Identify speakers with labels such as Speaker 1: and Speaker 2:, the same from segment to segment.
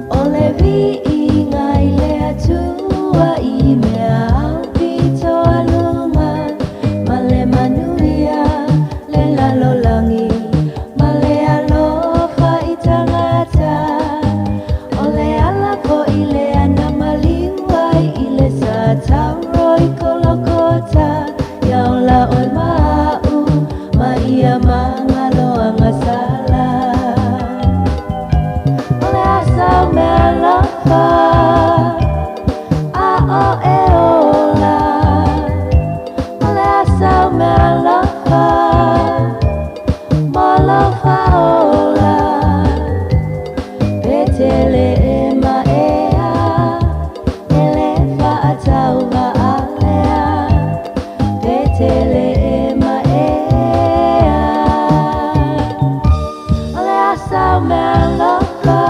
Speaker 1: O le viiga i le Atua i mea aupito aluga, ma le manuia le lalolagi, ma le alofa i tagata. O le ala foi lea na maliu ai i le sa tauro i Kolokota, ia ola oe ma a'u ma ia magaloaga sala. O le a sau meaalofa a oe ola? O le a sau meaalofa mo lou faaola? Pe tele e maea e le faatauvaa lea, pe tele e maea. O le a sau meaalofa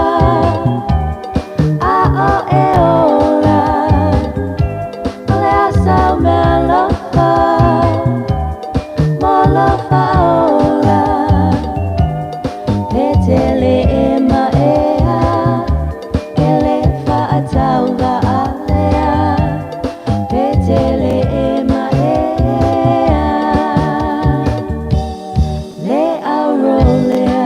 Speaker 1: a oe ola? O le a sau meaalofa mo lou faaola? Pe tele e maea e le faatauvaa lea, pe tele e maea le auro lea.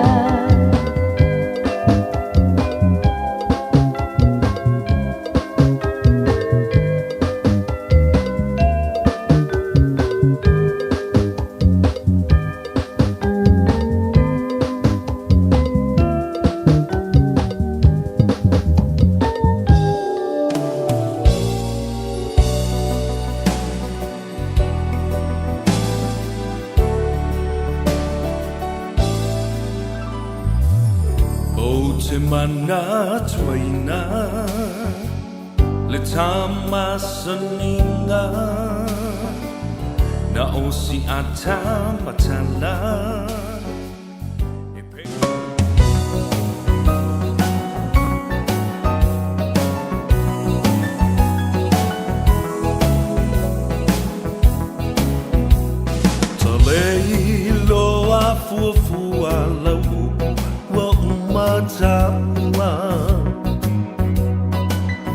Speaker 2: Ou te manatuaina le tamasaniga na o si atamatala e pe. Talei loa fuafua lau upu ua uma taua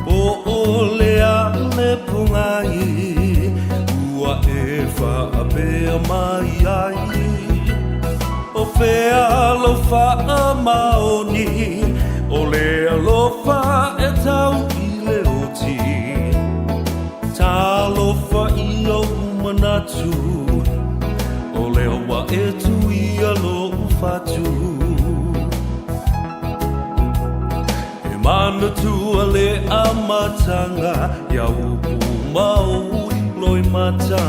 Speaker 2: Po o le a le pogai ua e faapea mai ai O fea lou faamaoni o le alofa e tau i le oti Talofa i ou manatu O lea ua e tuia lou fatu E manatua le amataga Ia upu ma ou loimata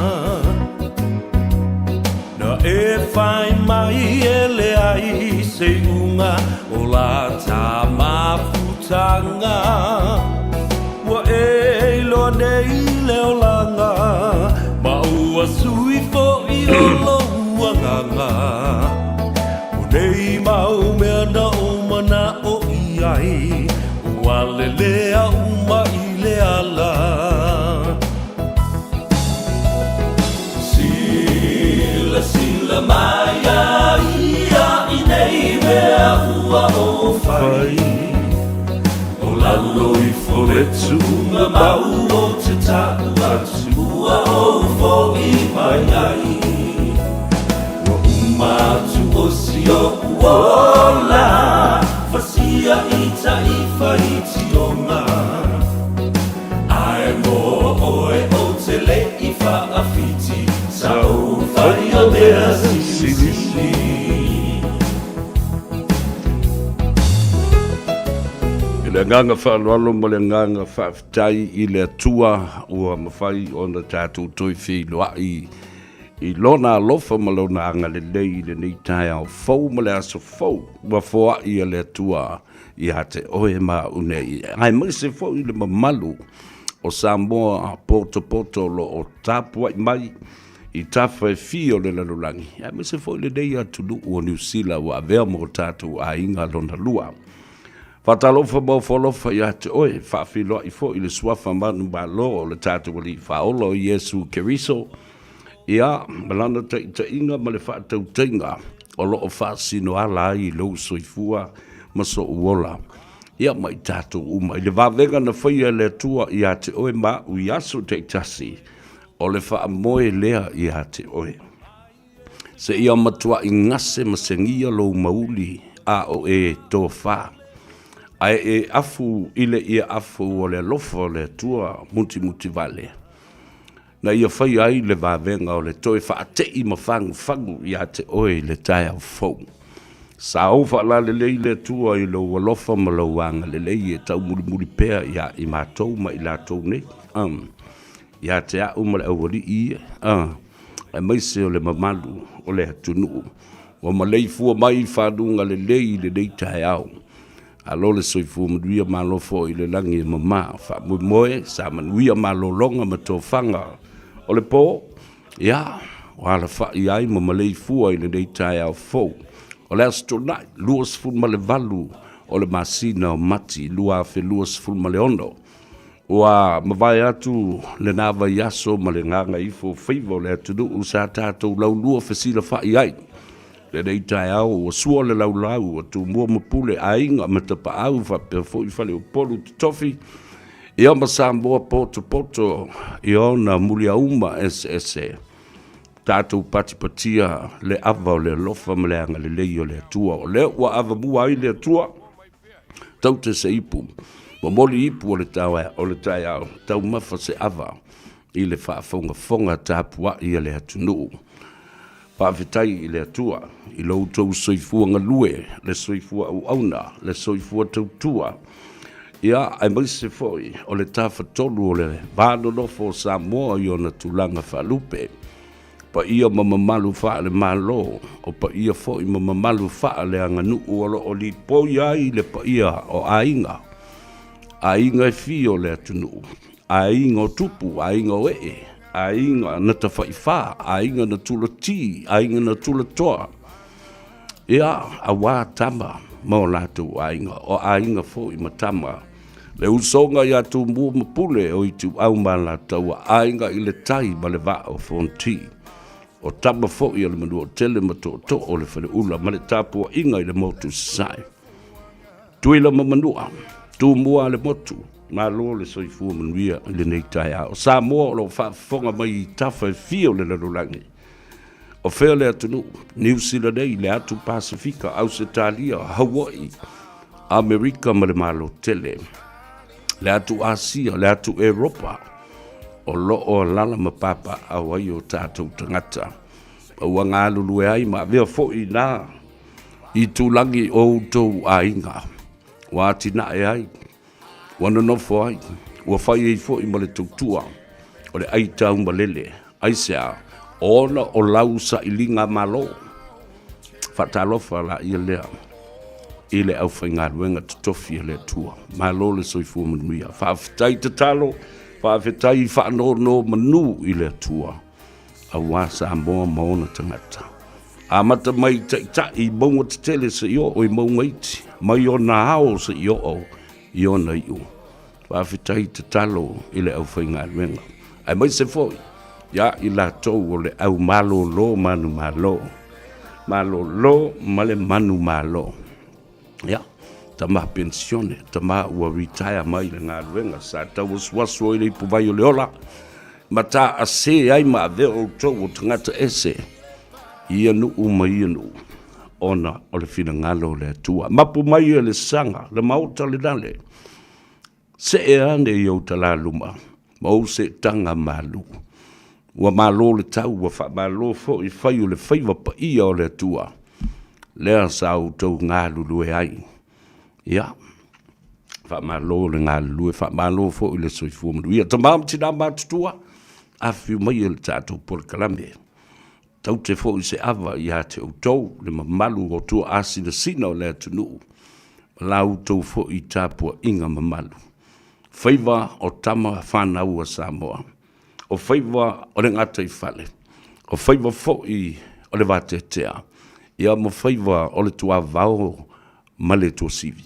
Speaker 2: Na e fai mai e leai se iuga o la ta mafutaga Ua e iloa nei le olaga Ma ua sui foi o lou agaga O nei mau mea na ou mana'o i ai Ua lelea uma i le ala Silasila mai a ia i nei mea ua ou fai O lalo ifo le tuuga mau o te ta'u atu ua ou fo'i mai ai Ua uma atu o si o'u ola Fasia i ta'i faitioga Ae mo oe ou te le i faawhiti Sa ou whai o mea silisili.
Speaker 3: I le agaga faaaloalo ma le agaga faafetai i le Atua ua mafai ona tatou toe feiloai i Lona alofa ma Lona agalelei i lenei taeao fou ma le aso fou ua foai e le Atua ia te oe ma au nei, aemaise foi le mamalu o Samoa potopoto o lo o tapuai mai i tafa e fia o le lalolagi, aemaise foi lenei atunuu o Niu Sila ua avea ma o tatou aiga lona lua. Faatalofa ma ofo alofa ia te oe, faafeiloai foi i le suafa manumalo o le tatou Alii Faaola o Iesu Keriso, ia, ma lana taitaiga ma le faatautaiga o lo o faasino ala ai i lou soifua ma sou ola, ia ma i tatou uma. I le vavega na faia e le Atua ia te oe ma au i aso taitasi, o le faamoe lea ia te oe. Seia matuai gase ma segia lou mauli a o e tofa, ae e afu i le ia afu o le alofa o le Atua mutimutivale, na ia faia ai le vavega o le toe faate'i ma fagufagu ia te oe i le taeao fou. Sa ou faalalelei le Atua i lou alofa ma lou agalelei e taumulimuli pea ia i matou ma i latou nei. Ia te au ma le aualii ia, aemaise o le mamalu o le atunuu ua maleifua mai i faluga lelei i lenei taeao. Alo le soifua manuia malo foi i le lagi e mama. Faamoemoe sa manuia malologa ma tofaga o le po, ia, ua alafai ai ma maleifua i lenei taeao fou. O le Aso Toonai, 28 o le masina o Mati 2026. Ua mavae atu lena vaiaso ma le gagaifo faiva o le atunuu sa tatou laulua fesilafai ai. Lenei taeao ua sua le laulau ua Tumua ma Pule, aiga ma Tapaau faapea foi Faleupolu Totofi, ia ma Samoa potopoto i ona muliauma eseese. Tatou patipatia le ava o le alofa ma le agalelei o le Atua. O lea ua avamua ai le Atua taute se ipu, momoli ipu o le taeao, taumafa se ava i le faafogafoga tapuai a le atunuu. Faafetai i le Atua i lo outou soifua galue, le soifua auauna, le soifua tautua, ia, aemaise foi o le Tafatolu o le va nonofo o Samoa i ona tulaga faalupe. Paia ma mamalu faale-Malo, o paia foi ma mamalu faaleaganuu o lo o lipoi ai le paia o aiga, aiga e fia o le atunuu, aiga o tupu, aiga o ee, aiga na tafaifa, aiga na tulati, aiga na tulatoa, ia, aua tama ma o latou aiga, o aiga foi ma tama. Le usoga ia Tumua ma Pule o Ituau ma Alataua, aiga i le tai ma le vaa o Fonoti. O tama foi o le Manuatele ma Tootoo o le Faleula ma le tapuaiga i le motu i Sasae. Tuila ma Manua, Tumua a le motu, malo le soifua manuia i lenei taeao. Samoa o lo o faafofoga mai i tafa e fia o le lalolagi. O fea le atunuu? Niu Sila nei, le Atu Pasefika, Ausetalia, Hawaii, Amerika ma le Malo Tele, le atu Asia, le atu Eropa, o lo o alala ma papaaao ai o tatou tagata. Ma ua galulue ai ma avea foi nā itulagi o outou aiga, ua atinae ai, ua nonofo ai, ua fai ai foi ma le tautua o le aitaumalele. Aisea? Ona o lau sailiga malo. Faatalofa laia lea i le aufaigaluega totofi a le Atua. Malo le soifua manuia. Faafetai tatalo, faafetai faanonomanu i le Atua aua Samoa ma ona tagata. Amata mai i taitai i mauga tetele seia oo i mauga iti, mai ona ao seia oo i ona iu. Faafetai tatalo i le aufaigaluega, aemaise foi ia i latou o le au malolo manumalo, malolo ma le manumalo. Ia, tama penisione, tama ua retire mai le galuega, sa tauasuasu ai le ipuvai o le ola, ma taase ai ma avea outou o tagata ese i ia nuu ma ia nuu, ona o le finagalo o le Atua. Mapu mai e le saga, le maota le nale, See ane i ou talaluma ma ou seetaga malu. Ua malo le tau, ua faamalo foi fai o le faiva paia o le Atua, lea sa outou galulue ai. Ia, faamalo le galulue, faamalo foi le soifua manuia. Tama ma tina matutua, afifio maia i le tatou polokalame. Taute foi se ava ia te outou le mamalu o tuaasinasina o le atunuu, ma la outou foi tapuaiga mamalu. Faiva o tama fanau a Samoa, o faiva o le gataifale, o faiva foi o le vateatea, ia ma faiva o le tuavao ma le tuasivi.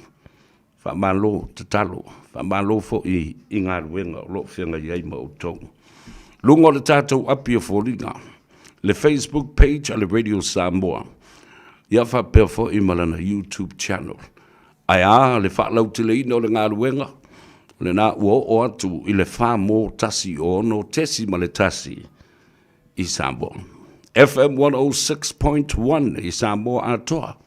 Speaker 3: Faamalo tatalo, faamalo foi i galuega o lo o feagai ai ma outou. Luga o le tatou api o foliga, le Facebook page a le Radio Samoa, ia faapea foi ma lana YouTube channel. Ae a le faalauteleina o le galuega? O lena ua oo atu i le 4.16.1 i Samoa. FM 106.1 i Samoa atoa.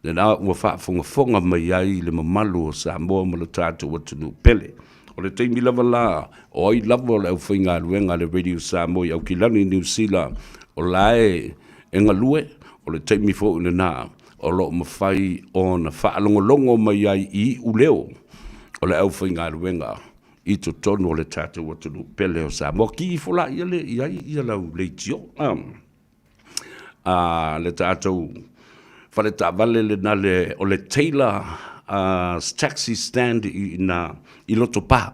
Speaker 3: Lena ua faafogafoga mai ai le mamalu o Samoa ma lo tatou atunuu pele. O le taimi lava la, o ai lava o le aufaigaluega a le Radio Samoa i Aukilani, Niu Sila, o la e galue, o le taimi foi lena o lo o mafai ona faalogologo mai ai i iuleo o le aufaigaluega i totonu o le tatou atunuu pele o Samoa. Ki ifo la ia le i ai ia lau leitio. A le tatou fale taavale lena le, o le Taylor taxi stand i ina i Lotopa.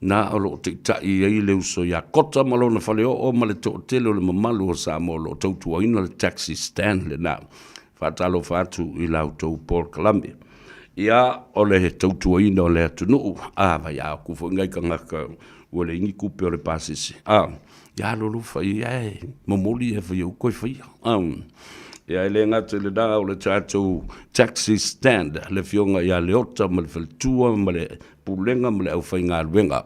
Speaker 3: Na o lo o taitai ai le uso ia Kota ma lona faleoo ma le toatele o le mamalu o Samoa o lo o tautuaina le taxi stand lena. Faatalofa atu i la outou polokalame. Ia, o le tautuaina o le atunuu, a, vai a aku foi ngai tagata ua leai ni tupe o le pasese, a, ia alolofa i ai ae momoli e fai au koe faia. A, ia e le gata i lena o le tatou taxi stand, le afioga ia Leota ma le faletua ma le Pulega ma le aufaigaluega.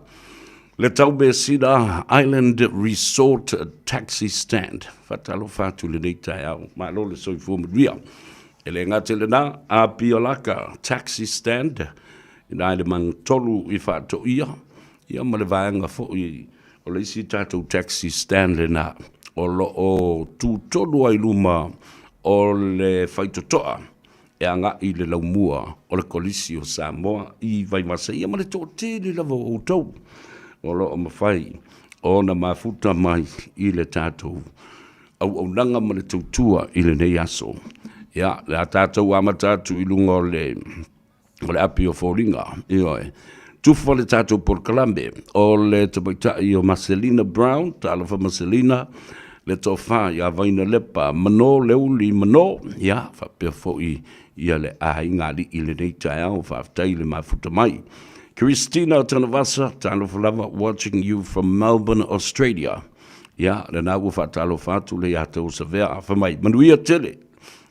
Speaker 3: Le Taumeasina Island Resort Taxi Stand. Faatalofa atu i lenei taeao. Malo le soifua manuia. E le gata i lena, Apiolaka Taxi Stand, ina i le magatolu i Faatoia, ia ma le vaega foi o le isi tatou taxi stand lena o lo o tutonu ai luma o le faitotoa e agai i le laumua o le Kolisi o Samoa i Vaivase, ia ma le toatele lava o outou o lo o mafai ona mafuta mai i le tatou auaunaga ma le tautua i lenei aso. Ia, le a tatou amata atu i luga o le o le api o foliga, ioe. Tufa le tatou polokalame o le tamaitai o Maselina Brown, talofa Maselina, le tofa ia Vainalepa, Mano Leuli Mano, ia faapea foi ia le aiga alii i lenei taeao, faafetai le mafuta mai. Christina Tanavasa, talofa lava, watching you from Melbourne, Australia. Ia, lena ua faatalofa atu le ia te Osavea, fai mai, manuia tele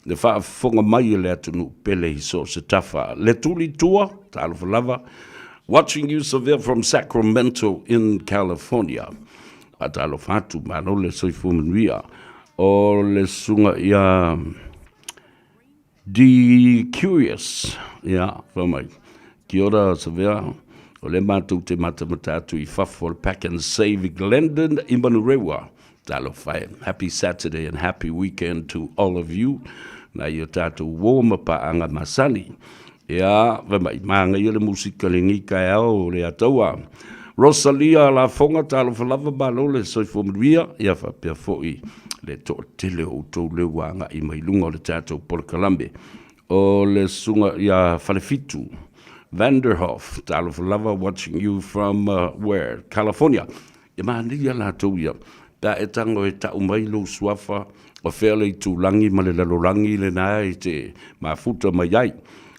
Speaker 3: le faafofoga mai e le atunuu pele i so o se tafa. Le tuli tua, talofa lava, watching you Savea from Sacramento in California. Faatalofa atu, malo le soifua manuia. O le susuga ia The Curious, ia, fai mai, kia ora Savea, o lea matou te matamata atu i fafo o le Pack and Save Glendon i Manurewa. Talofa e. Happy Saturday and happy weekend to all of you. Nai o tātou uo ma paaga masani. Ia, fai mai, māngaia le musika lenei taeao o le Ataua. Rosalia Lafoga, talofa lava, malo le soifua manuia, ia faapea foi le toatele o outou lea ua agai mai luga o le tatou polokalame. O le susuga ia Falefitu Vanderhoff, talofa lava, watching you from where? California. E manaia latou ia, pe a e tago e tau mai lou suafa, o fea le itulagi ma le lalolagi lena e te mafuta mai ai.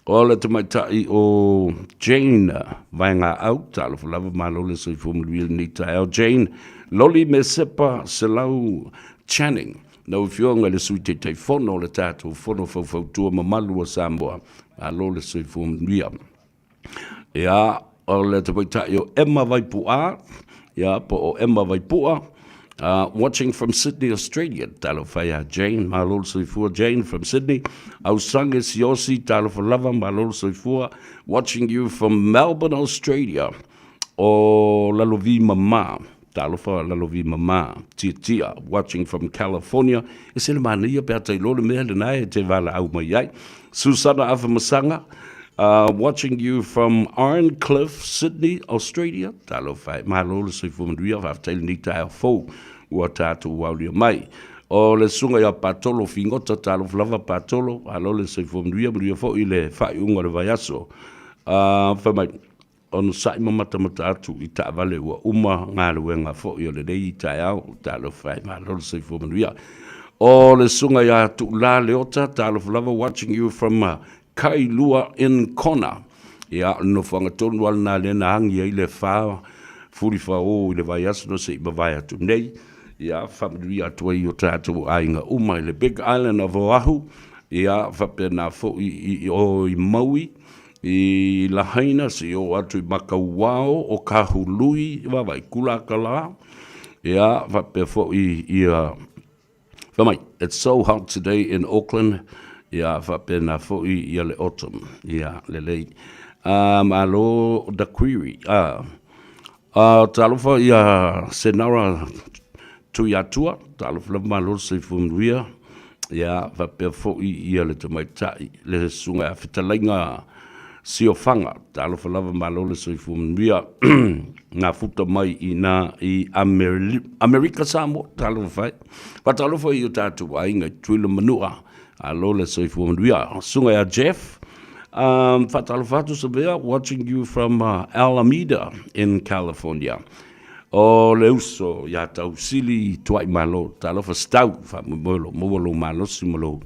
Speaker 3: O le tamaitai o Jane Vaegaau, talofa lava, malo le soifua manuia i lenei taeao. Jane Loli Mesepa Selau Channing, lau Afioga i le Sui Taitaifono o le tatou Fono Faufautua mamalu a Samoa, malo le soifua manuia. Ia, o le tamaitai o Emma Vaipu'a, ia, po o Emma Vaipua, watching from Sydney, Australia. Talofa ia Jane, malo le soifua Jane from Sydney. Ausange Siosi, talofa lava, malo le soifua, watching you from Melbourne, Australia. O Lalovi Mama, talofa Lalovi Mama, Tiatia, watching from California. E se le manaia pe a tailo le mea lena e te valaau mai ai. Susana Afamasaga, watching you from Ironcliffe, Sydney, Australia. Talofa e, malo le soifua manuia, faafetai lenei taeao fou ua tatou aulia mai. O le susuga ia Patolo Figota, talofa lava Patolo, malo le soifua manuia, manuia foi le faaiuga o le vaiaso. Fai mai. Onosai ma matamata atu i taavale ua uma galuega foi o lenei taeao. Talofa e, malo le soifua manuia. O le susuga ia Tuula Leota, talofa lava, watching you from Kailua in Kona. Ia, o le nofoaga tonu lava lena lea na agi ai le fa fulifao i le vaiaso na se i mavae atu nei. Ia, faamanuia atu ai i o tatou aiga uma i le Big Island of Oahu, ia, faapena foi i o i Maui, i Lahaina, se i oo atu i Makauao, o Kahului, vaavaai, Kulakalā, ia, faapea foi ia, fai mai, it's so hot today in Auckland, ia, faapena foi ia le autumn, ia, lelei. Uh, malo the query. Uh, uh, talofa ia Senara Tuiatua, talofa lava malo le soifua manuia, ia, faapea foi ia le tamaitai, le susuga ia Fetalaiga Siofaga, talofa lava malo le soifua manuia, nafuta mai i na i Amerika Samoa, talofa e. Faatalofa i o tatou aiga i Tutuila ma Manua, alo le soifua manuia. Susuga ia Jeff, um, faatalofa atu Savea, watching you from uh, Alameda in California. O le uso ia Tausili Tuaimalo, talofa stau, faamoemoe lo maua lou malosi ma lou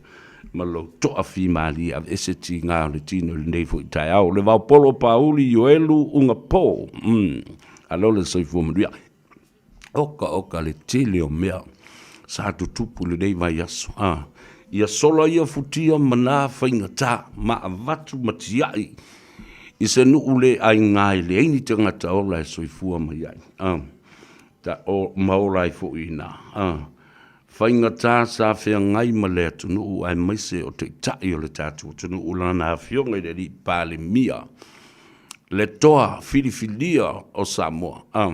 Speaker 3: ma lou toafimalie aveese tiga o le tino i lenei foi taeao. Le vaopolo Pauli Ioelu Ugapo, mm, alo le soifua manuia. Oka oka le tele o mea sa tutupu i lenei vaiaso. Ah, ia sola ia futia ma nā faigata ma avatu ma tiai i se nuu le aiga e leai ni tagata ola e soifua mai ai. Ah, ta o, ma ola ai foi i inā. Ah, faigata sa feagai ma le atunuu aemaise o taitai o le tatou atunuu lana afioga i le Alii Palemia, le toa filifilia o Samoa. Ah,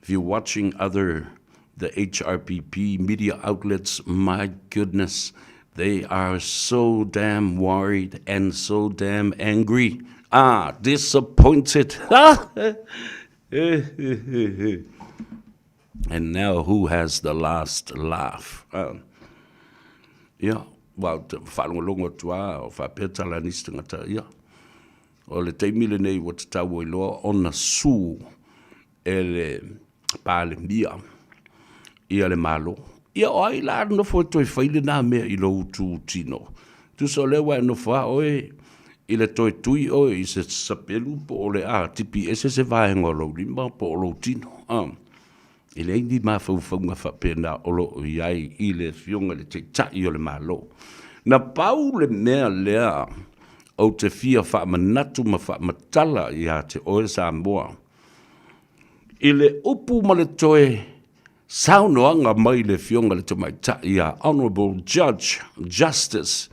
Speaker 3: if you're watching other the HRPP media outlets, my goodness, they are so damn worried and so damn angry. Ah, disappointed. And now who has the last laugh? Uh, ia, well, whaalongolongo atu a, o whaapea tala nisi tangata, ia. O le taimi lenei ua tatau ai loa ona sue e le Palemia ia le Malo. Ia o ai la nofo e toe fai lena mea i lou tu tino? Tusa o lea ua e nofo lava oe i le toe tui oe i se sapelu po o le a tipi ese se vaega o lou lima po o lou tino. Ah. E leai ni mafaufauga faapena o lo o i ai i le Afioga i le Taitai o le Malo. Na pau le mea lea ou te fia faamanatu ma faamatala ia te oe Samoa, i le upu ma le toe saunoaga mai le Afioga i le Tamaitai ia Honourable Judge Justice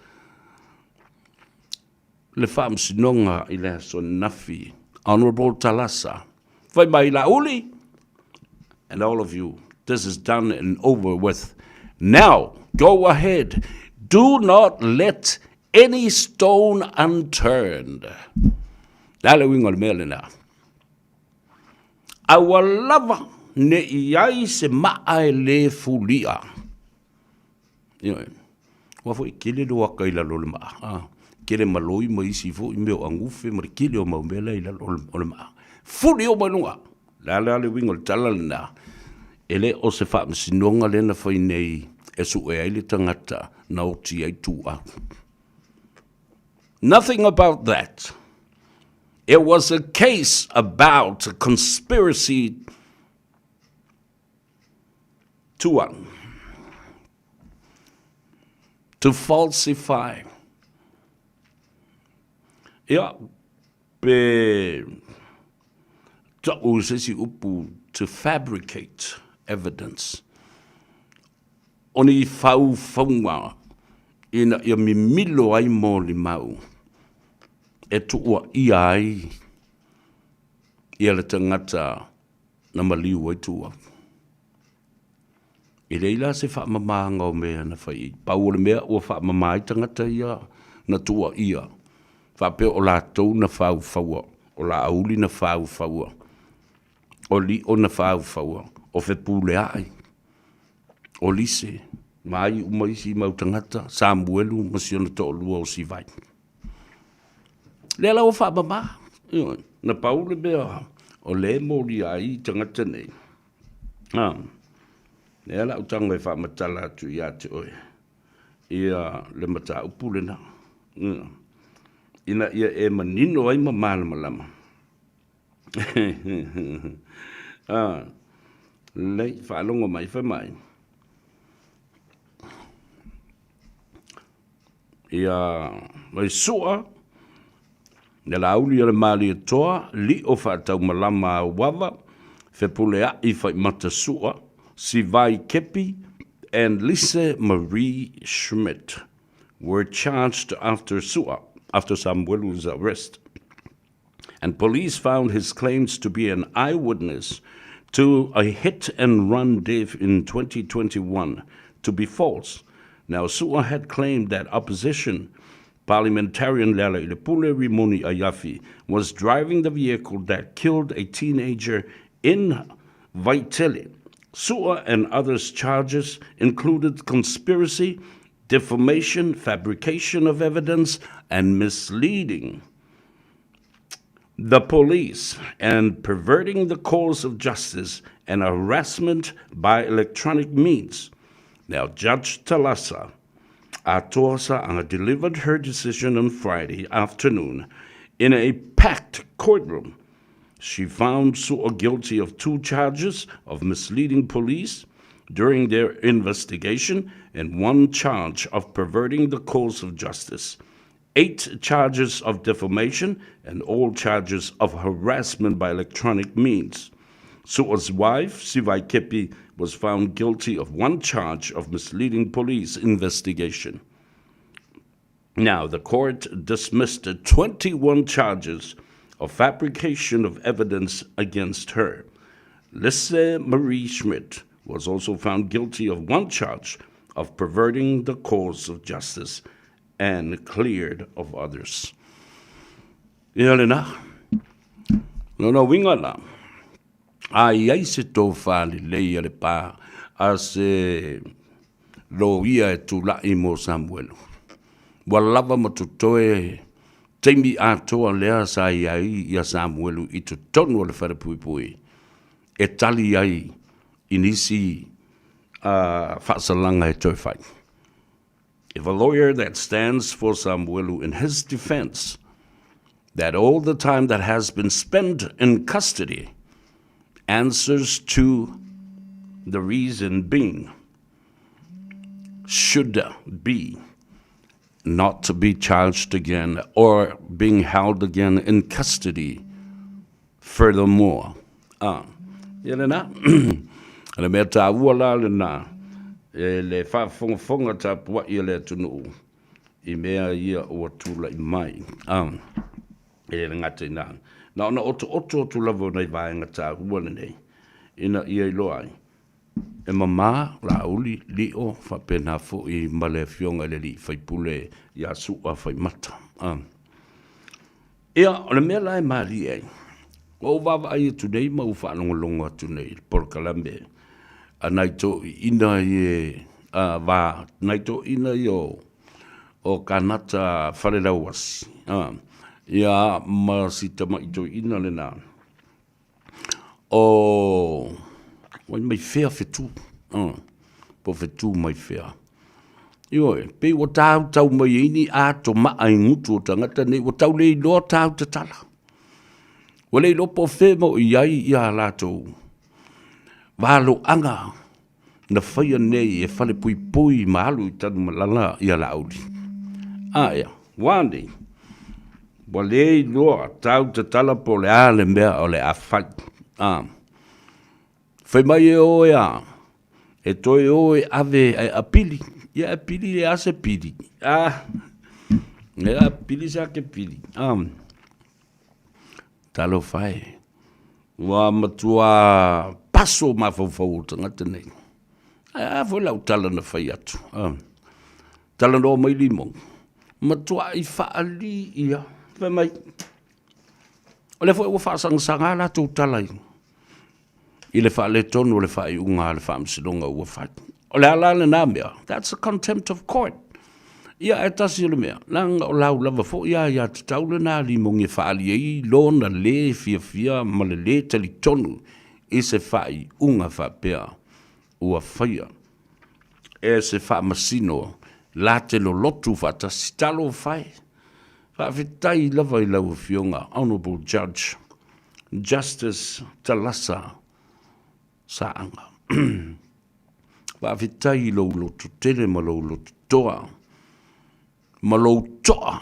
Speaker 3: le Faamasinoga i le aso ananafi, Honourable Talasa, fai mai Laauli, and all of you, this is done and over with. Now, go ahead. Do not let any stone unturned. Le a le uiga o le mea lena? Aua lava ne i ai se maa e le fulia. Ioe. Aua foi e tele le o aka i lalo o le maa. A, tele maloi ma isi foi mea o agufe ma le tele o mau mea la i lalo o le maa. Fuli uma i luga. Le a la le uiga o le tala lena? E le o se faamasinoga lea na fai nei e sue ai le tagata na oti ai tuau. Nothing about that. It was a case about a conspiracy to, to falsify. Ia, pe ta'u se isi upu to fabricate evidence. O ni faufauga ina ia mimilo ai molimau e tuuaia ai ia le tagata na maliu ai Tuau. E leai la se faamamaga o mea na fai ai. Pau o le mea ua faamama ai tagata ia na tuuaia, faapea o latou na faufaua, o Laauli na faufaua, o Lio na faufaua, o Fepuleai, o Lise, ma ai uma isi mau tagata, Samuelu ma si ona toalua o Sivai. Lea la ua faamama. Na pau le mea o lea e molia ai tagata nei, a, lea la ou tago e faamatala atu ia te oe ia le mataupu lena, ina ia e manino ai ma malamalama. A, lelei, faalogo mai, fai mai. Ia Vaisua, le Laauli a le Malietoa, Lio Faataumalama Auava, Fepuleai Faimata Sua, Sivai Kepi, and Lise Marie Schmidt were charged after Sua, after Samuelu's arrest. And police found his claims to be an eyewitness to a hit and run death in 2021 to be false. Now, Sua had claimed that opposition parliamentarian Lealailepule Rimoni Aiafi was driving the vehicle that killed a teenager in Vaitele. Sua and others' charges included conspiracy, defamation, fabrication of evidence, and misleading the police and perverting the cause of justice and harassment by electronic means. Now, Judge Talasa Atoasa delivered her decision on Friday afternoon in a packed courtroom. She found Sua guilty of two charges of misleading police during their investigation and one charge of perverting the cause of justice eight charges of defamation and all charges of harassment by electronic means. Sua's wife, Sivai Kepi, was found guilty of one charge of misleading police investigation. Now, the court dismissed 21 charges of fabrication of evidence against her. Lise Marie Schmidt was also found guilty of one charge of perverting the cause of justice and cleared of others. Ia lena. Lona uiga la, a i ai se tofa lelei a le pā a se loia e tula'i mo Samuelu. Ua lava ma totoe taimi atoa lea sa i ai ia Samuelu i totonu o le falepuipui e tali ai i nisi faasalaga e toe fai. If a lawyer that stands for Samuelu in his defense that all the time that has been spent in custody answers to the reason being should be not to be charged again or being held again in custody furthermore. Ah, ia lena. O le mea taua la lena, e le faafogafoga tapuai a le atunuu i mea ia ua tulai mai. Ah, e le gata i na. Na ona otooto atu lava o nai vaega taua lenei, ina ia iloa ai, e mama, Laauli, Lio, faapena foi ma le afioga i le alii faipule ia Su'a Faimata. Ah. Ia, o le mea la e malie ai, ua ou vaavaai atu nei ma ou faalogologo atu nei i le polokalame a nai toeaiina ia a va, nai toeaiina ia o, o Kanata Falelauasi, a, ia ma si tamai toeaina lena o wai mai fea fetu, po fetu mai fea. Ioe, pei ua tautau mai ai ni ato maa i gutu o tagata nei, ua tau le iloa tau tatala. Ua le iloa po o fea ma o i ai ia latou valoaga na faia nei e falepuipui ma alu i Tanumalala ia Laauli. A ea, ua nei, ua le iloa tau tatala po o le a le mea o le a fai. A, fai mai e oe a, e toe o e ave ae apili. Ia apili e a se pili. A, e apili sa ke pili. A, talofa e. Ua matua paso mafaufau o tagata nei. Ae a foi lau tala na fai atu. Ah. Talanoa mai Limou. Matuai faalii ia. Fai mai, o lea foi ua faasagasaga latou tala i, i le faaletonu o le faaiuga a le Faamasinoga ua fai. O le a la lena mea? That's a contempt of court. Ia, ae tasi o le mea, leaga o lau lava foi aiatatau lena a Limogi e faaali ai lona lē fiafia ma le lē talitonu i se faaiuga faapea ua faia e se Faamasino la te lolotu faatasi. Talofa e! Faafetai lava i lau Afioga Honourable Judge Justice Talasa Saaga. Faafetai i lou lototele ma lou lototoa ma lou toa.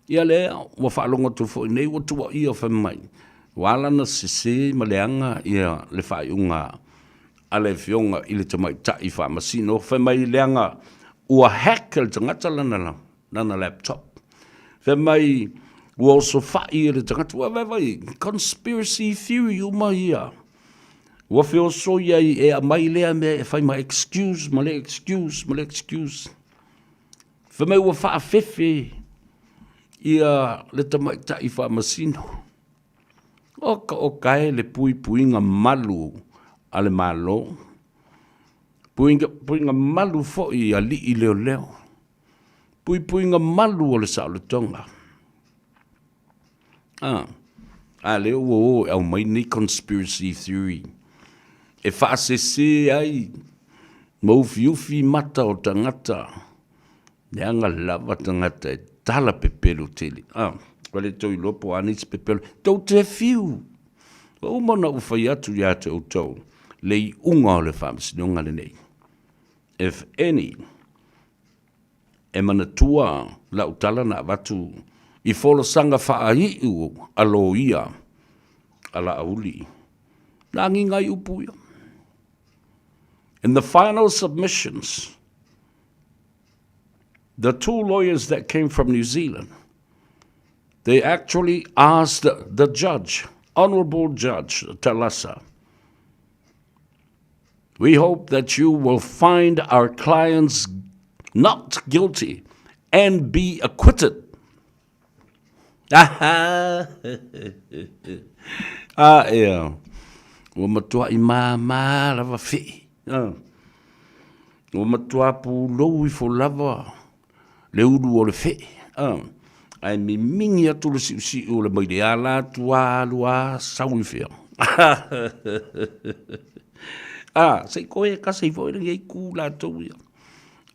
Speaker 3: Ia lea ua faalogo atu foi nei ua tuuaia fai mai, ua ala ona sese ma leaga ia le faaiuga a le afioga i le tamaitai faamasino, fai mai leaga ua hack e le tagata lana lana laptop. Fai mai ua osofai e le tagata, ua vaivai, conspiracy theory uma ia. Ua feosoi ai e aumai lea mea e fai ma excuse ma le excuse ma le excuse. Fai mai ua faafefe ia le tamaitai faamasino. Oka oka e le puipuiga malu a le Malo, puipuiga malu foi a alii leoleo, puipuiga malu o le saolotoga. A, a lea ua o e aumai nei conspiracy theory e faasese ai ma ufiufi mata o tagata, leaga lava tagata e tala pepelo tele. A, ua le toe iloa po o a nisi pepelo. Tou te fiu. Ua uma ona ou fai atu ia te outou le iuga o le faamasinoga lenei. If any, E manatua lau tala na avatu i folasaga faaiu a loia a Laauli. Na agiga ai upu ia. In the final submissions, the two lawyers that came from New Zealand, they actually asked the judge, Honorable Judge Talasa, We hope that you will find our clients not guilty and be acquitted. A ea, ua matuai māmā lava fee. Ua matua pulou ifo lava le ulu o le fee, ae mimigi atu le siusiu o le maile ala atu a alu a sau i fea. A, se i koe e kasa ifo e lenei ku latou ia.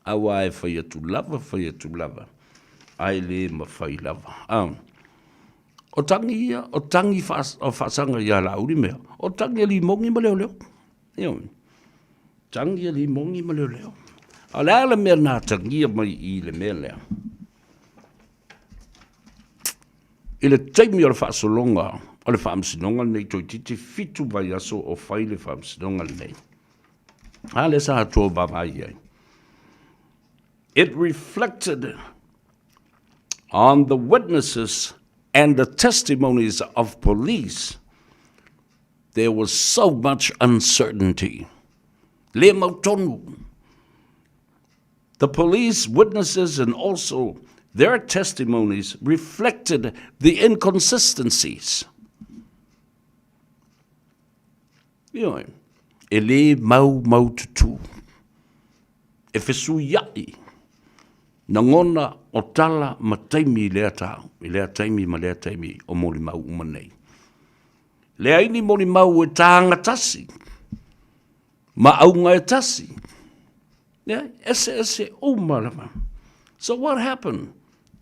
Speaker 3: Aua e fai atu lava, fai atu lava, ae le mafai lava. A, o tagi ia, o tagi faasaga ia Laauli mea, o tagi a limogi ma leoleo. Ioe. Tagi a limogi ma leoleo. A o le a le mea na atagia mai i le mea lea? I le taimi o le faasologa o le faamasinoga lenei toeitiiti fitu vaiaso o fai le faamasinoga lenei. A lea sa atoa vaavaai ai. It reflected on the witnesses and the testimonies of police There was so much uncertainty. Le mautonu. The police witnesses and also their testimonies reflected the inconsistencies. Ioe, e le mau mau tutū. E fesuiaʻi nagona o tala ma taimi i lea tau, i lea taimi ma lea taimi o molimau uma nei. Leai ni molimau e tāga tasi, ma auga e tasi. Leai, eseese uma lava. So what happened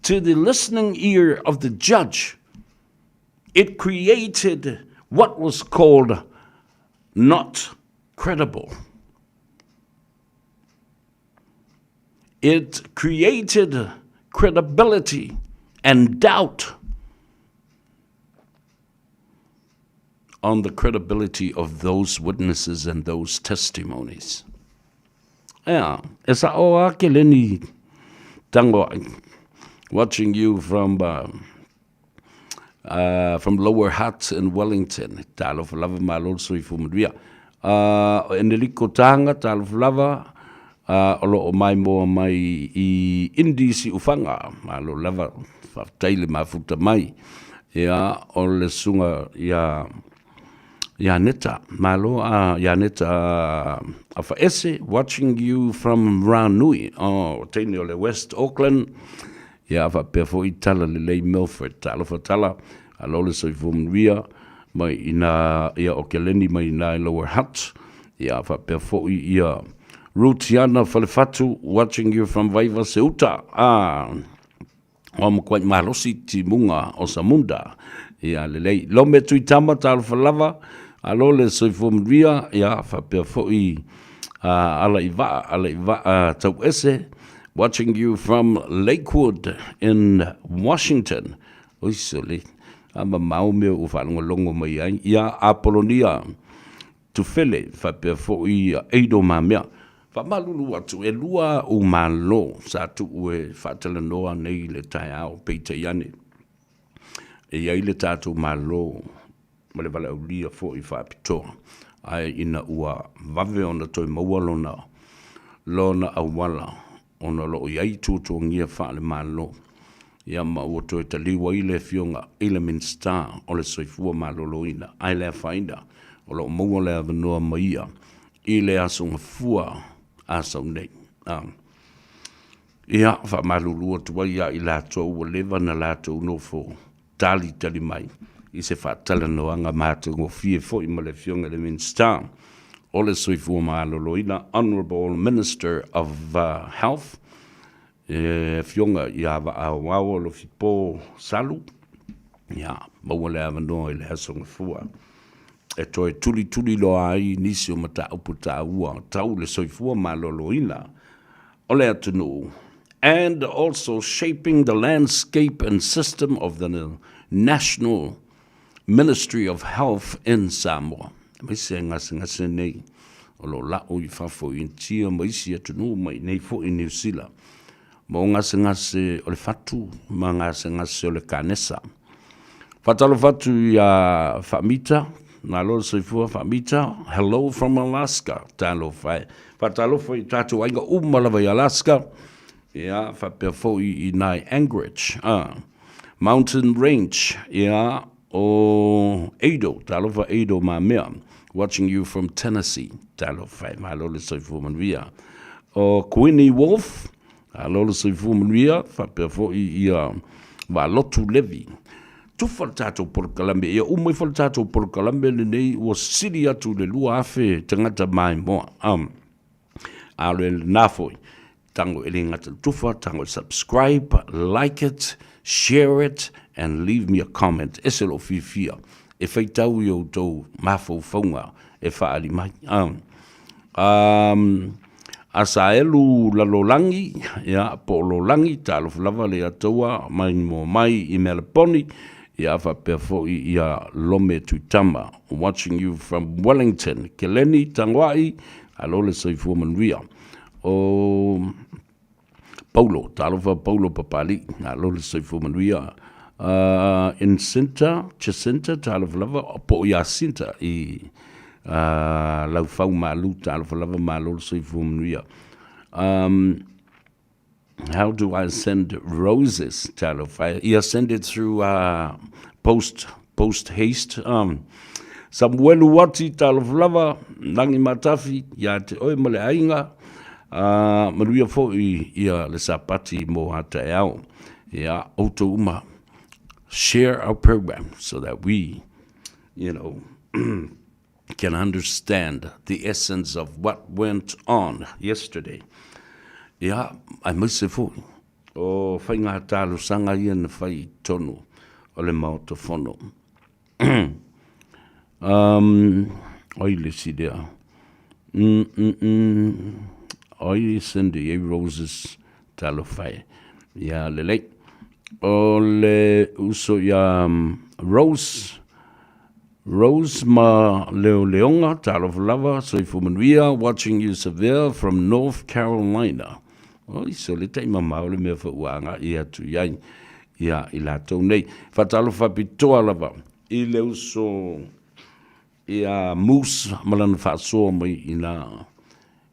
Speaker 3: to the listening ear of the judge? It created what was called not credible. It created credibility and doubt on the credibility of those witnesses and those testimonies. Ea, e sa o a ke leni tango watching you from uh, uh, from Lower Hutt in Wellington. Talofa lava malo le soifua manuia. Uh, o Enelico Tanga, talofa lava, uh, o loo maimoa mai i Indi Siufaga, malo lava, faafetai le mafuta mai. Ia, o le susuga ia, Ianeta, malo a Ianeta Afaese, watching you from Ranui, oh, teine o le West Auckland, ia faapea foi Tala Lelei Milford, talofa Tala, alo le soifua manuia mai ina ia o Keleni mai ina i Lower Hutt, ia faapea foi ia Rutiana Falefatu, watching you from Vaivase-uta, ah, Ua matuai malosi timuga o Samunda. Ia lelei. Lome Tuitama, talofa lava, alo le soifua manuia, ia faapea foi ala i vaa, ala i vaa tauese, watching you from Lakewood in Washington. Oi sole, a mamao mea ua faalogologo mai ai. Ia Apolonia Tufele, faapea foi Eido Mamea. Faamalulu atu, e lua ou malo sa tuu e faatalanoa nei i le taeao, peitai ane, e i ai le tatou Malo ma le valaaulia foi faapitoa, ae ina ua vave ona toe maua lona, lona auala ona o lo o i ai tuatuagia faale-Malo, ia ma ua toe taliu ai le Afioga i le Minisita o le Soifua Maloloina, ae le afaina, o lo o maua le avanoa ma ia i le Aso Gafua a sau nei. A. Ia, faamalulu atu ai ia i latou ua leva na latou nofo talitali mai i se faatalanoaga matagofie foi ma le Afioga i le Minisita o le Soifua Maloloina, Honourable Minister of Health, le Afioga ia Vaaoao Alofipo Salu, ia maua le avanoa i le Aso Gafua e toe tulituli loa ai nisi o mataupu taua tau le soifua maloloina o le atunuu, and also shaping the landscape and system of the National Ministry of Health in Samoa. Aemaise e gasegase nei o lo o la'o i fafo i Initia ma isi atunuu ma i nei foi i Niu Sila, mo gasegase o le fatu ma gasegase o le kanesa. Faatalofa atu iā Faamita, malo le soifua Faamita, hello from Alaska, talofa e. Faatalofa i tatou aiga uma lava i Alaska, ia faapea foi i nai Anchorage, Mountain Range, ia o Ado, talofa Ado Mamea, watching you from Tennessee, talofa e, malo le soifua manuia. O Queenie Wolf, malo le soifua manuia, faapea foi ia Valotu Levi. Tufa le tatou polokalame, ia uma ifo le tatou polokalame lenei ua sili atu i le 2000 tagata maimoa. A o le lena foi, Tango e le gata tufa, tango e subscribe, like it, share it and leave me a comment. Ese lou fiafia e faitau i outou mafaufauga e faaali mai. Um, Asaelu Lalolangi, ia, po o Lolangi, talofa lava le Ataua mai mo mai i Meleponi, ia faapea foi ia Lome Tuitama, watching you from Wellington. Keleni Tangoai, alo le soifua manuia. O Paulo, talofa Paulo Papali'i, malo le soifua manuia. Incinta, Jacinta, talofa lava, po o Jacinta i Laufau Malu, talofa lava, malo le soifua manuia. How do I send roses? Talofa e. Ia send it through post, post haste. Samuelu Wati, talofa lava, Lagi Matafi, ia te oe ma le aiga, manuia foi ia le Sapati mo a taeao. Ia, outou uma, share our program so that we, you know, can understand the essence of what went on yesterday. Ia, aemaise foi o faiga talosaga ia na fai i totonu o le Maota Fono. um, oi le isi lea. Mm, mm, mm. Oi Cindy, e Roses, talofa e. Ia, lelei. O le uso ia Rose, Rose ma Leoleoga, talofa lava, soifua manuia, watching you Severe from North Carolina. Oi, sole tai mamao le mea foi ua agai atu i ai ia i latou nei. Faatalofa pitoa lava i le uso ia Moose ma lana faasoa mai i na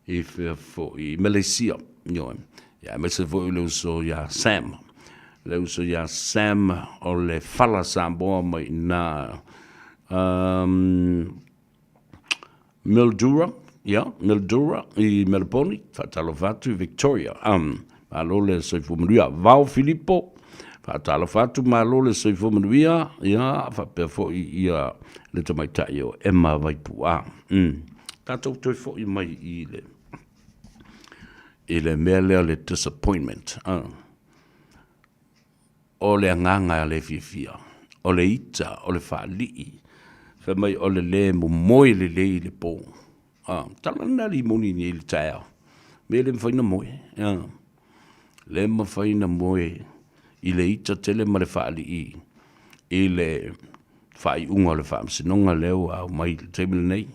Speaker 3: i fea foi i Malesia, ioe. Ia, aemaise foi o le uso ia Sam, le uso ia Sam o le fala Samoa mai i na, um, Mildura, ia, Mildura i Melaponi, faatalofa atu i Victoria. Um, malo le soifua manuia. Vao Filipo, faatalofa atu, malo le soifua manuia, ia, faapea foi ia le tamaitai o Emma Vaipu'a. Mm. Tatou toe foi mai i le i le mea lea le disappointment. Uh. O le agaga le fiafia, o le ita, o le faalii, fai mai o le lē momoe lelei i le po. A, tala lena limoni nei i le taeao, mea le mafai ona moe, a, le mafai ona moe i le ita tele ma le faalii i le faaiuga o le Faamasinoga lea ua aumai i le taimi lenei.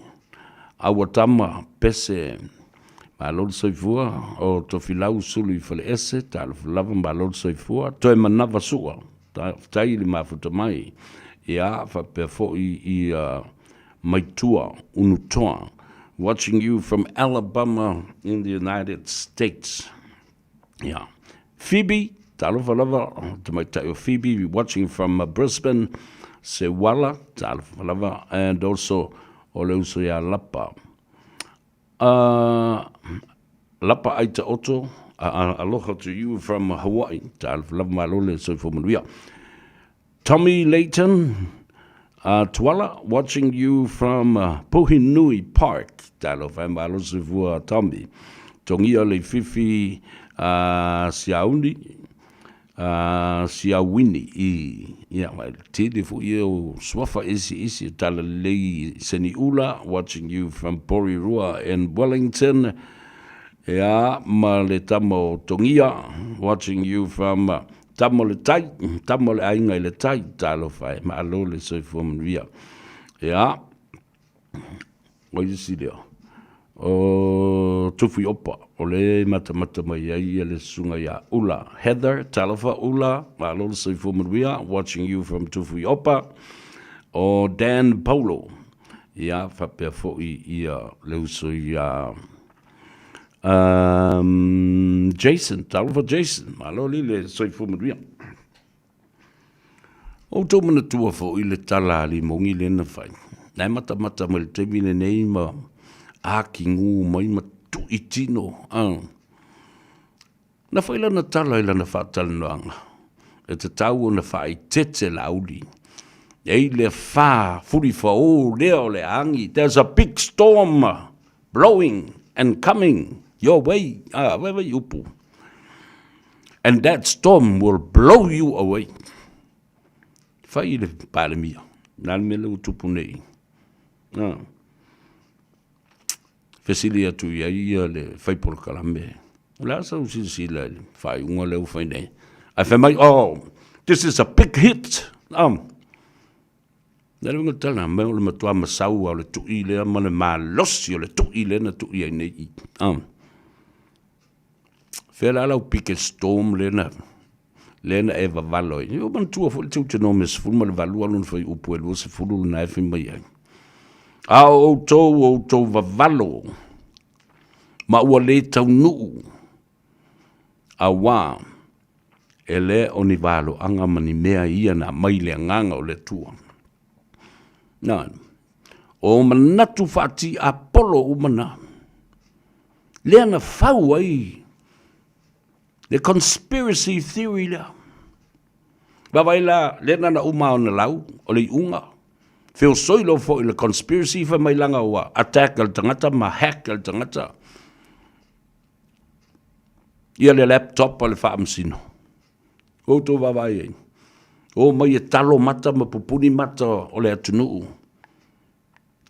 Speaker 3: A ua tama pese malo le soifua o Tofilau Sulu i Faleese, talofa lava malo le soifua, toe manava sua, faafetai i le mafuta mai, ia faapea foi i Maitua Unutoa, watching you from Alabama in the United States. Yeah. Phoebe, talofa lava, tamaitai o Phoebe, watching from uh, Brisbane, Sewala, talofa lava, and also o le uso ia Lapa. Uh, Lapa Aita Otto, uh, uh, aloha to you from Hawaii, talofa lava malo le soifua manuia. Tommy Layton, uh, Tuala, watching you from uh, Puhinui Park. Talofa e malo soifua Tommy. Tongia le fifi uh, siauni, uh, siauini i, ia, mai tele fo ia o suafa isi isi tala lei Seniula, watching you from Porirua in Wellington. Ia, ma le tama o Tongia, watching you from uh, Tama o le tai, tama o le aiga i le tai, talofa e, malo le soifua manuia. Ia, o isi lea, o Tufuiopa, o le matamata mai ai ia le susuga ia Ula. Heather, talofa Ula, malo le soifua manuia, watching you from Tufuiopa. O Dan Paulo, ia, faapea foi ia le uso ia Um, Jason, talofa Jason, malo li le soifua manuia. O outou manatua foi le tala a Limogi lea na fai. Na e matamata mai le taimi lenei ma ākigū mai ma tu'i tino. Ah. Na fai lana tala i lana faatalanoaga, e tatau ona faaeteete Laauli. E i le fa fulifaō lea o le agi, there's a big storm blowing and coming your way, ah, vai vai upu. And that storm will blow you away. Fai i le Palemia, na le mea lea ua tupu nei. Ah. Fesili atu i ai ia le fai polokalame. O le a sau silasila i le faaiuga lea ua fai nei. Ae fai mai, oh, this is a big hit. Um, Na le uiga tala, mai o le matua masau o le tui lea ma le malosi o le tui lea na tui ai nei i. Um, fea la lau biggest storm lea na lea na e vavalo ai. Ua manatua foi le Deuteronome 18 lona fuaiupu e 20 lena e fai mai ai. A o outou o outou vavalo ma ua le taunuu, auā e le o ni valoaga ma ni mea ia na aumai i le agaga o le Atua. Na, o manatu faatiapolo uma na, lea na fau ai Le conspiracy theory lea. Vaavaai la, lea na na uma ona lau, o le iuga. Feosoi loa foi le conspiracy fai mai laga ua attack e le tagata ma hack e le tagata ia le laptop a le faamasino. Ua outou vaavaai ai. O mai e talo mata ma pupuni mata o le atunuu.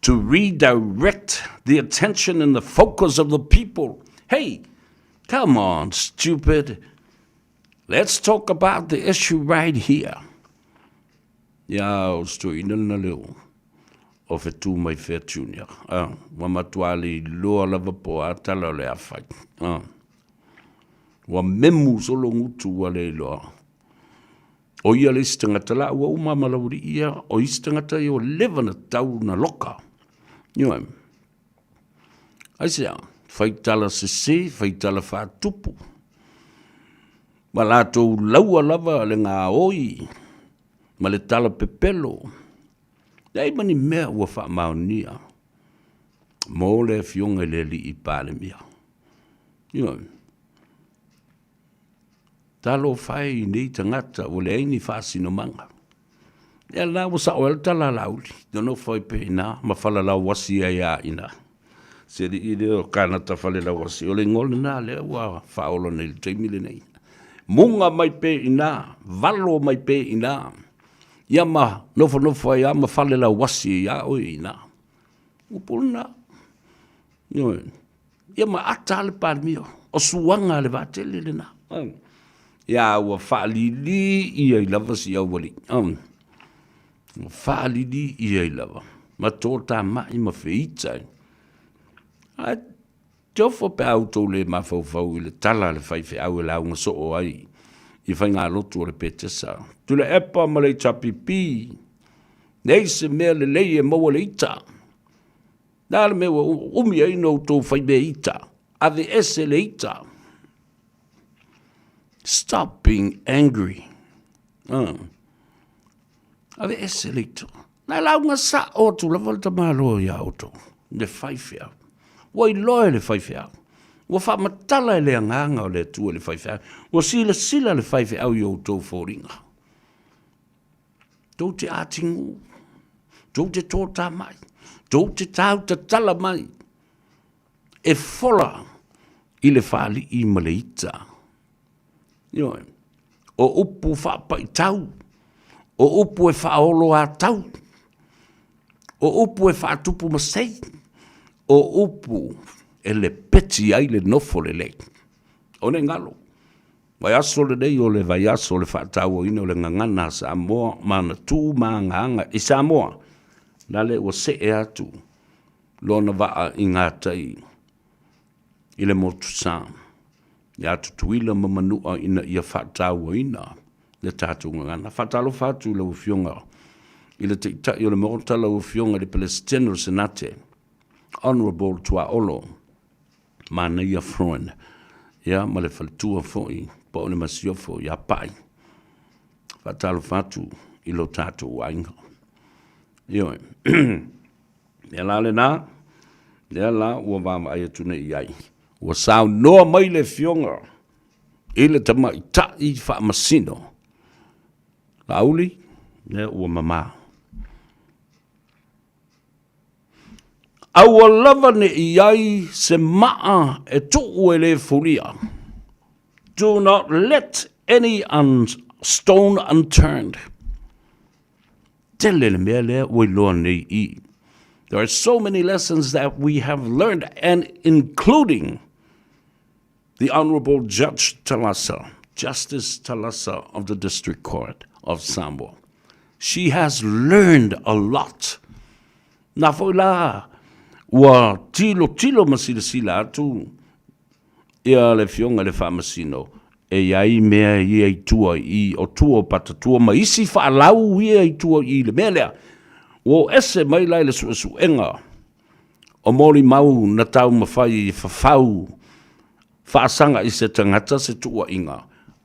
Speaker 3: To redirect the attention and the focus of the people. Hey, come on, stupid. Let's talk about the issue right here. Ia, o se toeaina lena leo o Fetu mai Fea Junior. Ah, ua matua le iloa lava po a tala o le a fai. Ah. Ua memu solo gutu ua le iloa. ʻO ia le isi tagata la ua uma ma Laualii ia, o isi tagata ia ua leva na tau na loka. Ioe. Aisea, fai tala sese, fai tala faatupu. Ma latou laua lava le gaoi ma le tala pepelo. Leai ma ni mea ua faamaonia. Mo le Afioga i le Alii Palemia. Ioe. Talofa e i nei tagata ua leai ni faasinomaga. Ia la ua sao ai le tala a Laauli, nonofo ai pea i ina ma falalauasi ai lava i ina. Si alii lea o Kanata Falelauasi, o le igoa lena lea ua faaola nei i le taimi lenei. Muga mai pea i ina, valo mai pea i ina, ia ma nofonofo ai lava ma falelauasi ai lava oe i ina. Upu lena. Ioe. Ia ma ata lava le Palemia, o suaga a le vaatele lena. Ia ua faalili i ai lava si aualii. Ua faalili i ai lava ma totamai ma feita ai. Ae teofo pe a outou le mafaufau i le tala a le faifeau e lauga soo ai i faigalotu o le Petesa. Tuilaepa ma le HRPP, leai se mea lelei e maua i le ita. Le a le mea ua umi ai ona outou faimea ita? Aveese le ita. Stop being angry. Aveese le ita. Na lauga sao atu lava le tamaloa iā outou, le faifeau. Ua iloa e le faifeau. Ua faamatala e le Agaga o le Atua i le faifeau. Ua silasila le faifeau i outou foliga. Tou te atigū, tou te totamai, tou te tautatala mai e fola i le faalii ma le ita. Ioe, o upu faapaitau, o upu e faaoloatau, o upu e faatupu masei, o upu e lepeti ai le nofo lelei. O ne galo, Vaiaso lenei o le vaiaso o le faatauaina o le gagana a Samoa ma ana tu ma agaaga i Samoa, lale ua see atu lona vaa i gatai i le motusa ia Tutuila ma Manua ina ia faatauaina le tatou gagana. Faatalofa atu i lau Afioga i le Taitai o le Maota, lau Afioga i le Peresetene o le Senate, Honourable Tuaolo Manaia Froen, ia ma le faletua foi po o le masiofo ia Pai. Faatalofa atu i lo tatou aiga. Ioe. Mea la lena, lea la ua vaavaai atu nei i ai. Ua saunoa mai le Afioga i le Tamaitai Faamasino, Laauli, lea ua mama. Aua lava ne i ai se maa e tuu e le fulia. Do not let any un stone unturned. Tele le mea lea ua iloa nei i. There are so many lessons that we have learned and including the Honorable Judge Talasa, Justice Talasa of the District Court of Samoa. She has learned a lot. Nā foi la, ua tilo tilo ma silasila atu ia le Afioga i le Faamasino, e i ai mea ia i tua i o tua o patatua ma isi faalau ia i tua i le mea lea. Ua o ese mai la i le suesuega o molimau na taumafai e fafau faasaga i se tagata se tuuaiga,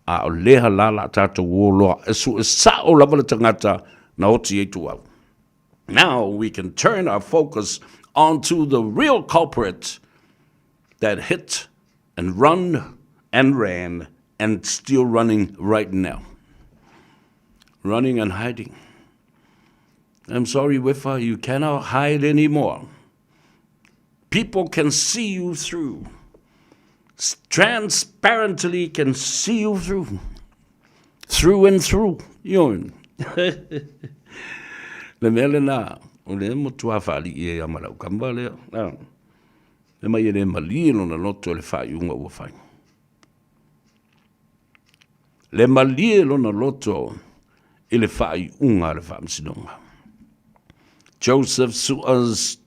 Speaker 3: a o lea la la tatou o loa e sue sao lava le tagata na oti ai tuau. Now we can turn our focus onto the real culprit that hit and run and ran and still running right now. Running and hiding. I'm sorry, Wefa, you cannot hide anymore. People can see you through. Transparently can see you through. Through and through. Ioe. Le mea lena, o le matua faalii ai a ma lau kamba lea. Ah. E mai e le malie lona loto i le faaiuga ua fai. Le malie lona loto i le faaiuga a le Faamasinoga. Joseph Su'as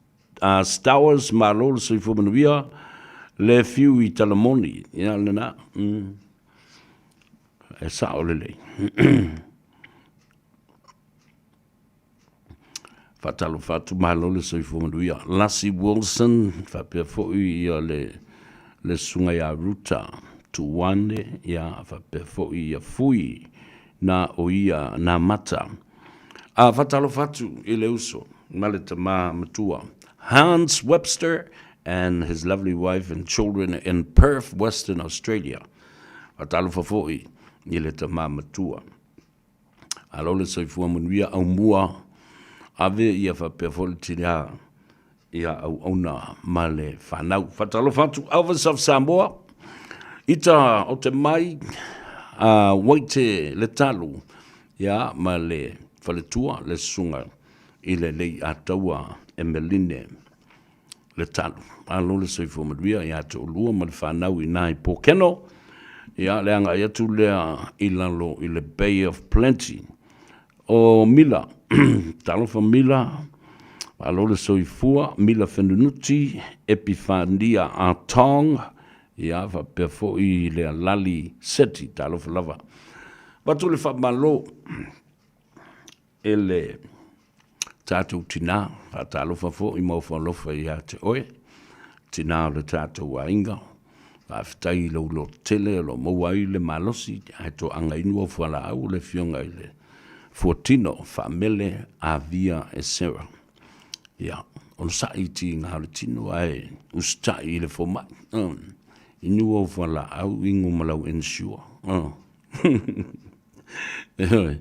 Speaker 3: uh, Stowers, malo le soifua manuia, le fiu i Talamoni, ia lena, mm. e sao lelei. Faatalofa atu, malo le soifua manuia. Lassie Wilson, faapea foi ia le, le susuga ia Ruta Tuane, ia faapea foi ia Fui na o ia na mata. A faatalofa atu i le uso ma le tama matua. Hans Webster and his lovely wife and children in Perth, Western Australia. Faatalofa foi i le tama matua. Alo le soifua manuia aumua ave ia faapea foi le tina ia auauna ma le fanau. Faatalofa atu Elvis of Samoa, ita o te mai a Waite le talu ia ma le faletua le susuga i le lei ataua Emeline le talu. Malo le soifua manuia ia te oulua ma le fanau i na i Pokeno. Ia le agai atu lea i lalo i le Bay of Plenty. O Mila, talofa Mila, malo le soifua, Mila Fenunuti, Epifania Atong, ia faapea foi le Alali Seti, talofa lava. Avatu le faamalo e le tatou tinā, faatalofa foi ma ofo alofa ia te oe, tinā o le tatou aiga, faafetai i lou lototele o lo o maua ai le malosi ae toaga inu au fualaau o le afioga i le Fuatino Faamele Avia Esera. Ia, onosai i tiga o le tino ae usitai i le fomai. Inu au fualaau, inu ma lau ensure. Ioe.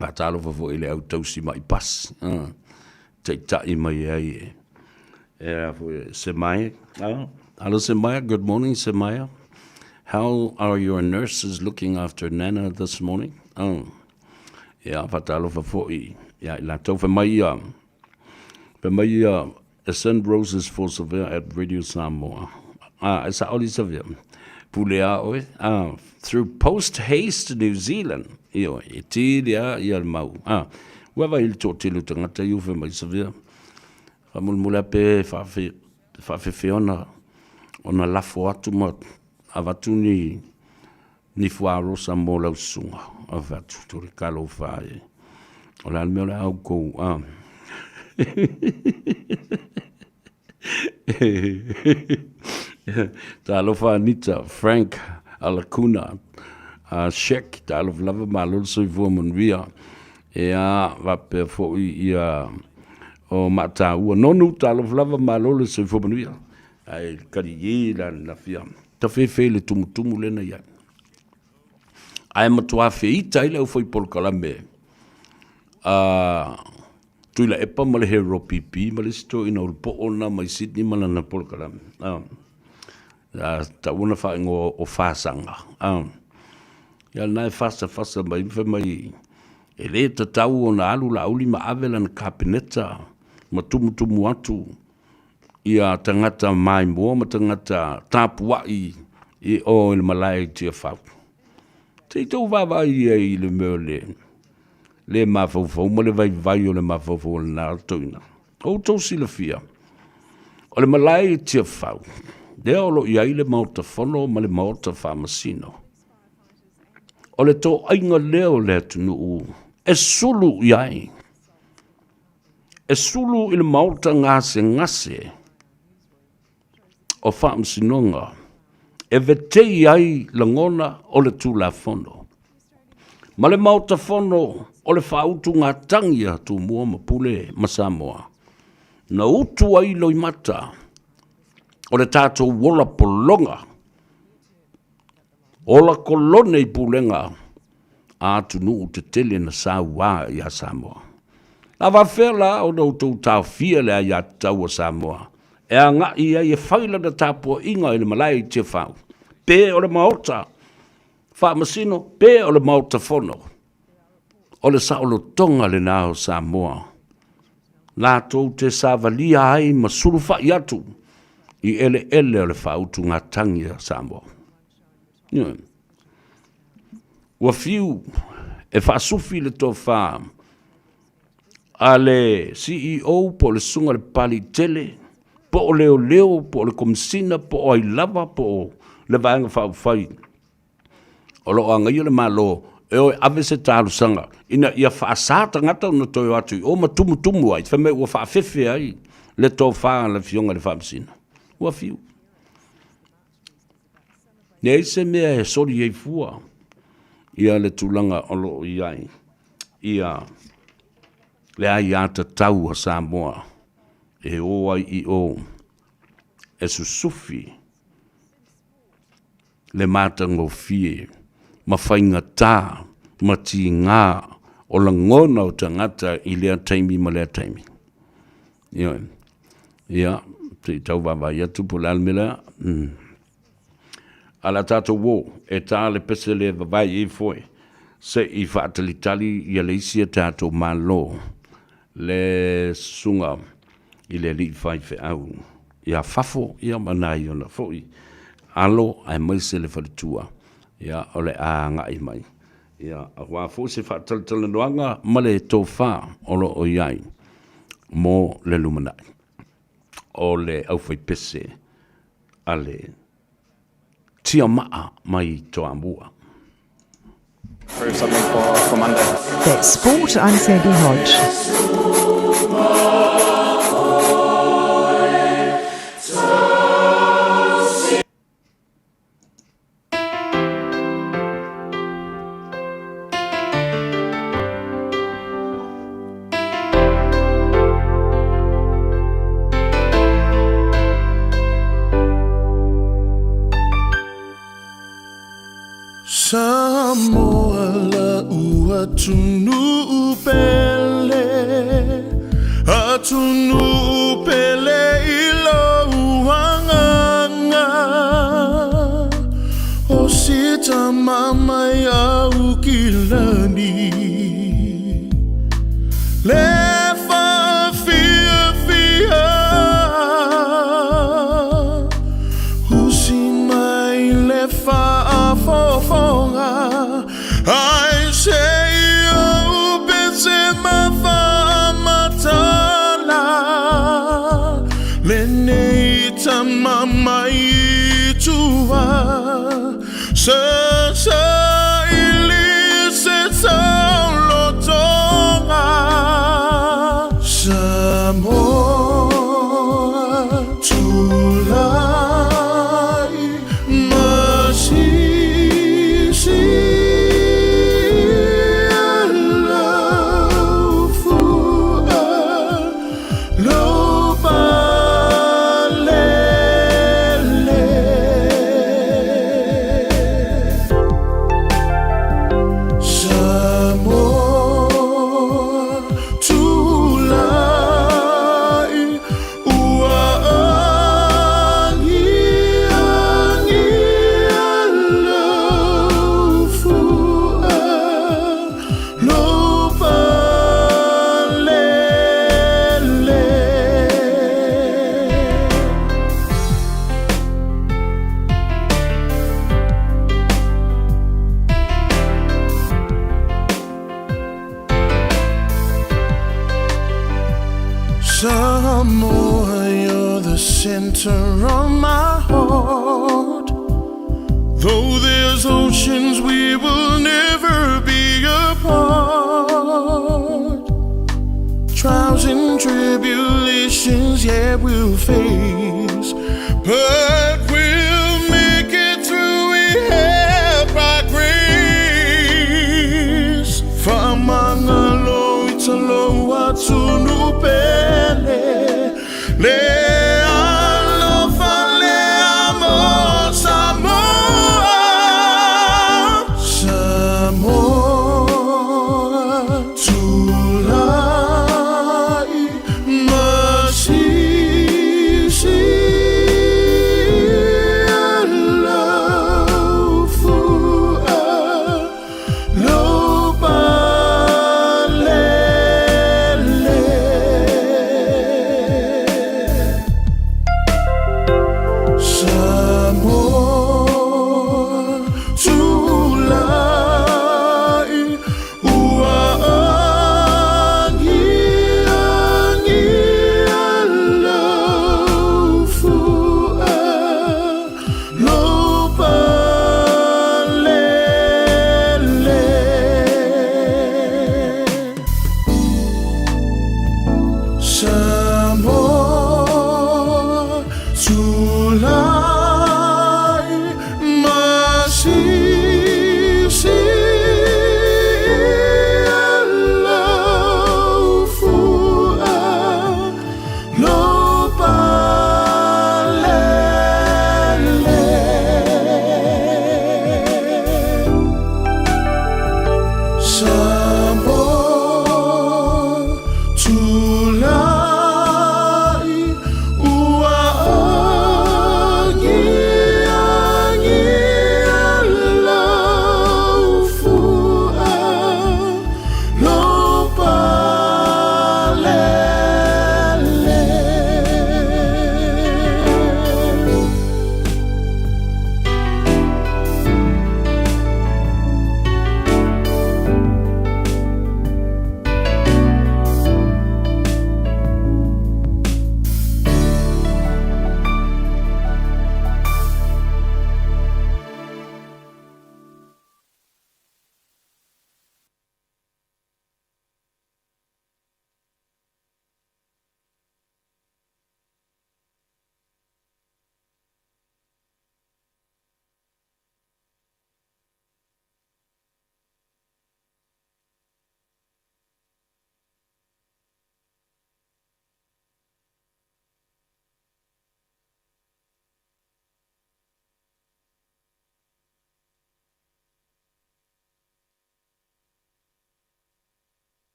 Speaker 3: Faatalofa foi i le au tausi mai pasi, taitai mai ai e a foi Semaia. Hello Semaia, good morning Semaia. How are your nurses looking after Nana this morning? Oh. Ia, faatalofa foi ia i latou. Fai mai ia, fai mai ia Send roses for Savea at Radio Samoa. Ah, e sao li Savea. Pule a oe. Ah, through post haste New Zealand. Ioe, e tele a ia le mau. Ah, ua vai le toatele o tagata i ufe mai Savea. Faamolemole a pe faafefea ona lafo atu ma avatu ni ni fuarosa mo lau susuga. A fai atu, tole talofa e. O le a le mea o le a outou, a. Talofa Anita, Frank, Alakuna, Shek, talofa lava, malo le soifua manuia. Ea, faapea foi ia o Maataua. Nonu, talofa lava, malo le soifua manuia. Ae kali i la lafia. Tafefe i le tumutumu lena i ai. Ae matua feita ai le aufai polokalame a Tuilaepa ma le Hero PP ma le isi toeaina o le poo lena mai Sydney ma lana polokalame. A tau ona faaigoa o Fasaga. Ia lena e fasafasa mai ma fai mai e le tatau ona alu Laauli ma ave lana Kapeneta ma tumutumu atu ia tagata maimoa ma tagata tapuai i o i le malae i Tiafau. Se i tou vaavaai i ai i le mea o le le mafaufau ma le vaivai o le mafaufau o lena toeaina. O outou silafia, o le malae i Tiafau, lea o lo o i ai le Maota Fono ma le Maota Faamasino. O le toaiga lea o le atunuu e sulu i ai E sulu i le maota gasegase o Faamasinoga e vetei ai lagona o le Tulafono ma le Maota Fono o le faautugatagi a Tumua ma Pule ma Samoa na utu ai loimata o le tatou ola pologa Ola kolone i pulega a atunuu tetele na saua ia Samoa. Na faafefea la ona outou taofia le aiatatau a Samoa e agai ai e fai lana tapuaiga i le malae i Tiafau, pe o le Maota Faamasino pe o le Maota Fono? O le saolotoga lena o Samoa, latou te savalia ai ma sulufai atu i eleele o le faautugatagi a Samoa. Ua fiu e faasufi le tofa a le CEO po o le Susuga i le Papaliitele, po o leoleo, po o le Komesina, po o ai lava, po o le Vaega Faaupufai o lo o agaia le Malo e o e ave se talosaga ina ia faasa tagata ona toe o atu i o ma tumutumu ai, fai mai ua faafefe ai le tofa a le Afioga i le Faamasino. Ua fiu. Leai se mea e soli ai fua ia le tulaga o lo o i ai ia. le aiatatau a Samoa e o ai i o e susufi le matagofie ma faigata ma tiga o lagona o tagata i lea taimi ma lea taimi. Ioe. Ia, se i tau vaavaai atu po o le a le mea lea. Ae o le a tatou o e ta le pese lea e vavae ifo e se i faatalitali ia le isi a tatou Malo, le susuga i le alii faifeau ia Fafo ia ma nai ona foi alo aemaise le faletua, ia o le a agai mai ia aua foi se faatalatalanoaga ma le tofa o lo o i ai mo le lumanai o le aufaipese a le Tiamaa mai Toamua.
Speaker 4: Prove something for Monday.
Speaker 5: That's sport. I'm Sandy Hodge.
Speaker 2: Samoa la'u atunuu pele, atunuu pele i lou agaga. O si tama mai au ki lani, le faafiafia. Usi mai le faafofoga, ai se i ou pese ma faamatala, lenei tama mai i tua, sasaili se taolotoga. Samoa tulai ma sisi lau fua lou palele. Samoa tulai ua agiagi lau fua lou palele. Samoa, you're the center of my heart. Though there's oceans, we will never be apart. Trials and tribulations, yeah, we'll face. But we'll make it through, we have by grace. Faamagalo i lou atunuu pele, le alofa lea mo Samoa. Samoa tulai ma sisi.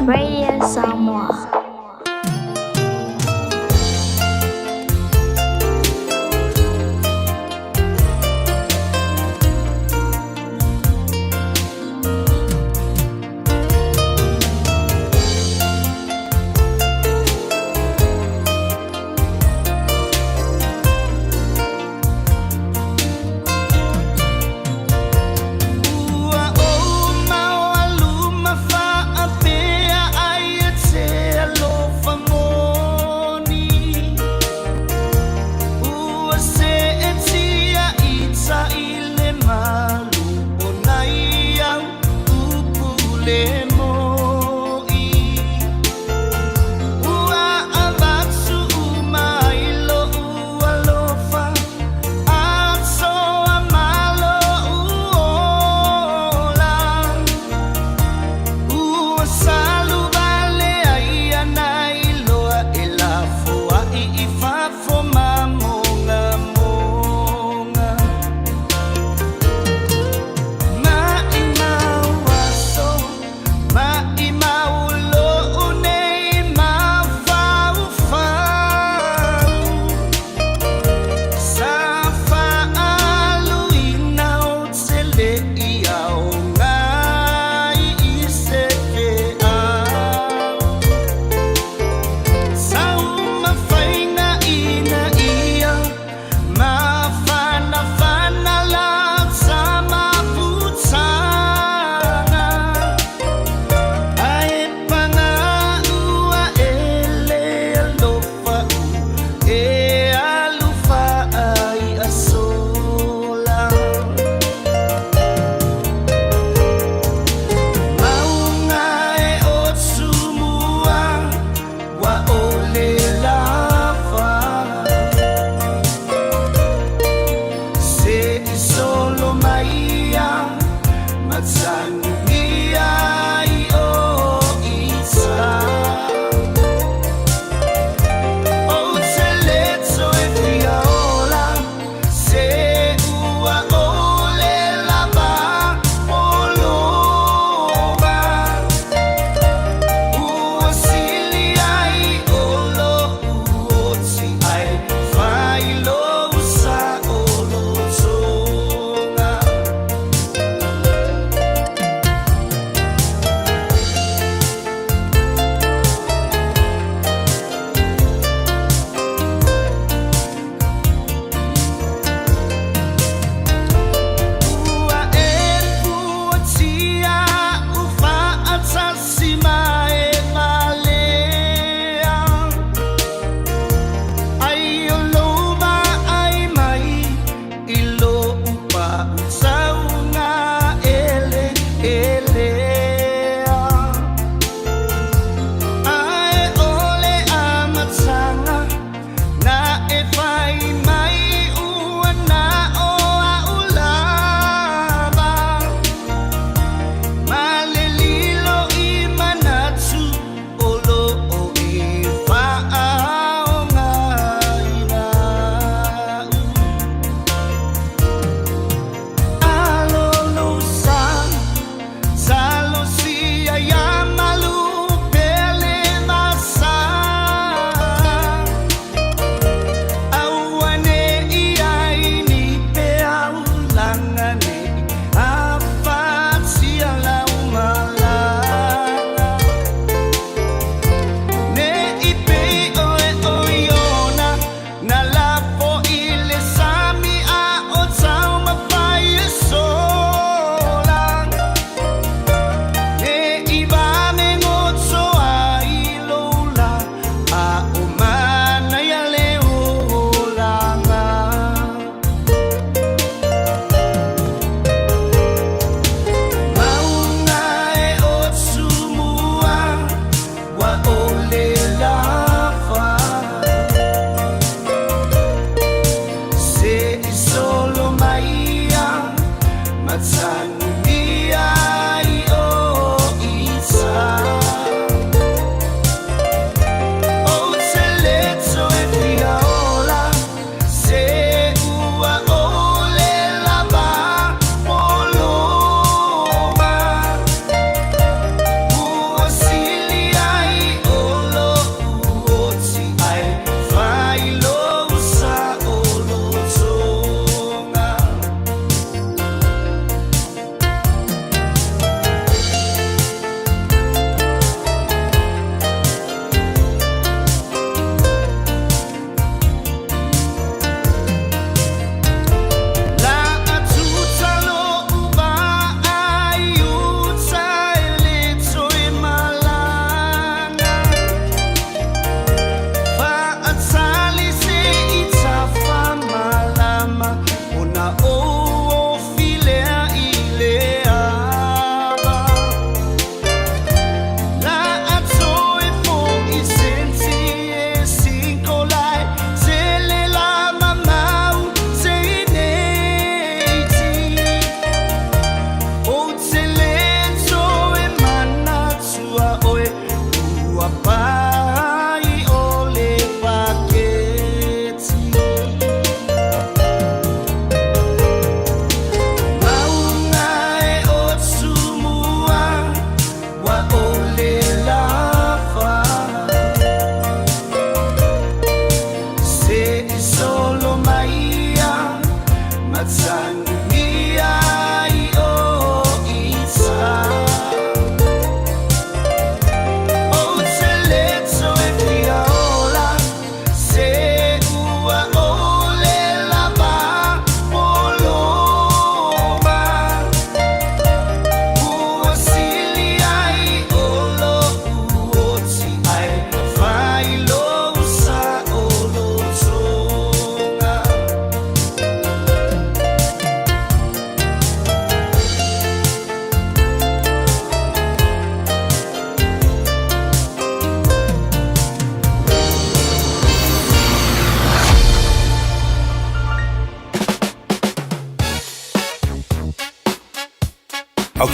Speaker 4: Radio Samoa.
Speaker 2: Ua ou maoaluma faapipiga.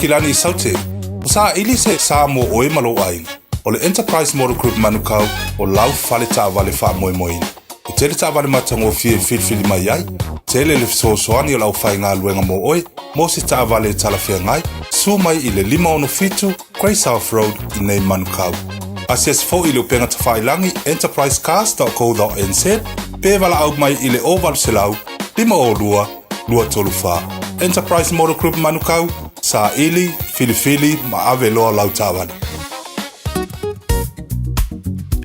Speaker 6: Kilani i Saute, o saili se sa mo oe ma lou aiga. O le Enterprise Motor Group Manukau o lau fale taavale faamoemoeina. E tele taavale matagofie e filifili mai ai, tele le fesoasoani o le aufaigaluega mo oe mo se taavale e talafeagai, susu mai i le 567 Grey South Road i nei Manukau. Asiasi foi i le upega tafailagi enterprisecars.co.nz pe valaau mai i le 0800 502 234. Enterprise Motor Group Manukau, saili, filifili ma ave loa lau taavale.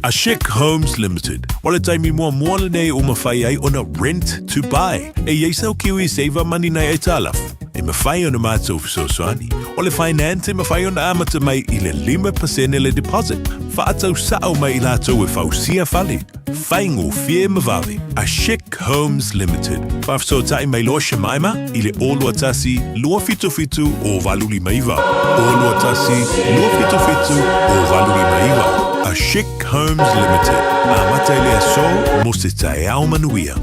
Speaker 7: A Chic Homes Limited. O le taimi muamua lenei ua mafai ai ona rent to buy. E i ai sau kiwi saver money nai aitalafu. E mafai ona matou fesoasoani. O le finance e mafai ona amata mai i le 5% le deposit. Faatau sao mai i latou e fausia fale. Faigofie ma vave. A Chic Homes Limited. Faafesootai mai loa Shemaima i le 021 277 0859. 021 277 0859. A Chic Homes Limited. Amata i le aso mo se taeao manuia.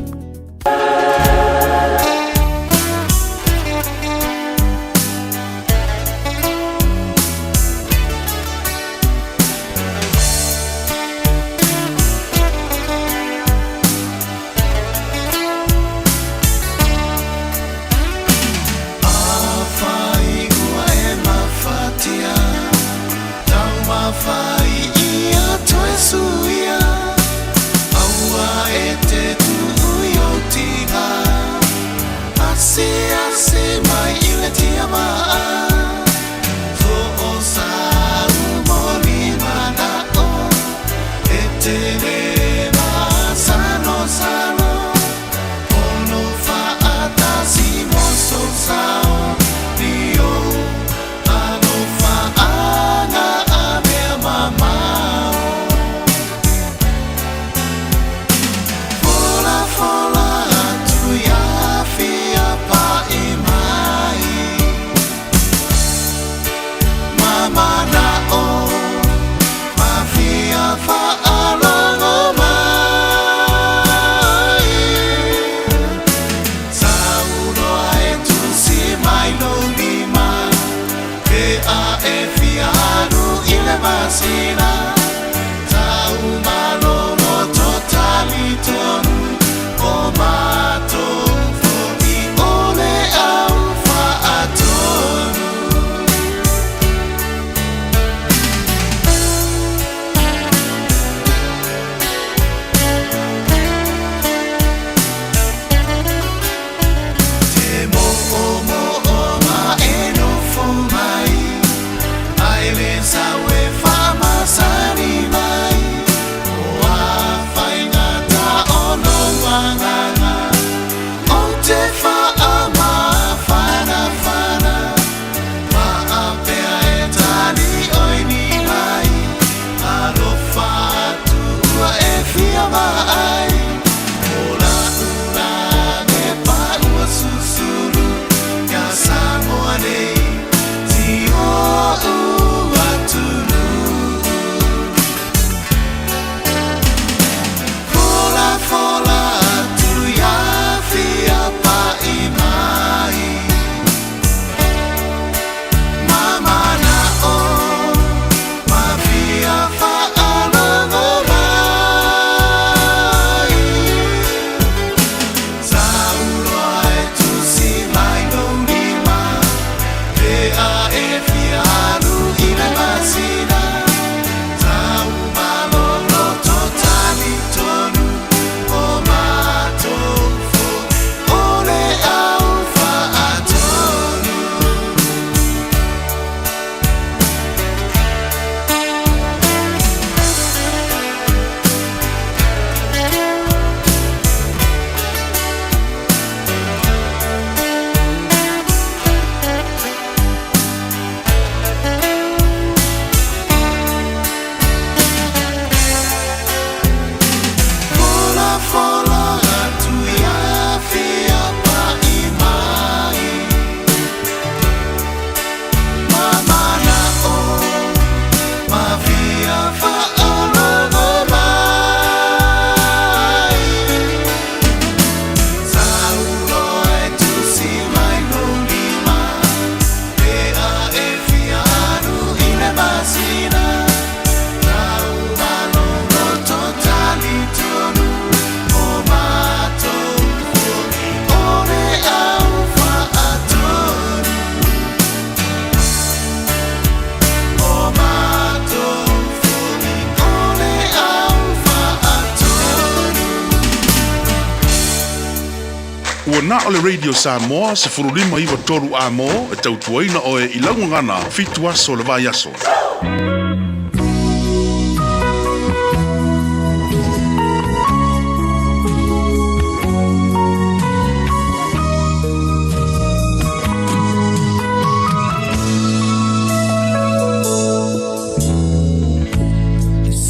Speaker 6: Na o le Radio Samoa 1593 Amo e tautuaina oe i laugagana 7 aso o le vaiaso.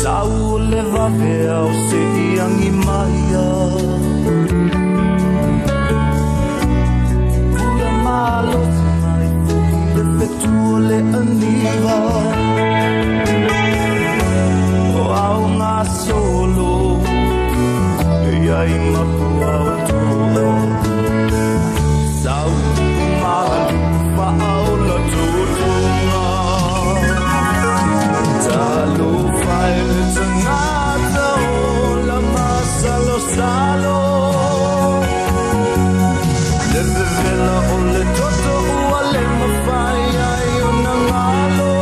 Speaker 2: Sau o le vavea o se iangi maia Pula malosi mai foi le fetu o le aniva O au ngā solo E ai mapua o toa Sau malu whaola tutunga Talo whaele tangata o la masalo salo Le vevela o le toto ua le mawhai ai o na ngalo.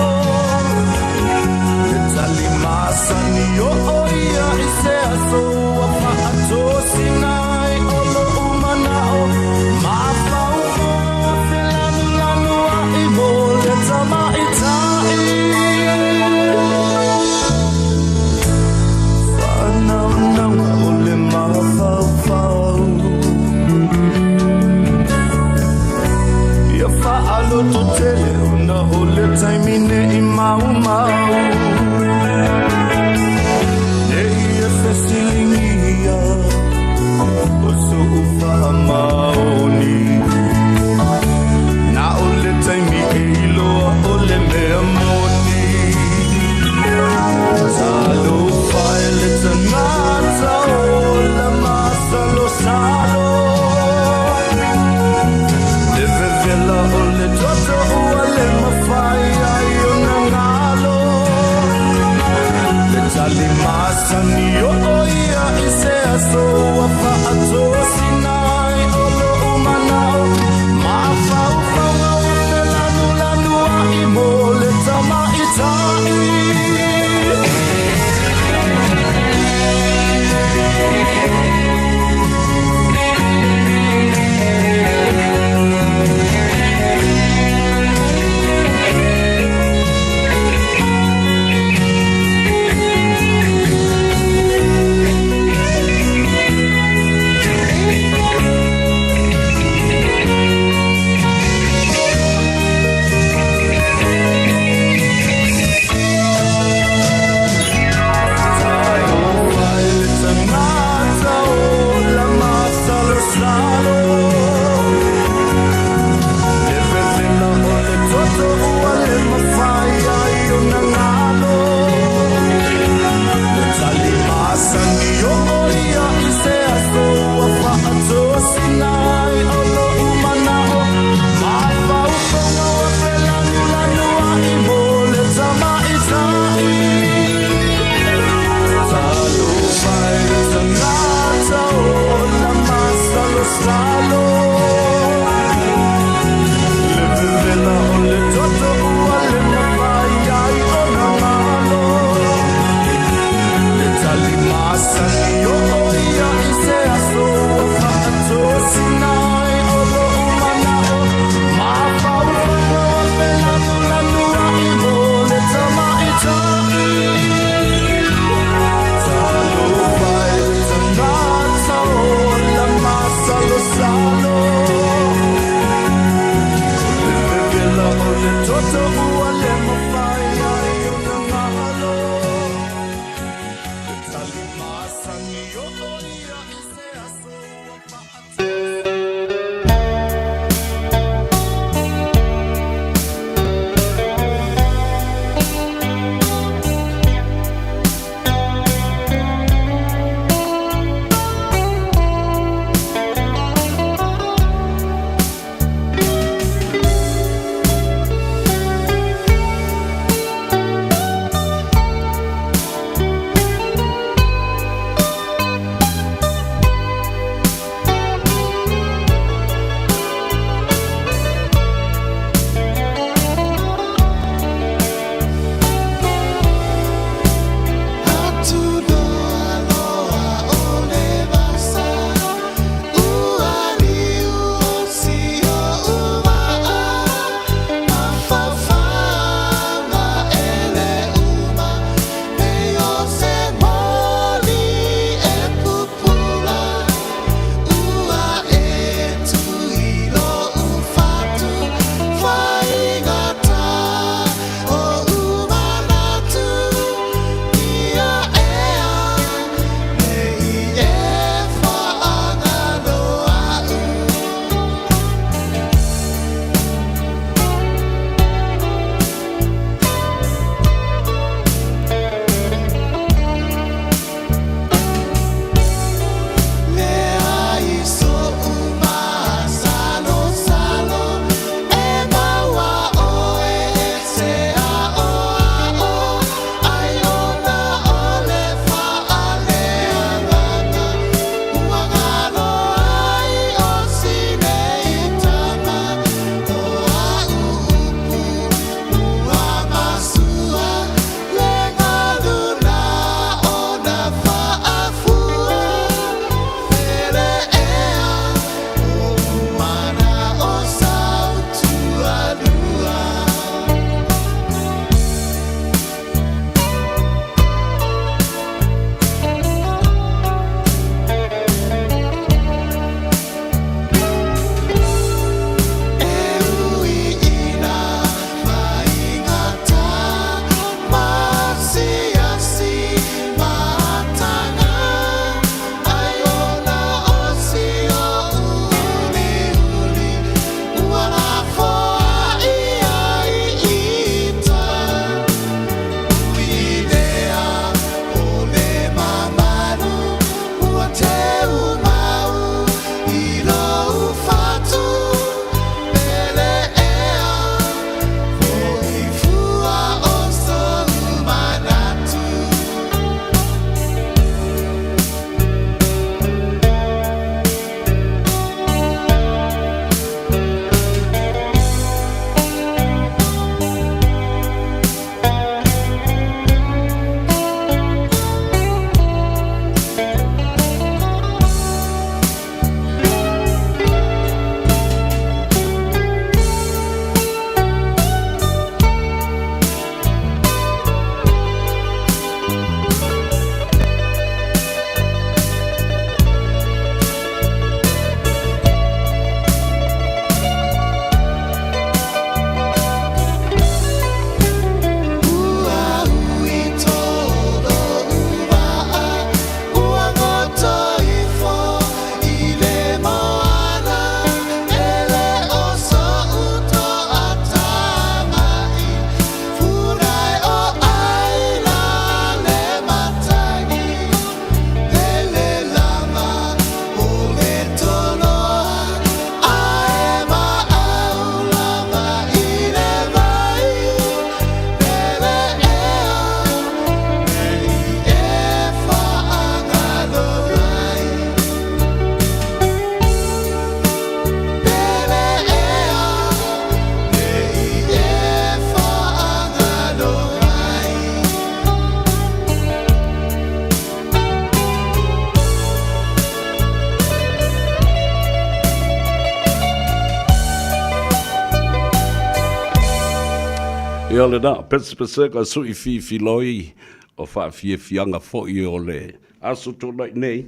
Speaker 3: Ia lena, pesepesega sui fifiloi o faafiafiaga foi o le aso tuanai nei,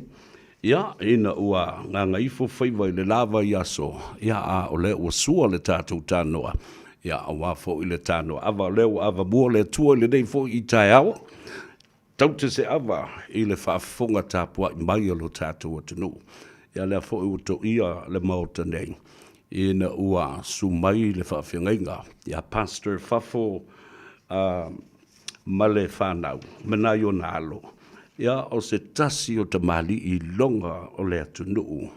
Speaker 3: ia, ina ua gagaifo faiva i le la vaiaso, ia, a o lea ua sua le tatou tanoa, ia, aua foi le tanoa ava, o lea ua avamua le Atua i lenei foi i taeao, taute se ava i le faafofoga tapuai mai a lo tatou atunuu. Ia lea foi ua toia le Maota nei, ina ua su mai le faafeagaiga ia Pastor Fafo uh, ma le fanau ma nai ona alo, ia o se tasi o tamalii iloga o le atunuu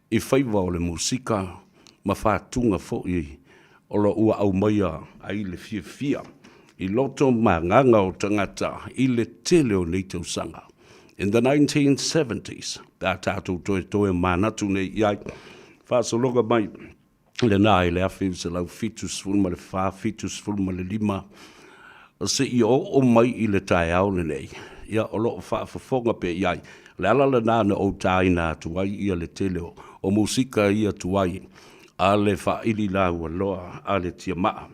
Speaker 3: i faiva o le musika ma fatuga foi o lo ua aumaia ai le fiafia i loto ma agaga o tagata i le tele o nei tausaga. In the 1970s, pe a tatou toetoe manatu nei i ai, faasologa mai lena i le 1974, 75, seia oo mai i le taeao lenei, ia o lo o faafofoga pea i ai. O le ala lena na ou taina atu ai ia le tele o musika ia tuai a le faaili laualoa a le tiamaa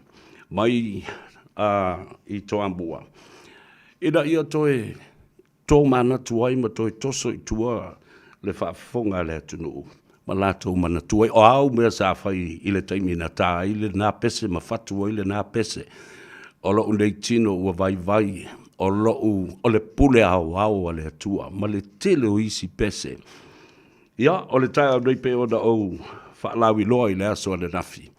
Speaker 3: mai i Toamua, ina ia toe tomanatu ai ma toe toso i tua le faafofoga a le atunuu ma latou manatu ai, o a au mea sa fai i le taimi na ta ai lena pese ma fatu ai lena pese, o lou nei tino ua vaivai, o lou, o le pule aoao a le Atua ma le tele o isi pese. Ia, o le taeao nei pei ona ou faalauiloa i le aso ananafi,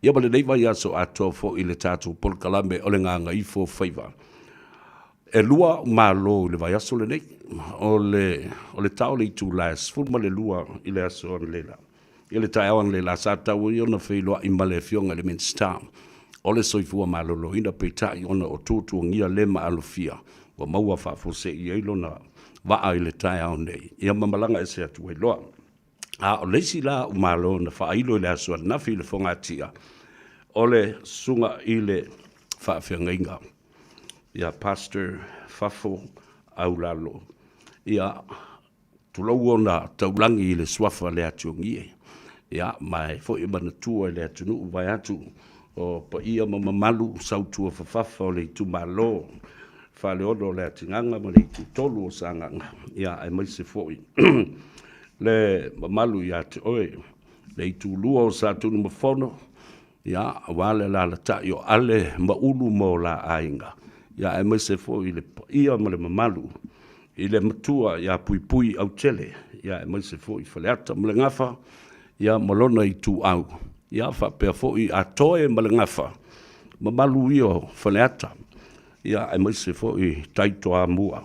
Speaker 3: ia ma lenei vaiaso atoa foi i le tatou polokalame o le Gagaifo Faiva. E lua malo i le vaiaso lenei, o le, o le ta o le itula e 12 i le aso analeila. I le taeao analeila sa tatau ai ona feiloai ma le Afioga i le Minisita o le Soifua Maloloina, peitai ona o tuatuagia le maalofia, ua maua faafuasei ai lona vaa i le taeao nei, ia ma malaga ese atu ai loa. A o le isi la au malo na faailo i le aso ananafi i le fogatia, o le susuga i le faafeagaiga ia Pastor Fafo Aulalo. Ia, tulou ona taulagi i le suafa le Atiogie, ia, ma e foi manatua i le atunuu vaeatu o paia ma mamalu sautua fafafa o le itumalo Faleolo o Leatigaga ma le Itutolu o Sagaga, ia, aemaise foi le mamalu ia te oe le Itulua o Satunumafono, ia, aua le alaalatai o Ale ma Ulu ma o la aiga, ia, aemaise foi le paia ma le mamalu i le matua ia Puipui Autele, ia, aemaise foi Faleata ma le Gafa, ia, ma lona ituau, ia, faapea foi Atoe ma le Gafa, mamalu ia o Faleata, ia, aemaise foi tai Toamua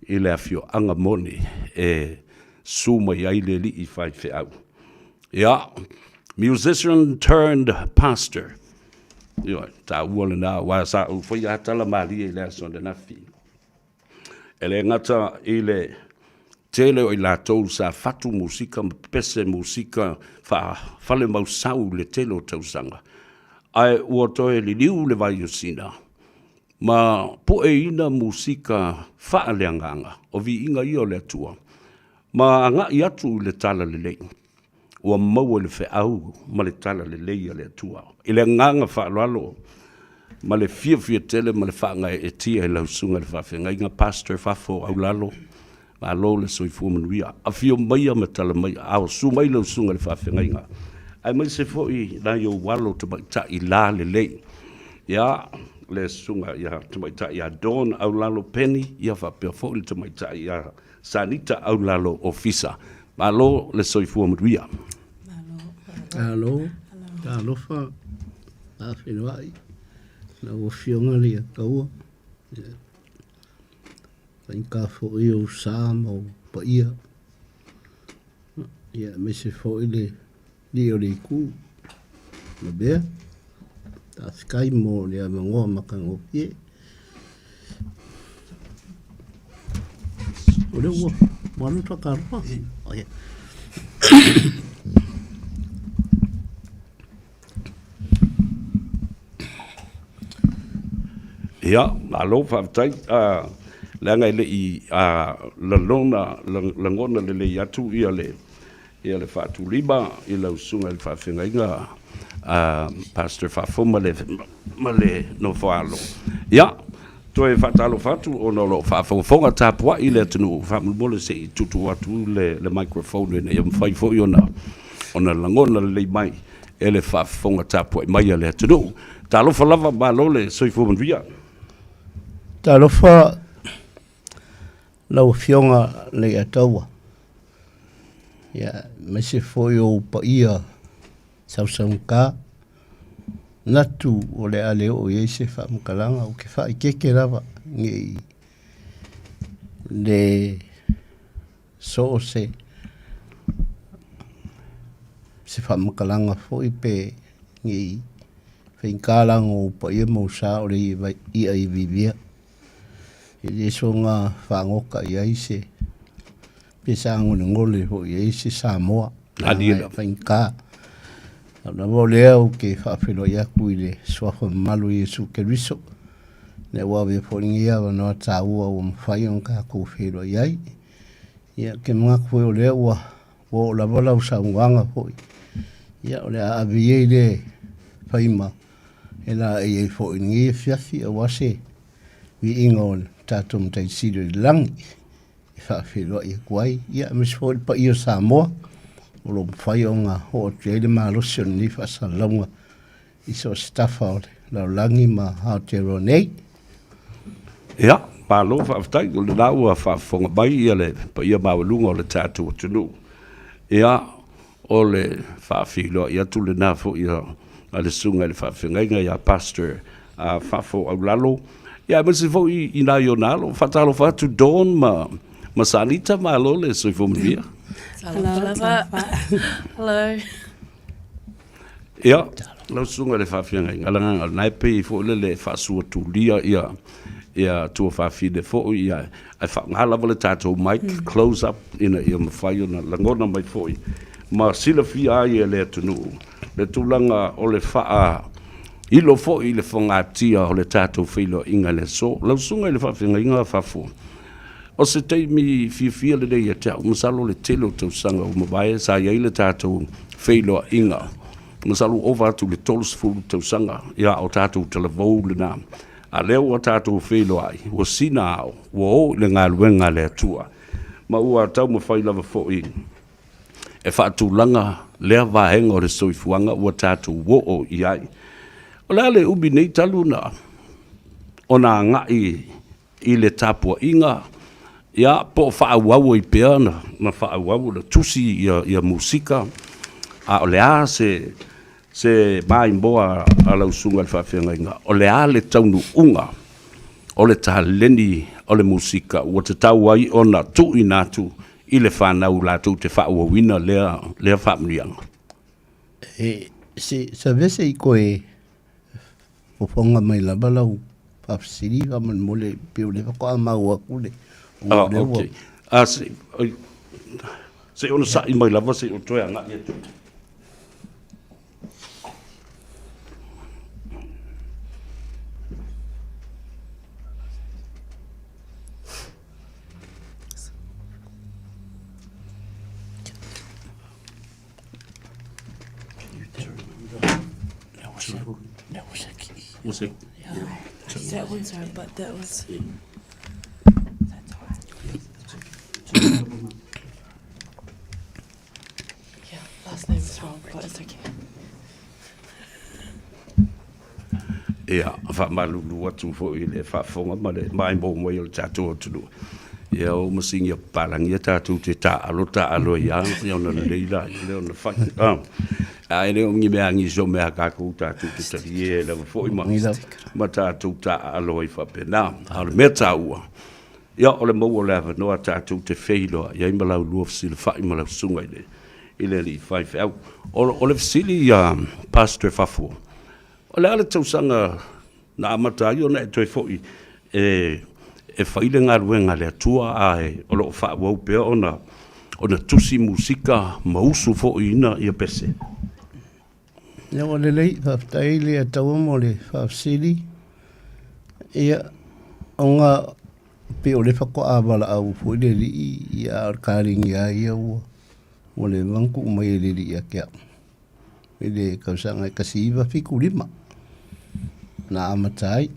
Speaker 3: i le afioaga moni e susu mai ai le alii faifeau. Ia, musician turned pastor. Ioe, taua lena, aua sa ou faia lava tala malie i le aso ananafi. E le gata i le tele o i latou sa fatu musika ma pepese musika faa-falemausau i le tele o tausaga, ae ua toe liliu le vai o Sina ma pueina musika faaleagaga, o viiga ia o le Atua, ma agai atu i le talalelei, ua maua i le feau ma le talalelei a le Atua. I le agaga faaaloalo ma le fiafia tele ma le faagaeetia i lau susuga i le faafeagaiga Pastor Fafo Aulalo, malo le soifua manuia. Afio maia ma tala mai, a o susu mai lau susuga i le faafeagaiga, aemaise foi nai ou alo tamaitai lalelei. Ia, le susuga ia tamaitai ia Dawn Aulalo Penny, ia faapea foi le tamaitai ia Sanita Aulalo Ofisa. Malo le soifua manuia.
Speaker 8: Malo. Talofa. Afenoai. Lau Afioga le Ataua. Faigata foi ou sa ma ou paia. Ia, aemaise foi le alii o le itu lavea. Faafetai mo le avanoa matagofie. O lea ua ua alu ta talofa. Ia.
Speaker 3: Ia, malo faafetai. Leaga e le i lalona, lagona lelei atu ia le. Ia le faatulima i lau susuga i le faafeagaiga a Pastor Fafo ma le, ma le nofoalo. Ia, toe faatalofa atu ona o lo o faafogafoga tapuai le atunuu, faamolemole se i tuutuu atu le, le microphone ina ia mafai foi ona, ona lagona lelei mai e le faafofoga tapuai mai a le atunuu. Talofa lava, malo le soifua manuia.
Speaker 8: Talofa Lau Afioga Leiataua, ia, aemaise foi o ou paia sausaugata, manatu o le a le oo i ai se faamatalaga, ou te faaeteete lava ne i le soo se se faamatalaga foi pe ne i faigata laga o ou paia ma ou sa o le i'a iviivia. E le soona faagoka i ai se pe sagolegole foi i ai se Samoa leaga e faigata. Pau lava o lea ou te faafeiloai atu i le Suafa mamalu o Iesu Keriso, lea ua avea foi lenei avanoa taua ua mafai ona tatou feiloai ai. Ia, ou te manatu foi o lea ua oo lava lau saunoaga foi, ia o le a ave ia i le faima e laei ai foi i lenei afiafi aua se viiga o le tatou Matai Sili o i le lagi e faafeiloai atu ai, ia aemaise foi le paia o Samoa o lo o mafai ona oo atu i ai le malosi o lenei faasalalauga i so o se tafa o le lalolagi ma Aotearoa nei.
Speaker 3: Ia, malo faafetai, o lena ua faafofoga mai ia le paia maualuga o le tatou atunuu. Ia, O le faafeiloai atu lena foi a le susuga i le faafeagaiga ia Pastor Fafo Aulalo, ia aemaise foi i nai ona alo. Faatalofa atu Dawn ma, ma Sanita, malo le soifua manuia.
Speaker 9: Talofa. Hello.
Speaker 3: Ia, lau susuga i le faafeagaiga, leaga o lena e pei foi lele e faasuatulia ia, ia tuafafine foi, ia, ae faaaoga lava le tatou mic close up ina ia mafai ona lagona mai foi ma silafia ai e le atunuu le tulaga o le faailo foi i le fogatia o le tatou feiloaiga i le aso. Lau susuga i le faafeagaiga a Fafo, o se taimi fiafia lenei ia te au, masalo le tele o tausaga ua mavae sa i ai le tatou feiloaiga, masalo ua ova atu i le 30 tausaga, ia o tatou talavou lena. A lea ua tatou feiloai, ua sina ao, ua o i le galuega a le Atua, ma ua taumafai lava foi e faatulaga lea vaega o le soifuaga ua tatou oo i ai. O le a le umi nei talu na ona agai i le tapuaiga, ia, po o faaauau ai pea na faaauau ona tusi ia musika, a o le a se Se maimoa a lau susuga i le faafeagaiga, o le a le taunuuga o le taleni o le musika ua tatau ai ona tuuina atu i le fanau latou te faaauauina lea, lea faamanuiaga?
Speaker 8: E, se, se se i koe fofoga mai lava lau faafesili faamolemole pei o lea faatoa mau atu le
Speaker 3: Ah, okay. Ah, se, oi, se i onosai mai lava se i ou toe agai atu. What's it?
Speaker 9: That one's right, but that was. That's all right. Yeah, last name is wrong, but it's okay.
Speaker 3: Ia, faamalulu atu foi i le faafofoga ma le maimoa mai o le tatou atunuu. Ia, o masini a papalagi ia tatou te taaalo taaalo ai lava, ia ona lelei laia lea ona fai. Ah, ae le o ni mea nisi o mea a tatou tatou te talie lava foi ma, ma tatou taaalo ai faapena. A o le mea taua, Ia, o le maua o le avanoa tatou te feiloai ai ma la ulua fesilafai ma lau susuga i le, i le alii faifeau. O, o le fesili ia Pastor Fafo, o le a le tausaga na amata ai ona e toe foi e, e fai le galuega a le Atua ae o lo o faaauau pea ona, ona tusi musika ma usu foi ina ia pese?
Speaker 8: Ia ua lelei, faafetai le Ataua mo le faafesili. Ia, ona pei o lea faatoa valaau foi le alii, ia a o le kalegi lava ia ua Ua leva ona tuu mai e le Alii ia te au i le tausaga e 1975 na amata ai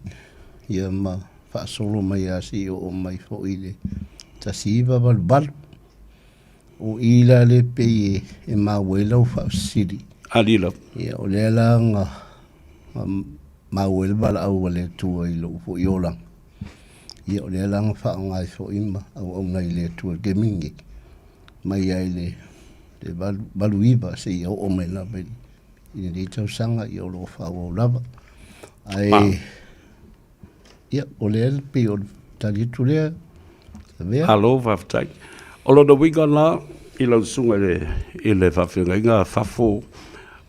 Speaker 8: ia ma faasolo mai lava seia oo mai foi i le 1988. O i la lea pei e maua ai lau faafesili.
Speaker 3: Alii lava.
Speaker 8: Ia, o lea la na maua ai le valaau a le Atua i lou foi olaga. Ia, o lea la na faaaoga ai foi ma auauna i le Atua i le taimi lenei, mai lava i le 89 seia oo mai lava i lenei tausaga, ia o lo o faaauau lava. Ae, ia, o lea e pei o le tali atu lea. Avea.
Speaker 3: Malo faafetai. O lona uiga la i lau susuga i le, i le faafeagaiga a fafo,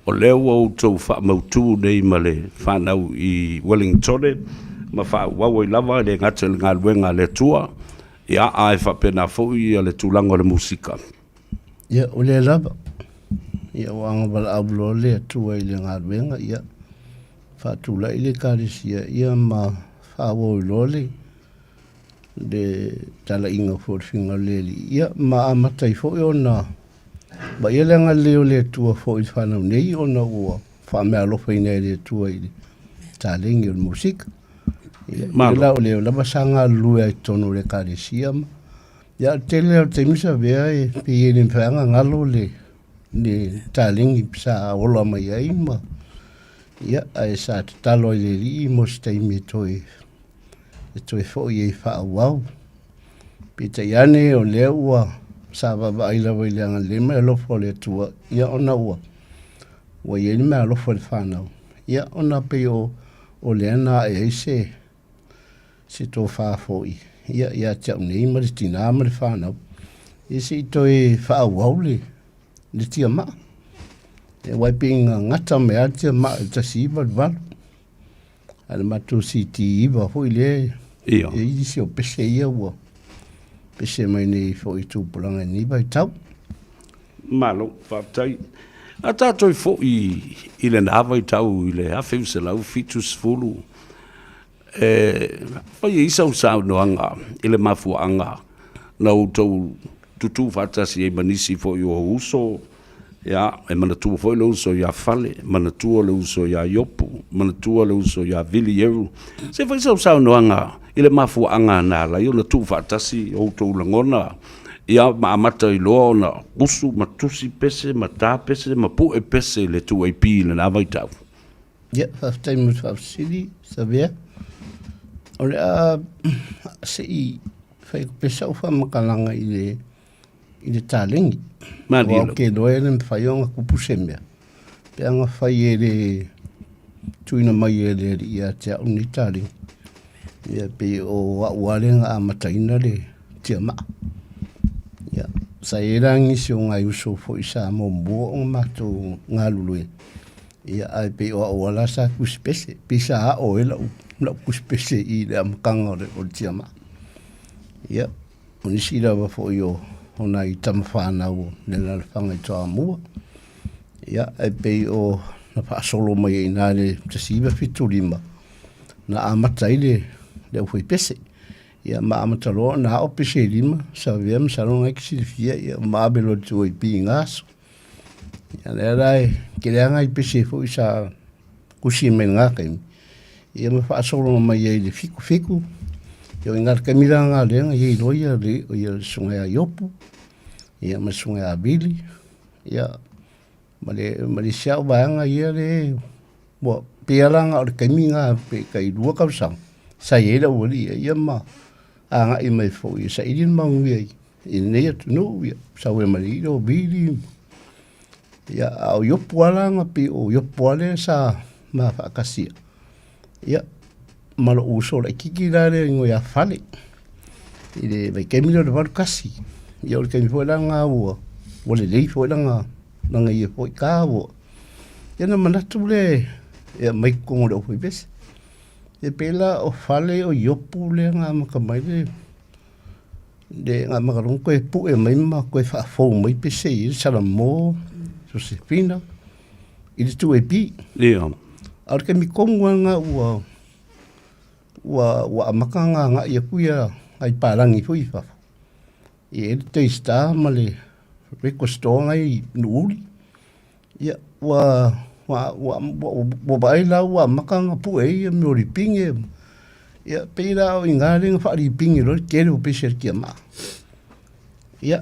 Speaker 3: o lea ua outou faamautu nei ma le fanau i Wellingtone ma faaauau ai lava e le gata i le galuega a le Atua, ia, ae faapena foi le tulaga o le musika.
Speaker 8: Ia, o lea lava. Ia, ua agavalaau loa le Atua i le galuega, ia, faatulai le Ekalesia, ia ma faaauau ai loa le, le talaiga foi o le finagalo o le Alii, ia, ma amata ai foi ona vaaia le agalelei o le Atua foi i le fanau nei ona ua faameaalofaina e le Atua i le taleni o le musika. Ia, o la o lea lava sa galulue ai i totonu o le Ekalesia ma ia, o le tele lava o taimi sa avea e pei e le mafai lava ona galo le le taleni sa ola mai ai ma ia, ae sa tatalo ai le Alii mo se taimi e toe e toe foi ai faaauau. Peitai ane o lea ua sa vaavaai lava i le agalelei ma le alofa o le Atua, ia ona ua ua i ai le meaalofa i le fanau, ia ona pei o o lea na ae ai se se tofa foi ia ia te au nei ma le tinā ma le fanau, ia se i toe faaauau le le tiamaa. Aua e pei na gata mai lava le tiamaa i le 1988. A le matou CT9 foi lea
Speaker 3: Ia.
Speaker 8: e i isi o pese ia ua pese mai nei foi i tupulaga i lenei vaitau.
Speaker 3: Malo, faafetai. A tatou foi i lena vaitau i le 1970, e fai ai sau saunoaga i le mafuaaga na outou tutū faatasi ai ma nisi foi o uso, ia, e manatua foi le uso ia Fale, manatua le uso ia Iopu, manatua le uso ia Vili Eru. Se fai sau saunoaga i le mafuaaga na ala ai ona tuufaatasi outou lagona, ia, ma amata ai loa ona usu ma tusi pese ma ta pese ma pue pese i le 2AP i lena vaitau.
Speaker 8: Ia, faafetai mo le faafesili, Savea. O le a se i fai atu pea sau faamatalaga i le i le taleni.
Speaker 3: Malie
Speaker 8: Aua ou te iloa e le mafai ona tupu se mea pe ana fai e le tuuina mai e le Alii ia te au lenei taleni. Ia pei o au lava lea na amataina le tiamaa. Ia, sa i ai la nisi o nai uso foi sa muamua ona matou galulue, ia ae pei o au lava la sa tusipese, pei sa ao ai lau, lau tusipese i le amataga o le, o le tiamaa. Ia, O nisi lava foi o, o nai tama fanau o le alaalafaga i Toamua. Ia, e pei o na faasolo mai ai i ina i le 1975, na amata ai le, le aufaipese. Ia, ma amata loa ona ao pese e lima, Savea masalo o lena e te silafia, ia ma ave loa i le 2AP i na aso. Ia, lea la e tele lava nai pese foi sa tusi mai i lena taimi, ia ma faasolo mai ai i le 77, ia o i ina le taimi la lena lea na i ai loa ia le ia le susuga ia Iopu, ia ma le susuga ia Vili, ia ma le ma le isi lava vaega ia le ua pei lava la na o le taimi lena pe tai 2 tausaga sa i ai le aualii ia ma agai mai foi e saili le manuia i i lenei atunuu, ia sau ai ma le ilo o Vili. Ia, a o Iopu lava la na pei o Iopu lava lea sa ma faatasi ai. Ia, ma lou uso laitiiti la lea e igoa ia Fale i le vaitaimi lea o le 81. Ia o le taimi foi la lena ua ua lelei foi lana lana ia foi ta ua. Ia ona manatu lea e aumai i totonu o le aufaipese. E pei la o Fale o Iopu lea na amata mai le le amata loa ona toe pue mai ma toe faafou mai pese ia, le Salamo, Josefina, i le 2AP.
Speaker 3: Ia.
Speaker 8: A o le taimi tonu lava lena ua ua ua amata ona agai atu ia nai palagi foi i fafo, e i ai le Daystar ma le record store ngai i Nu'uuli. Ia, ua, ua, ua, ua, ua vaai la ua amata ona pue ai ia mea o lipinge. Ia, pei la o i ina lea na faalipinge loa le tele o pese a le tiamaa. Ia,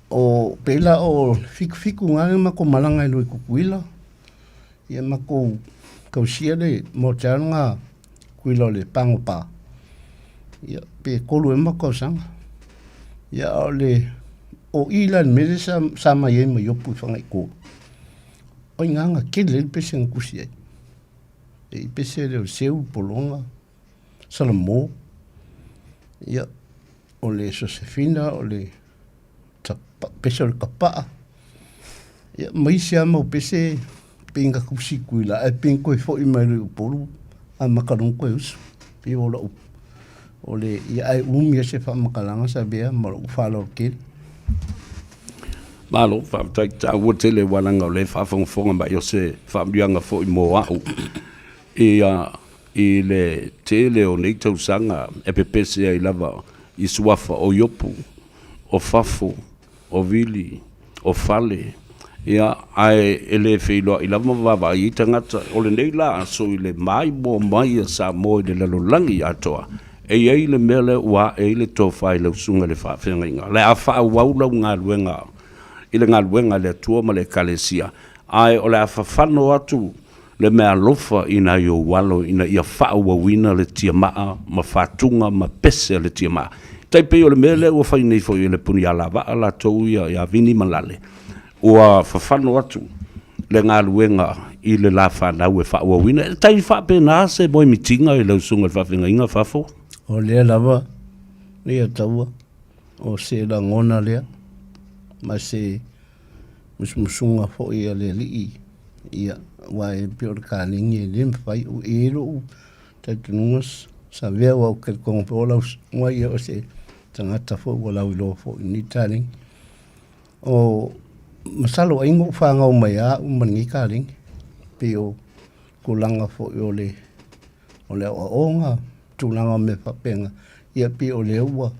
Speaker 8: o, pei la o 77 na na matou malaga ai loa i Tutuila, ia matou tausia le motel lena Tutuila o le Pagopa. Ia, pe 3 ea matou tausaga. Ia, a o le, o i la i le mea lea sa, sa mai ai ma Iopu i Faga'i 3, o i ina na tele ai le pese na tusi ai. E i pese lea o le seu, pologa, salamo, ia, o le Sosefina, o le pese o le tapa'a, ia ma isi lava mau pese pei na tusi i Tutuila ae pei na toe foi mai loa i Upolu amata loa ona toe usu. Pei o la'u, o le, ia ae umi ai se faamatalaga Savea ma lo'u faaaloalo tele.
Speaker 3: Malo, faafetai taua tele aua leaga o lea e faafogafoga mai o se faamanuiaga foi mo a'u ia i le tele o nei tausaga e pepese ai lava i suafa o Iopu, o Fafo, o Vili, o Fale, ia, ae e le feiloai lava ma vaavaai ai tagata. O lenei la aso i le maimoa mai a Samoa i le lalolagi atoa, e i ai le mea lea ua ae ai le tofa i lau susuga i le faafeagaiga, o le a faaauau lau galuega i le galuega a le Atua ma le Ekalesia, ae o le a fafano atu le meaalofa i nai ou alo ina ia faaauauina le tiamaa ma fatuga ma pese a le tiamaa. E tai pei o le mea lea ua fai nei foi e le Punialavaa latou ia ia Vini ma Lale, ua fafano atu le galuega i le la fanau e faaauauina. E tai faapena se moemitiga i lau susuga i le faafeagaiga Fafo?
Speaker 8: O lea lava ia taua, o se lagona lea ma se musumusuga foi a le Alii, ia, aua e pei o le kalegi e le mafai, e i ai lou talitonuga Savea aua ou te talitonu foi o lau susuga ia o se tagata foi ua lauiloa foi i lenei kalegi. O, masalo ai na ou fanau mai lava au ma lenei kalegi, pei o tulaga foi o le o le aoaoga, tulaga o mea faapena, ia pei o lea ua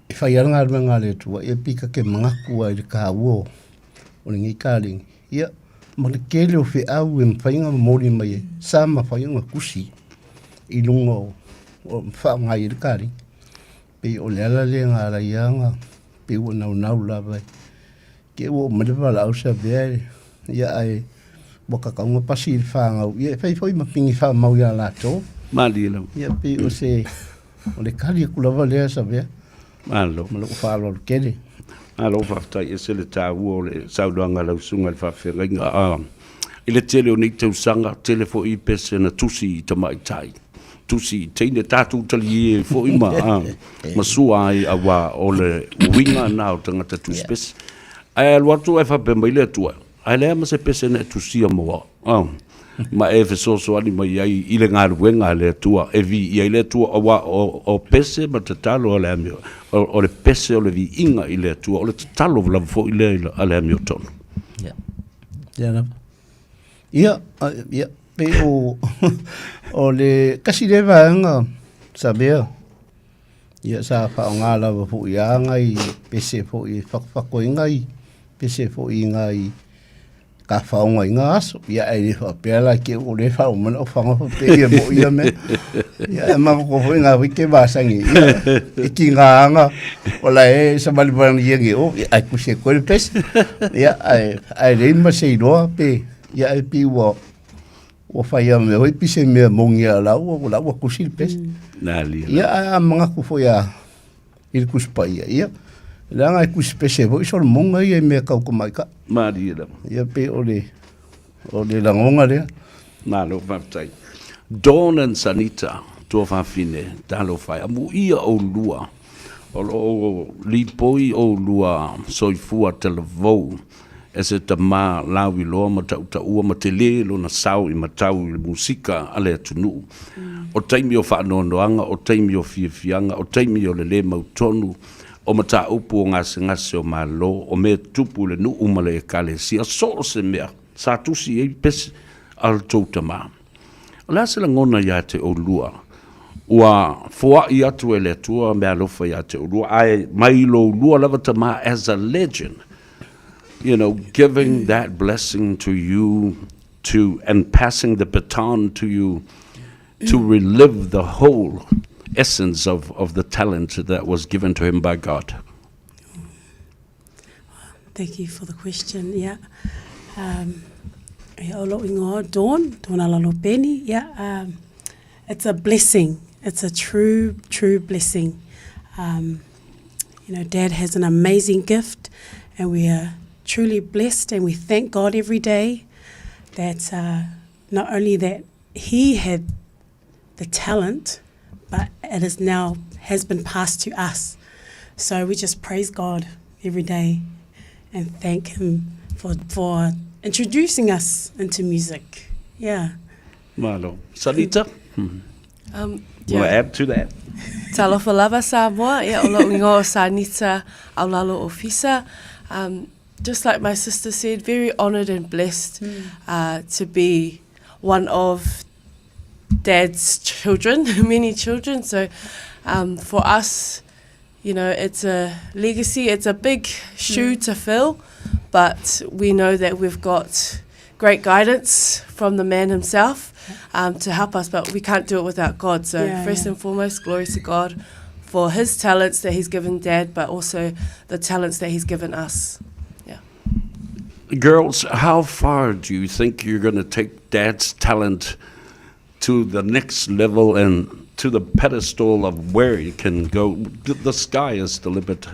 Speaker 8: e fai lava le galuega a le Atua, ia pei ta te manatu lava i le taua o lenei kalegi, ia, ma le tele o feau e mafai ona momoli mai ai, sa mafai ona tusi i luga o faaaoga ai le kalegi. Pei o le ala lea na ala ai ona pei ua naunau lava te i ua oo mai le valaau Savea, ia ae ua tatau ona pasi i le fanau, ia e fai foi ma pigi faamau ia latou.
Speaker 3: Malie lava.
Speaker 8: Ia pei o se o le tali atu lava lea Savea.
Speaker 3: Malo.
Speaker 8: Ma lou faaaloalo tele.
Speaker 3: Malo faafetai, e ese le taua o le saunoaga a lau susuga i le faafeagaiga. I le tele o nei tausaga, tele foi pese na tusi i tamaitai, tusi i teine, tatou talie ai foi ma, ma sua ai aua o le uiga na o tagata tusi pese. Ae alu atu ae faapea mai le Atua, ae leai ma se pese na e tusia mo au. Oh. Ma e fesoasoani mai ai i le galuega a le Atua, e viia ai le Atua, aua o, o pese ma tatalo a le amio, o, o le pese o le viiga i le Atua, o le tatalo lava foi lea a le amiotonu.
Speaker 8: Yeah. Ia lava. Ia, ia, pei o, o le tasi lea vaega Savea, ia sa faaaoga lava foi ia nai pese foi e fatofatoina ai pese foi i nai tafaoga i na aso. Ia ae le faapea la ke o le faauma mai lau faga faapea ia moʻi ia mea. Ia e mafaufau foi na foi ke masani. Ia e tiga ana o la e savalivali ia ni o, ia ae tusi atu ai le pese. Ia ae ae leai ma se iloa pe ia ae pei ua ua fai lava mea foi pei se mea moni a la ua la ua tusi le pese. Ia ae a manatu foi a i le Tusi Paia, ia, leaga e tusi pese foi Solomona ia i mea tau tamaitai.
Speaker 3: Malie lava.
Speaker 8: Ia pei o le, o le lagona lea.
Speaker 3: Malo faafetai. Dawn and Sanita, tuafafine, talofa e, amuia oulua, o lo o lipoi oulua soifua talavou e se tama lauiloa ma tautaua ma tele lona sao i matau i le musika a le atunuu. O taimi o faanoanoaga, o taimi o fiafiaga, o taimi o le lē mautonu, o mataupu o gasegase o Malo, o mea tupu i le nuu ma le Ekalesia, so o se mea sa tusi ai pese a lo tou tama. O le a se lagona iā te oulua ua foai atu e le Atua meaalofa iā te oulua, ae mai loulua lava tama as a legend? you know, giving that blessing to you to and passing the baton to you to relive the whole essence of, of the talent that was given to him by God?
Speaker 9: Thank you for the question. Yeah. Um, ingoa, Dawn, Dawn Alalo Penny. Yeah. Um, it's a blessing. It's a true, true blessing. Um, you know, Dad has an amazing gift, and we are truly blessed, and we thank God every day that not only that he had the talent, but it is now has been passed to us. So we just praise God every day and thank him for, for introducing us into music. Yeah.
Speaker 3: Malo. Sanita? Yeah. Want to add to that?
Speaker 10: Talofa lava Samoa, ia o lou ingoa o Sanita Aulalo Ofisa. Just like my sister said, very honoured and blessed to be one of Dad's children, many children. So for us, you know, it's a legacy, it's a big shoe to fill, but we know that we've got great guidance from the man himself to help us, but we can't do it without God. So first and foremost, glory to God for his talents that he's given Dad, but also the talents that he's given us. Yeah.
Speaker 3: Girls, how far do you think you're going to take Dad's talent to the next level and to the pedestal of where it can go? The sky is the limit.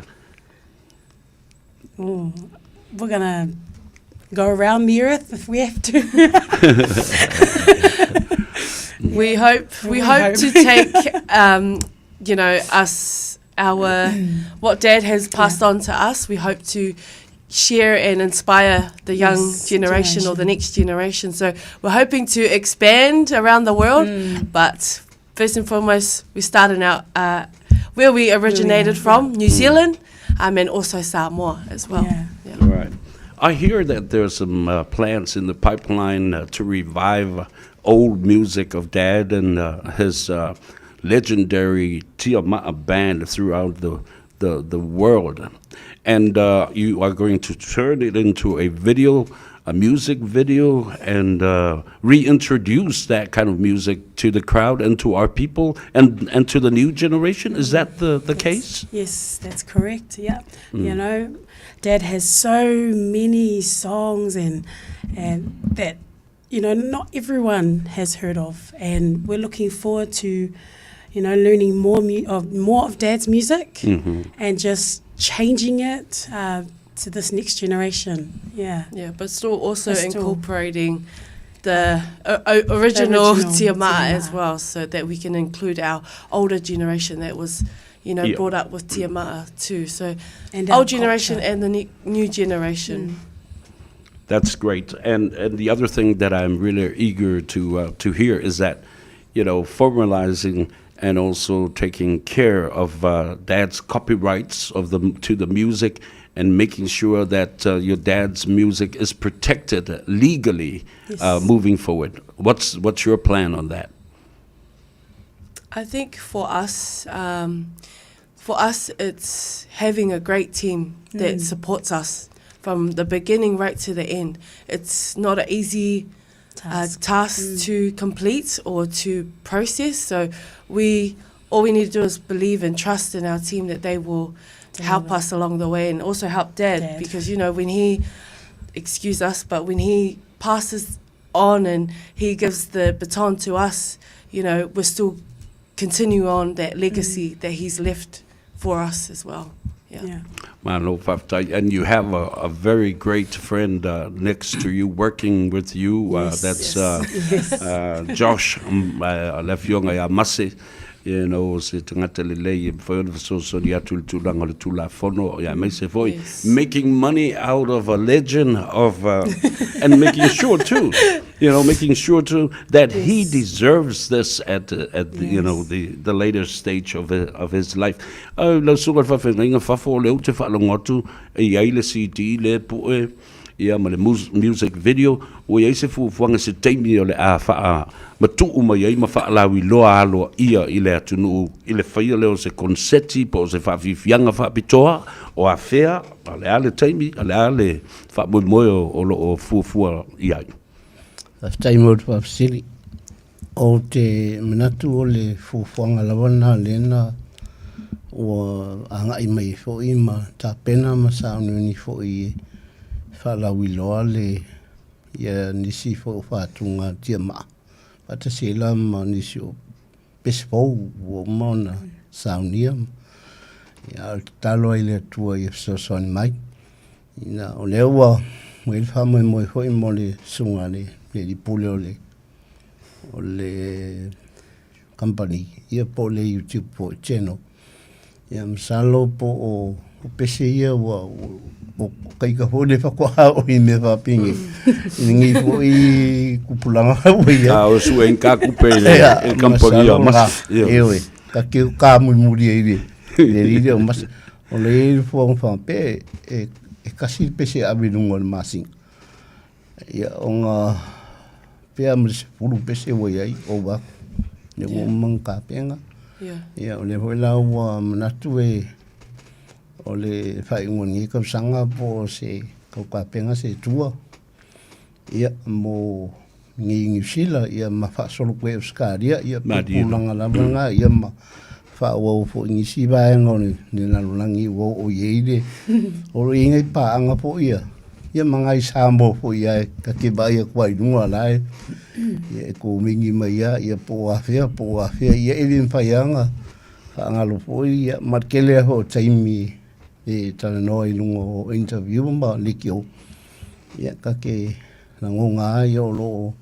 Speaker 9: Ooh, we're going to go around the earth if we have to.
Speaker 10: We hope, we
Speaker 9: We
Speaker 10: hope
Speaker 9: hope.
Speaker 10: to take, you know, us, our, what Dad has passed on to us. We hope to share and inspire the young generation or the
Speaker 9: generation.
Speaker 10: next generation. So we're hoping to expand around the world, but first and foremost, we're starting out where we originated from, New Zealand, and also Samoa as well. Yeah.
Speaker 3: All right. I hear that there's some plans in the pipeline to revive old music of Dad and his legendary Tiama'a band throughout the world. And you are going to turn it into a video, a music video, and reintroduce that kind of music to the crowd and to our people and to the new generation. Is that the case?
Speaker 9: Yes, that's correct. Yeah. You know, Dad has so many songs and that, you know, not everyone has heard of. And we're looking forward to, you know, learning more of Dad's music and just changing it to this next generation. Yeah.
Speaker 10: Yeah, but still also
Speaker 9: But still-
Speaker 10: incorporating the original,
Speaker 9: original
Speaker 10: Tiama'a as
Speaker 9: Tiama'a.
Speaker 10: well, so that we can include our older generation that was, you know, brought up with Tiama'a too. So
Speaker 9: And our
Speaker 10: old generation
Speaker 9: culture.
Speaker 10: and the new generation.
Speaker 3: That's great. And the other thing that I'm really eager to hear is that, you know, formalizing and also taking care of Dad's copyrights of the to the music and making sure that your dad's music is protected legally moving forward. What's your plan on that?
Speaker 10: I think for us, it's having a great team that supports us from the beginning right to the end. It's not an easy
Speaker 9: Task.
Speaker 10: task to complete or to process. So we all we need to do is believe and trust in our team that they will help
Speaker 9: Deliver.
Speaker 10: us along the way and also help Dad,
Speaker 9: Dad.
Speaker 10: because you know when he, excuse us, but when he passes on and he gives the baton to us, we're still continue on that legacy that he's left for us as well. Yeah.
Speaker 9: Yeah.
Speaker 3: Malo faafetai. And you have a very great friend next to you, working with you. That's Josh le afioga ia Mase. Se tagata lelei e mafai ona fesoasoani atu i le tulaga o le Tulafono ia aemaise foi making money out of a legend of and making sure too, making sure too that he deserves this at the, you know the later stage of his life. Lau susuga i le faafeagaiga fafo o lea ou te faalogo atu e i ai le CD le pue. ia ma le music video, ua i ai se fuafuaga i se taimi o le a faamatuu mai ai ma faalauiloa aloaia i le atunuu i le faia lea o se koneseti po o se faafiafiaga faapitoa, o afea, a o le a le taimi, a o le a le faamoemoe o lo o fuafua i ai?
Speaker 8: Faafetai mo le faafesili. Ou te manatu o le fuafuaga lava lena lea na ua agai mai ai foi ma tapena ma sauniuni foi e faalauiloa le ia nisi foi o faatuga tiamaa faatasi ai la ma nisi o pese fou ua uma ona saunia. Ia, a o le tatalo ai i le Atua ia fesoasoani mai. Ina o lea ua i ai le faamoemoe foi mo le susuga i le Alii Pule o le o le company ia po o le YouTube foi channel. Ia masalo po o o pese ia ua o kaika foi le faatoa oo i mea faapenge i lenei foi tupulaga ua i ai.
Speaker 3: A o sue ka kupe i le
Speaker 8: Ia,
Speaker 3: company
Speaker 8: masalo
Speaker 3: a mas.
Speaker 8: la, Eoe, ka ke ka mulimuli ai le le lile o masa. O le i le fuaga faapea e e kasi le pese e ave i luga o le masina. Ia ona pea ma le 10 pese ua i ai ova atu. Lea ua uma ona tapena. Ia o lea foi la ua manatu e o le faaiuga o lenei tausaga po o se tau tapena se tour ia mo nei Niu Sila ia ma faasolo atu ai i Ausetalia ia po o tulaga lava na ia ma faaauau foi i nisi vaega o le lalolagi ua oo i ai le o lo o i ai nai paaga foi ia ia ma nai Samoa foi ia ta te vaai atu lava i luga o la e ia e komeni mai lava ia po o afea po o afea ia e le mafai lava ona faagalo foi ia ma le tele lava foi o taimi e talanoa i luga o interview ma leitio ia ta te lagona lava ia o lo o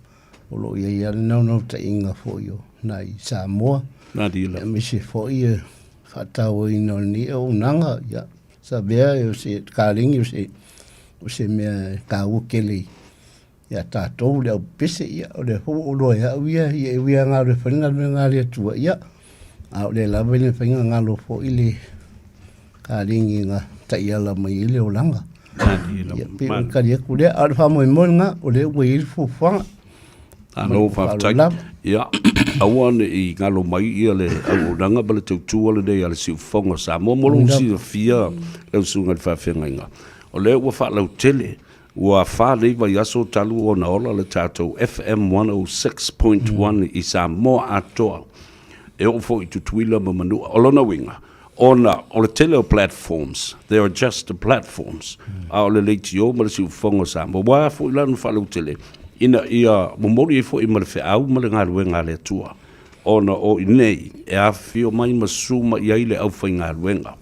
Speaker 8: O lo o i ai lava le naunautaiga foi o nai Samoa, aemaise foi le faatauaina o lenei auaunaga. Ia, sa avea o se kalegi o se mea e taua tele ia tatou le aupese, ia o lea foi ua ou iloa e au ia, ia e ui lava na o le fai le galuega a le Atua, ia, a o lea lava e le mafai ona galo foi le kalegi na taiala mai ai le olaga. Ia, pei o le tali atu lea. A o le faamoemoe lena, o lea ua i ai le fuafuaga.
Speaker 3: Malo faafetai. Ia, aua ne i galo mai ia le auaunaga ma le tautua lenei a le Siufofoga o Samoa. Mo lou silafia lau susuga i le faafeagaiga, o lea ua faalautele, ua fa nei vaiaso talu ona ola le tatou FM 106.1 i Samoa atoa. E oo foi i Tutuila ma Manua. O lona uiga, ona o le tele o platforms, they are just the platforms, a o le leitio ma le siufofoga o Samoa, ua foi la ona faalautele, ina ia momoli ai foi ma le feau ma le galuega a le Atua, ona o i inei e afifio mai ma susu mai i ai le aufaigaluega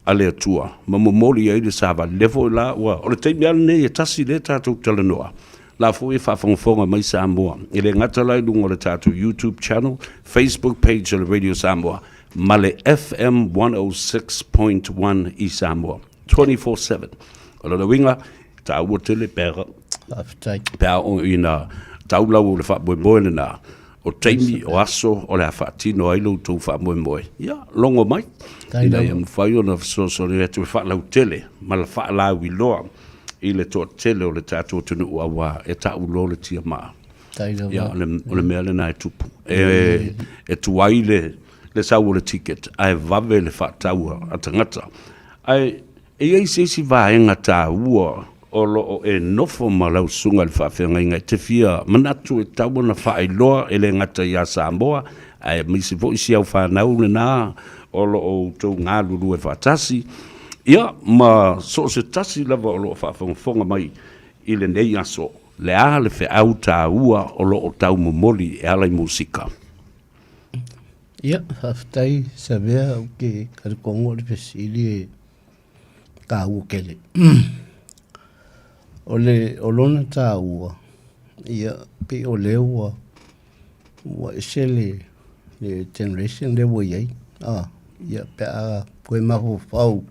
Speaker 3: a le Atua ma momoli ai le savali. Lea foi la ua, o le taimi lava lenei e tasi lea tatou talanoa, la foi e faafogafoga mai Samoa, e le gata la i luga o le tatou YouTube channel, Facebook page o le Radio Samoa, ma le FM 106.1 i Samoa, 24/7. O lona uiga, e taua tele pe a,
Speaker 8: Faafetai.
Speaker 3: pe a oo ina tau lau o le faamoemoe lena, o taimi, o aso o le a faatino ai lo outou faamoemoe, ia, logo mai, ina ia mafai ona fesoasoani atu e faalautele ma le faalauiloa i le toatele o le tatou atunuu aua e tau loa le tiamaa. Ia, o le, o le mea lena e tupu. E, e tuai le, le sau o le ticket, ae vave le faatau a tagata. Ae e i ai se isi vaega taua o lo o e nofo ma lau susuga i le faafeagaiga e te fia manatu e tatau ona faailoa e le gata ia Samoa, ae aemaise foi si au fanau lena o lo o outou galulue faatasi, ia, ma so o se tasi lava o lo o faafogafoga mai i lenei aso. Le a le feau taua o lo o tau momoli e ala i musika?
Speaker 8: Ia, faafetai Savea, ou te talitonu o le fesili e taua tele. O le, o lona taua, ia, pei o lea ua, ua ese le, le generation lea ua i ai, a, ia, pe a toe mafaufau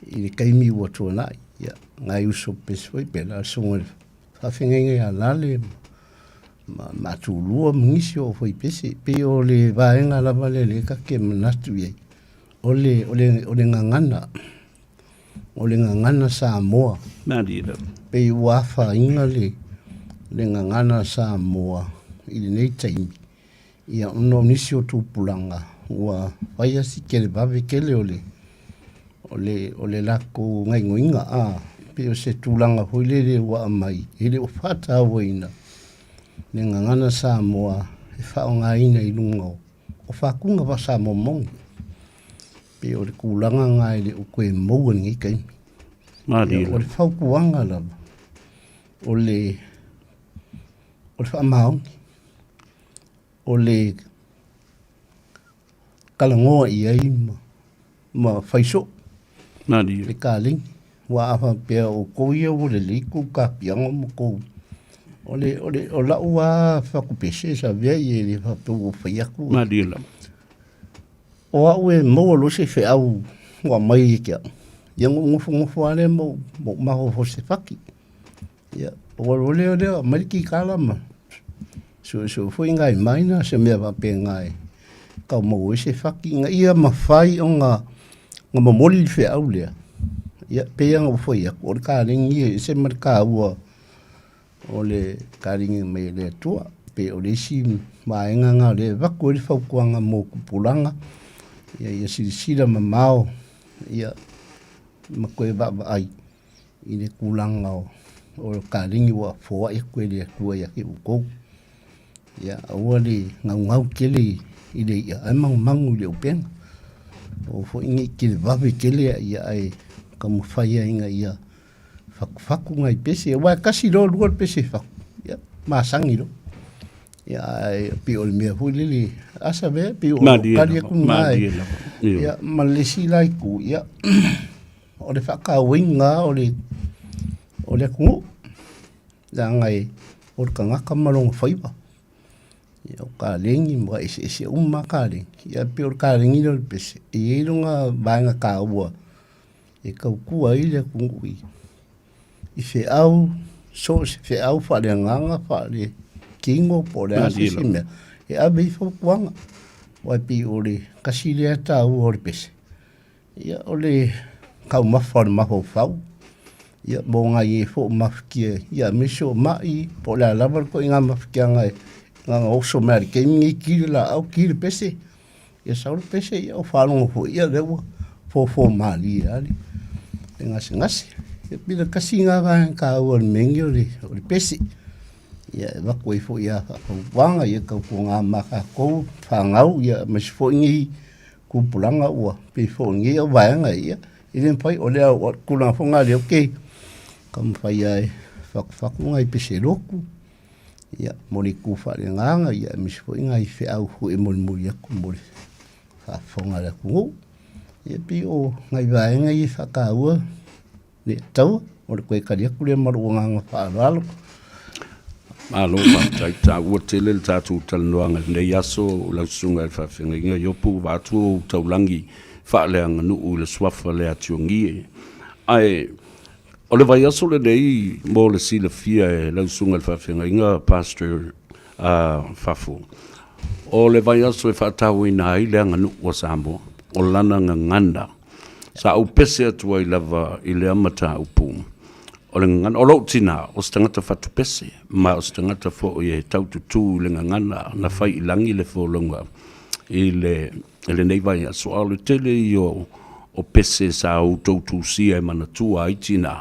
Speaker 8: i le taimi ua tuanai, ia, nai uso pese foi pe la susuga i le faafeagaiga ia Lale ma Matulua ma nisi o fai pese. Pei o le vaega lava lea lea ta te manatu i ai, o le, o le, o le gagana. o le gagana Samoa.
Speaker 3: Malie lava.
Speaker 8: Pei ua afaina le le gagana Samoa i lenei taimi, ia ona o nisi o tupulaga ua fai si televave tele o le o le o le latou gaoioiga a pei o se tulaga foi lele ua aumai e le o faatauaina le gagana Samoa e faaaogaina i luga o o faatuga faa-Samoa moni. Pei o le tulaga lena e le o toe maua i lenei taimi.
Speaker 3: Malie.
Speaker 8: O le fautuaga lava, o le o le faamaoni, o le talanoa i ai ma, ma fai soo.
Speaker 3: Malie.
Speaker 8: Le kalegi. Aua a faapea o outou ia ua lelei tou tapiaga ma tou o le o le o lau lava fatupese sa avea ia e le faapea ua fai atu.
Speaker 3: Malie lava.
Speaker 8: O au e maua loa se feau ua aumai ia te au, ia ona ou nofonofo lava lea ma ou ma ou mafaufau i se fati. Ia, ou alu lea lea aumai le kikala ma suesue foi nai maina se mea faapena e tau maua ai se fati ina ia mafai ona ona momoli le feau lea. Ia, pei lava ona ou fai atu, o le kaleni ia e ese ma le taua o le kaleni mai e le Atua. Pei o le isi vaega lena o lea e avatu ai le fautuaga mo tupulaga, ia ia silasila mamao ia ma toe vaavaai i le tulaga o o le kaleni ua foai atu e le Atua ia te outou. Ia aua le naunau tele i le i'a ae manumanu i le upega. Aua foi ne i televave tele ia ae taumafai ai ina ia fatufatu nai pese. Aua e tasi loa lua le pese e fatu, ia masani loa. Ia ae pei o le mea foi lele, asa mea pei o tali atu lena e. Ia ma le isi la itu, ia o le faatauaina o le o le atunuu. Leaga e o le tagata ma lona faiva. Ia o kaleni ma eseese uma lava kaleni. Ia pei o le kaleni lea o le pese, e i ai lona vaega taua e tautua ai le atunuu i i feau, so o se feau faaleagaga, faaletino po o le a se isi mea, e ave ai fautuaga. Aua e pei o le tasi lea taua o le pese, ia o le taumafa o le mafaufau, ia mo nai e foi o mafatia, ia aemaise o mai po o le a lava le ituaiga mafatiaga e na ona oso mai lava i le taimi lenei ki le laau, ki le pese. Ia sau le pese, ia ua faalogo foi, ia lea ua fofo malie lava le gasegase. Ia pei tasi lena vaega taua o le mea lenei o le, o le pese. Ia e avatu ai foi lava faafautuaga, ia tautuana ma tatou fanau, ia aemaise foi nei tupulaga ua pei foi o lenei vaega, ia e le mafai, o lea o le tulaga foi lena o lea ou te taumafai lava e fatufatu nai pese lotu, ia, mo le itu faaleagaga, ia aemaise foi nai feau foi e molimoli atu mo le faafofoga a le atunuu. Ia pei o nai vaega ia e faataua le taua, o le toe tali atu lea ma lou agaga faaaloalo.
Speaker 3: Malo faafetai, taua tele le tatou talanoaga i lenei aso lau susuga i le faafeagaiga Iopu vaeatu ou taulagi faaleaganuu i le suafa le Atiogie. Ae O le vaiaso lenei mo le silafia e lau susuga i le faafeagaiga Pastor Fafo, o le vaiaso e faatauaina ai le aganuu a Samoa, o lana gagana. Sa ou pese atu ai lava i lea mataupu. O le gagana, o lou tina, o se tagata fatupese, ma o se tagata foi e taututu i le gagana na fai i lagi le folauga i le i lenei vaiaso, a o le tele ia o pese sa outou tusia e manatua ai tina,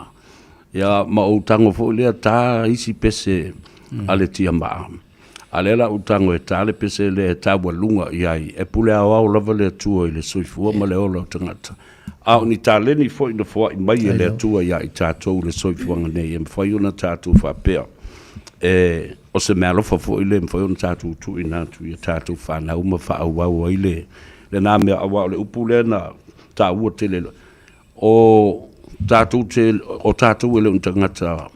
Speaker 3: ia ma ou tago foi lea ta isi pese a le tiamaa. A lea la ou tago e ta le pese lea e taualuga i ai, e pule aoao lava le Atua i le soifua ma le ola o tagata. A o ni taleni foi na foai mai e le Atua ia i tatou i le soifuaga nei, e mafai ona tatou faapea, e, o se meaalofa foi lea e mafai ona tatou tuuina atu i a tatou fanau ma faaauau ai le lena mea, aua o le upu lea na taua tele, o tatou te, o tatou e le o ni tagata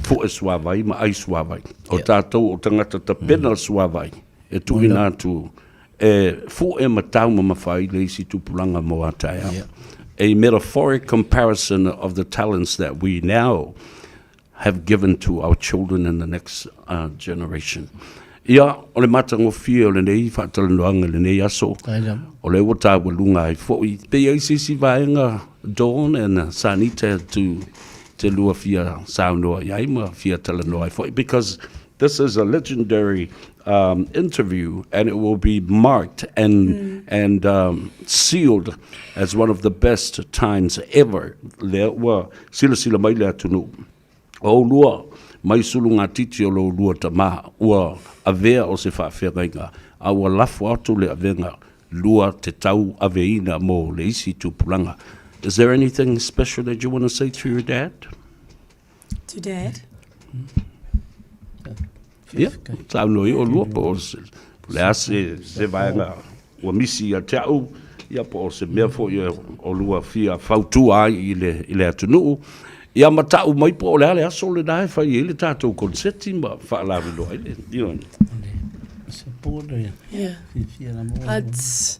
Speaker 3: fue suavai ma ai suavai. O tatou o tagata tapena suavai e tuuina atu e fue ma taumamafa ai le isi tupulaga mo a taeao. A metaphoric comparison of the talents that we now have given to our children in the next generation. Ia, o le matagofie o lenei faatalanoaga i lenei aso, o lea ua taualuga ai foi, pe i ai se isi vaega. Dawn and Sanita to te lua fia saunoa i ai ma fia talanoa ai foi because this is a legendary um, interview and it will be marked and mm. and um, sealed as one of the best times ever. Lea ua silasila mai le atunuu. O oulua mai sulugatiti o lo oulua tama, ua avea o se faafeagaiga, a ua lafo atu le avega lua te tau aveina mo le isi tupulaga. Is there anything special that you want to say to your dad?
Speaker 9: To dad?
Speaker 3: Ia, saunoa i oulua po o se, po le a se, se vaega ua misi ia te au, ia po o se mea foi e oulua fia fautua ai i le, i le atunuu. Ia ma ta'u mai po o le a le aso lena e fai ai le tatou konseti ma faalaveloa ai le, you know.
Speaker 10: Yeah. It's,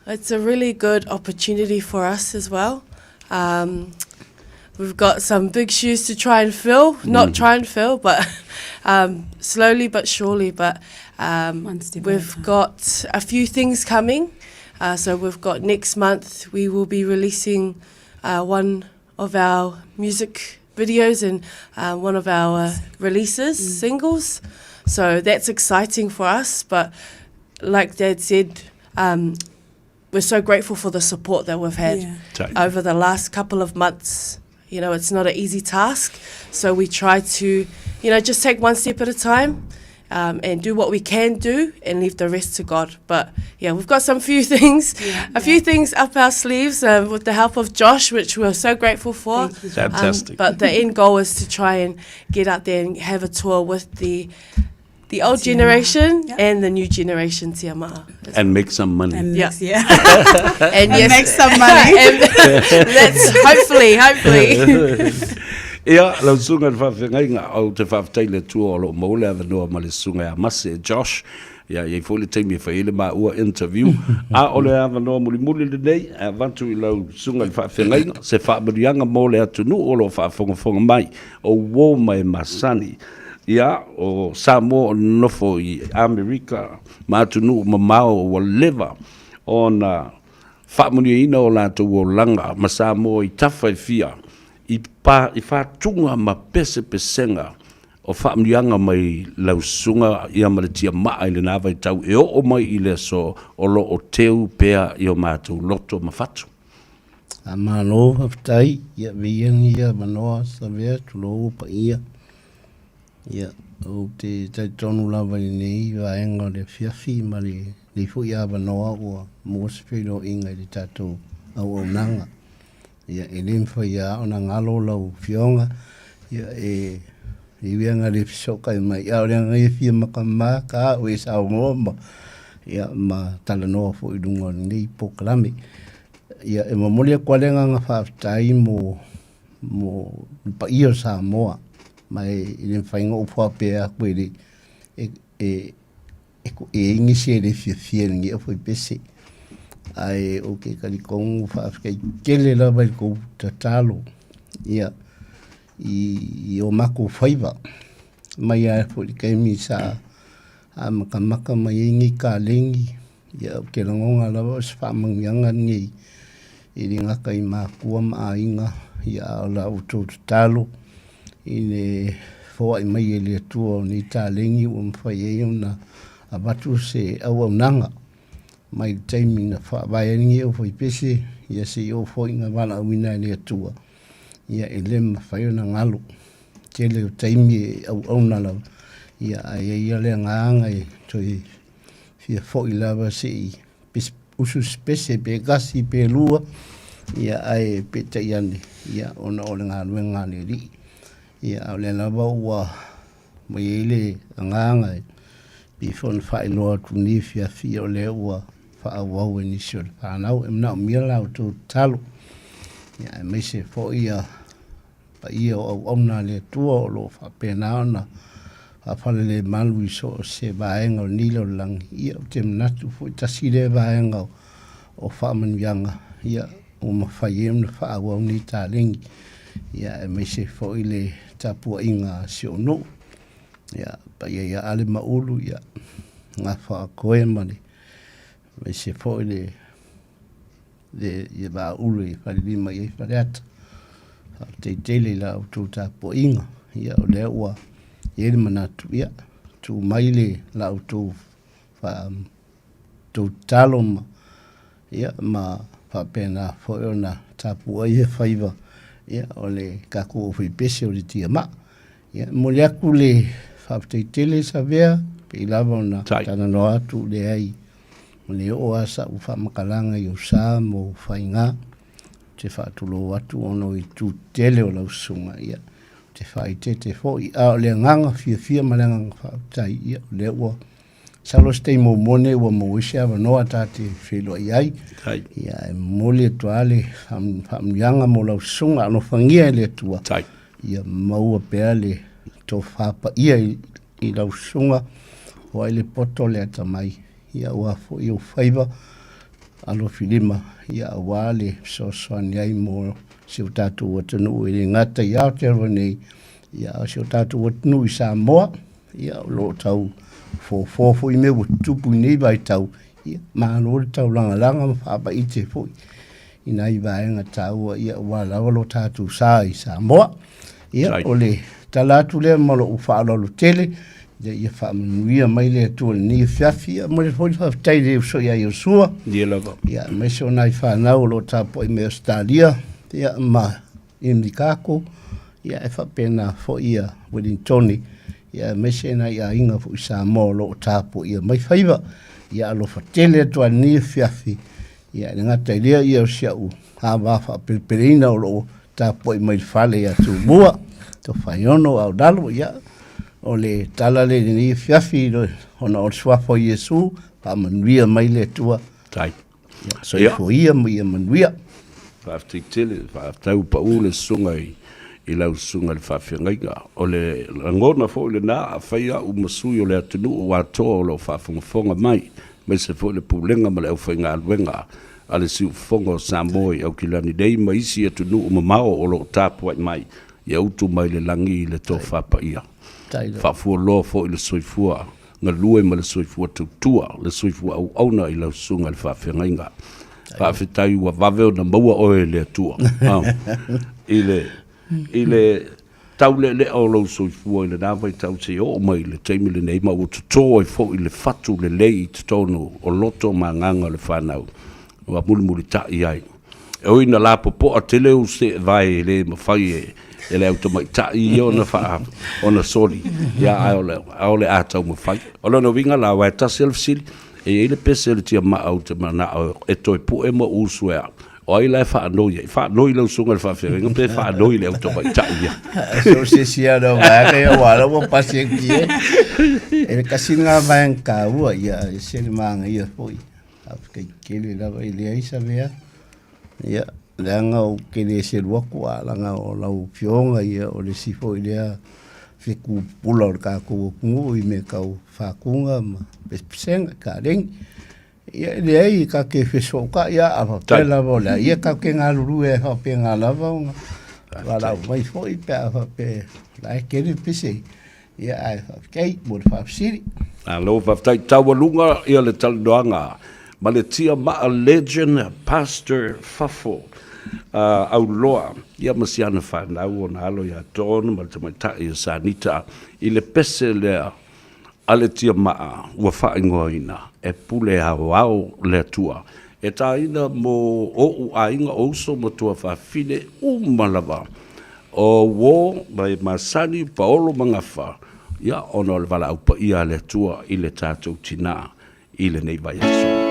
Speaker 10: it's a really good opportunity for us as well. Um, we've got some big shoes to try and fill, not mm. try and fill, but um, slowly but surely. But um, we've got a few things coming. Uh, so we've got next month we will be releasing uh, one of our music videos and uh, one of our releases, mm. singles. So that's exciting for us. But like Dad said, um, we're so grateful for the support that we've had yeah. over the last couple of months. You know, it's not an easy task. So we try to, you know, just take one step at a time um, and do what we can do and leave the rest to God. But yeah, we've got some few things, yeah, a yeah. few things up our sleeves uh, with the help of Josh, which we're so grateful for.
Speaker 3: You, Fantastic.
Speaker 10: Um, but the end goal is to try and get out there and have a tour with the the old generation yep. and the new generation Tiama'a.
Speaker 3: And make some money.
Speaker 9: And
Speaker 10: yeah.
Speaker 9: yeah.
Speaker 10: and,
Speaker 9: yes. make some money.
Speaker 10: and that's hopefully, hopefully.
Speaker 3: Ia, lau susuga i le faafeagaiga, ou te faafetai i le Atua o lo o maua le avanoa ma le susuga ia Mase, Josh, ia, e i ai foi le taimi e fai ai le maua interview, a o le avanoa mulimuli lenei e avatu i lau susuga i le faafeagaiga, se faamanuiaga mo le atunuu o lo o faafogafoga mai, o uo ma e masani. Ia, o Samoa o nonofo i Amerika ma atunuu mamao ua leva ona faamanuiaina o latou olaga ma Samoa i tafa e fia, i pa, i faatuga ma pesepesega o faamanuiaga mai lau susuga ia ma le tiamaa i lena vaitau e oo mai i le aso o lo o teu pea i o matou loto ma fatu.
Speaker 8: A malo faafetai ia viia ia avanoa Savea tulou ua paia ia ou te talitonu lava i lenei vaega o le afiafi ma lenei foi avanoa ua maua se feiloaiga i le tatou auaunaga. Ia, e le mafai lava ona galo lau Afioga, ia, e ui lava ina le fesootai mai, a o le agaga ia e fia matamata au e saunoa ma, ia, ma talanoa foi i luga o lenei polokalame. Ia, e momoli atu lava le agaga faafetai mo, mo le paia o Samoa, ma e le mafai ona ou faapea atu e le, e, e, E i ai nisi e le fiafia i lenei aufaipese, ae ou te talitonu faafetai tele lava i le tou tatalo ia i, i o matou faiva mai lava foi i le taimi sa amatamata mai ai nei kalegi, ia ou te lagona lava o se faamanuiaga lenei e le gata i matua ma aiga, ia a o la outou tatalo i le foai mai e le Atua o nei taleni ua mafai ai ona avatu se auaunaga mai le taimi na faavae ai lenei aufaipese, ia se i oo foi ina valaauina e le Atua, ia e le mafai ona galo. Tele o taimi e auauna lava, ia ae i ai lava le agaga e toe fia foi lava se i usu se pese pe tasi pe lua, ia ae peitai ane, ia ona o le galuega a le Alii. Ia a o lea lava ua i ai le agaga e pei foi ona faailoa atu i lenei afiafi, o lea ua faaauau e nisi o le fanau. E manaomia la outou tatalo, ia aemaise foi ia paia o auauna a le Atua o lo o faapena ona faafalelemalu i so o se vaega o lenei lalolagi, ia ou te manatu foi tasi lea vaega o faamanuiaga, ia ua mafai ai ona faaauau nei taleni, ia aemaise foi le tapuaiga a si ou nuu, ia paia ia Ale ma Ulu, ia Gafa Koe ma le aemaise foi le. le ia Vaaulu e falelima i ai Faleata. Faafetai tele i la outou tapuaiga, ia o lea ua i ai le manatu, ia tuu mai le la outou faa tou tatalo ma ia ma faapena foi ona tapuaia faiva ia o le tatou aufaipese o le tiamaa. Ia e momoli atu le faafetai tele Savea pei lava ona talanoa atu leai o le oo lava sau faamatalaga i ou sa ma ou faiga. Ou te faatulou atu ona o itu tetele o lau susuga, ia, ou te faaeteete foi, a o le agaga fiafia ma le agaga faafetai, ia, o lea ua masalo se taimi muamua lenei ua maua ai se avanoa ta te feiloai ai. Ia, e momoli atu lava le faamanuiaga mo lau susuga, alofagia e le Atua, ia maua pea le tofa paia i lau susuga, o ai le poto le atamai, ia aua foi ou faiva alofilima, ia aua le fesoasoani ai mo si o tatou atunuu e le gata i Aotearoa nei, ia a o si o tatou atunuu i Samoa, ia o lo o tau fofo foi mea ua tutupu i nei vaitau, ia malo le taulagalaga ma faamaite foi i nai vaega taua, ia aua lava lo tatou sa i Samoa. Ia, o le tala atu lea ma lou faaaloalo tele, ia, ia faamanuia mai le Atua i lenei afiafi. Ia, momoli foi le faafetai i le uso ia Iosua.
Speaker 3: Ia lava.
Speaker 8: Ia, aemaise o nai fanau o lo o tapuai mai Ausetalia, ia, ma Inikaco, ia, e faapena foi ia Welingtoni, ia, aemaise nai aiga foi i Samoa o lo o tapuaia mai faiva. Ia alofa tele atu lava i lenei afiafi. Ia, e le gata i lea, ia, o si au ava faapelepeleina o lo o tapuai mai le fale ia Tumua, Tofaeono Aulalo, ia, o le tala lea i lenei afiafi, ona o le suafa o Iesu, faamanuia mai le Atua.
Speaker 3: Tai.
Speaker 8: Ia, soifua ia ma ia manuia.
Speaker 3: Faafetai tele, faafetai ua pau le susuga i, i lau susuga i le faafeagaiga. O le lagona foi lena, afai au ma sui o le atunuu atoa o lo o faafogafoga mai, aemaise foi le Pulega ma le aufaigaluega a le Siufofoga o Samoa i Aukilani nei ma isi atunuu mamao o lo o tapuai mai, ia utu mai le lagi i le tofa paia. Faafualoa foi le soifua galue ma le soifua tautua, le soifua auauna i lau susuga i le faafeagaiga. Faafetai ua vave ona maua oe e le Atua i le, i le taulealea o lou soifua i lena vaitau seia oo mai i le taimi lenei, ma ua toto ai foi le fatu lelei i totonu o loto ma agaga o le fanau ua mulimulitai ai. E ui ina lapopoa tele ou seevae e le mafai e, e le au tamaitai ia ona faa, ona soli, ia ae o le, ae o le a taumafai. O lona uiga la, aua e tasi lava le fesili, e i ai le pese o le tiamaa ou te manao e toe pue ma ou usu e au. O ai la e faanoi ai? Faanoi lau susuga i le faafeagaiga pe faanoi le au tamaitai ia?
Speaker 8: So se isi lava o vaega ia aua o la ua pasi atu i ai. E le tasi lena vaega taua ia e ese le manaia foi. Faafetai tele lava e leai sa mea. Ia, leaga ou te le selu atu a leaga o lau afioga ia o le isi foi lea fetu pupula o le tatou atunuu i mea tau faatuga ma pesepesega, kaleni. Ia e leai ta te fesootai lava a faapea lava o le a ia tatou te galulue ai faapena lava ona valaau mai foi pe a faapea o la e tele pese. Ia ae faafetai mo le faafesili.
Speaker 3: Malo faafetai. Taualuga ia le talanoaga ma le Tiamaa Legend Pastor Fafo Auloa ia ma si ana fanau ona alo ia Dawn ma le tamaitai ia Sanita i le pese lea a le tiamaa ua faaigoaina e pule aoao le Atua e tāina mo oʻu aiga o uso ma tuafafine uma lava o uō ma e masani paolo ma gafa ia ona o le valaau paia a le Atua i le tatou tinā i lenei vaiaso.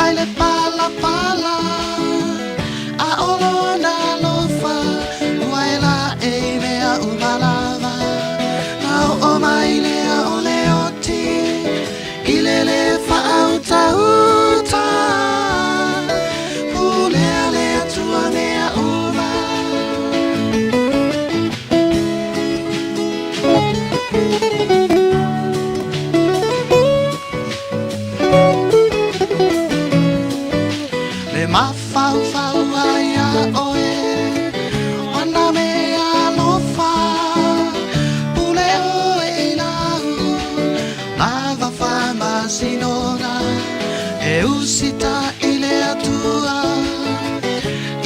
Speaker 11: Mai le palapala a o lona alofa ua e laʻe i mea uma lava. Na oo mai lea o le oti i le lē faautauta. Pulea le Atua mea uma. Le mafaufau ai iā oe o nā mea alofa, pule oe i lau lava faamasinoga, e usitaʻi le Atua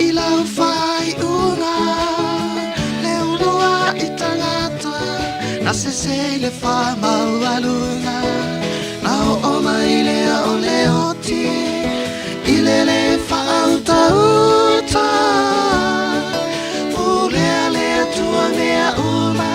Speaker 11: i lau faaiuga, le uluaʻi tagata na sese i le faamaualuga. Na oo mai lea o le oti i le lē faautauta. Pulea le Atua mea uma.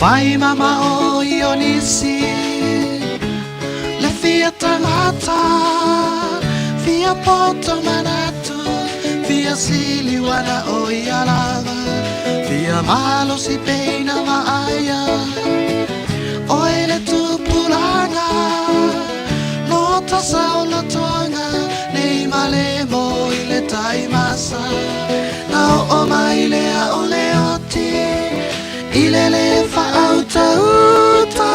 Speaker 11: Fai mamao i o nisi le fia tagata, fia poto manatu, fia sili ua o ia lava, fia malosi peina vaaia. Oe le tupulaga, lo tasa o lotoga, nei ma le mo i le taimasa. Na oo mai lea o le oti i le lē faautauta.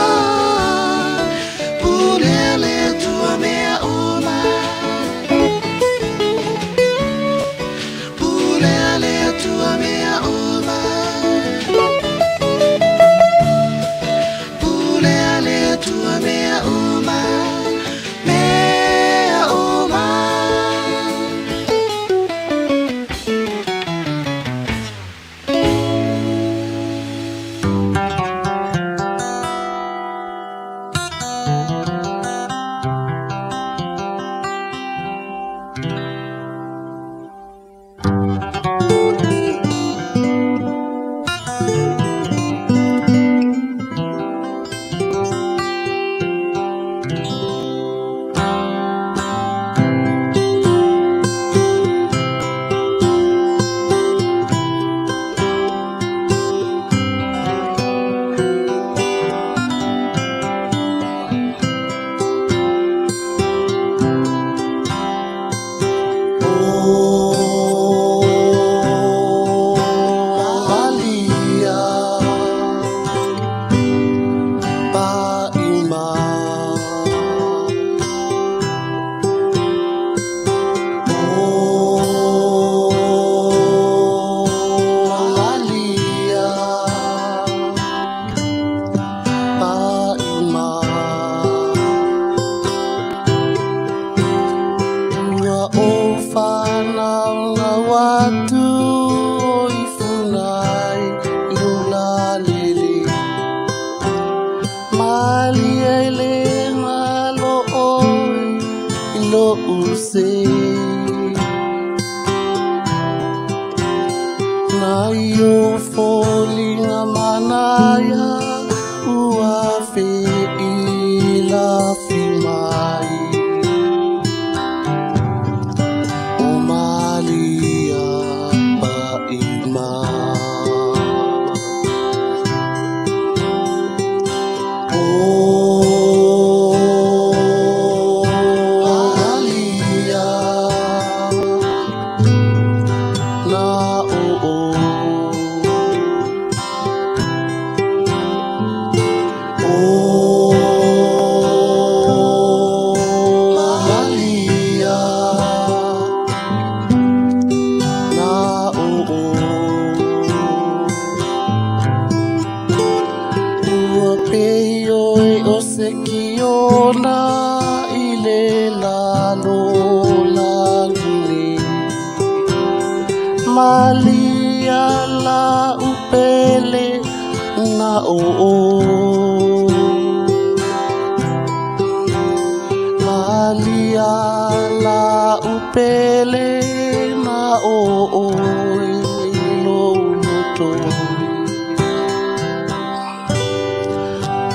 Speaker 11: Pulea le Atua mea uma. Pulea le Atua mea uma. Pulea le Atua mea uma. Mea uma. Malia Paima. O Malia Paima. Ua ou fanaunau atu o i funai i lou lalele. Malie i le galo oe i lou sē. Nai ou foliga manaia ua feilafi mai. O Malia Paima. O Malia na o o. Se kiona i le lalolagi nei. Malia la upele na o. Malia la upele na o lo loto.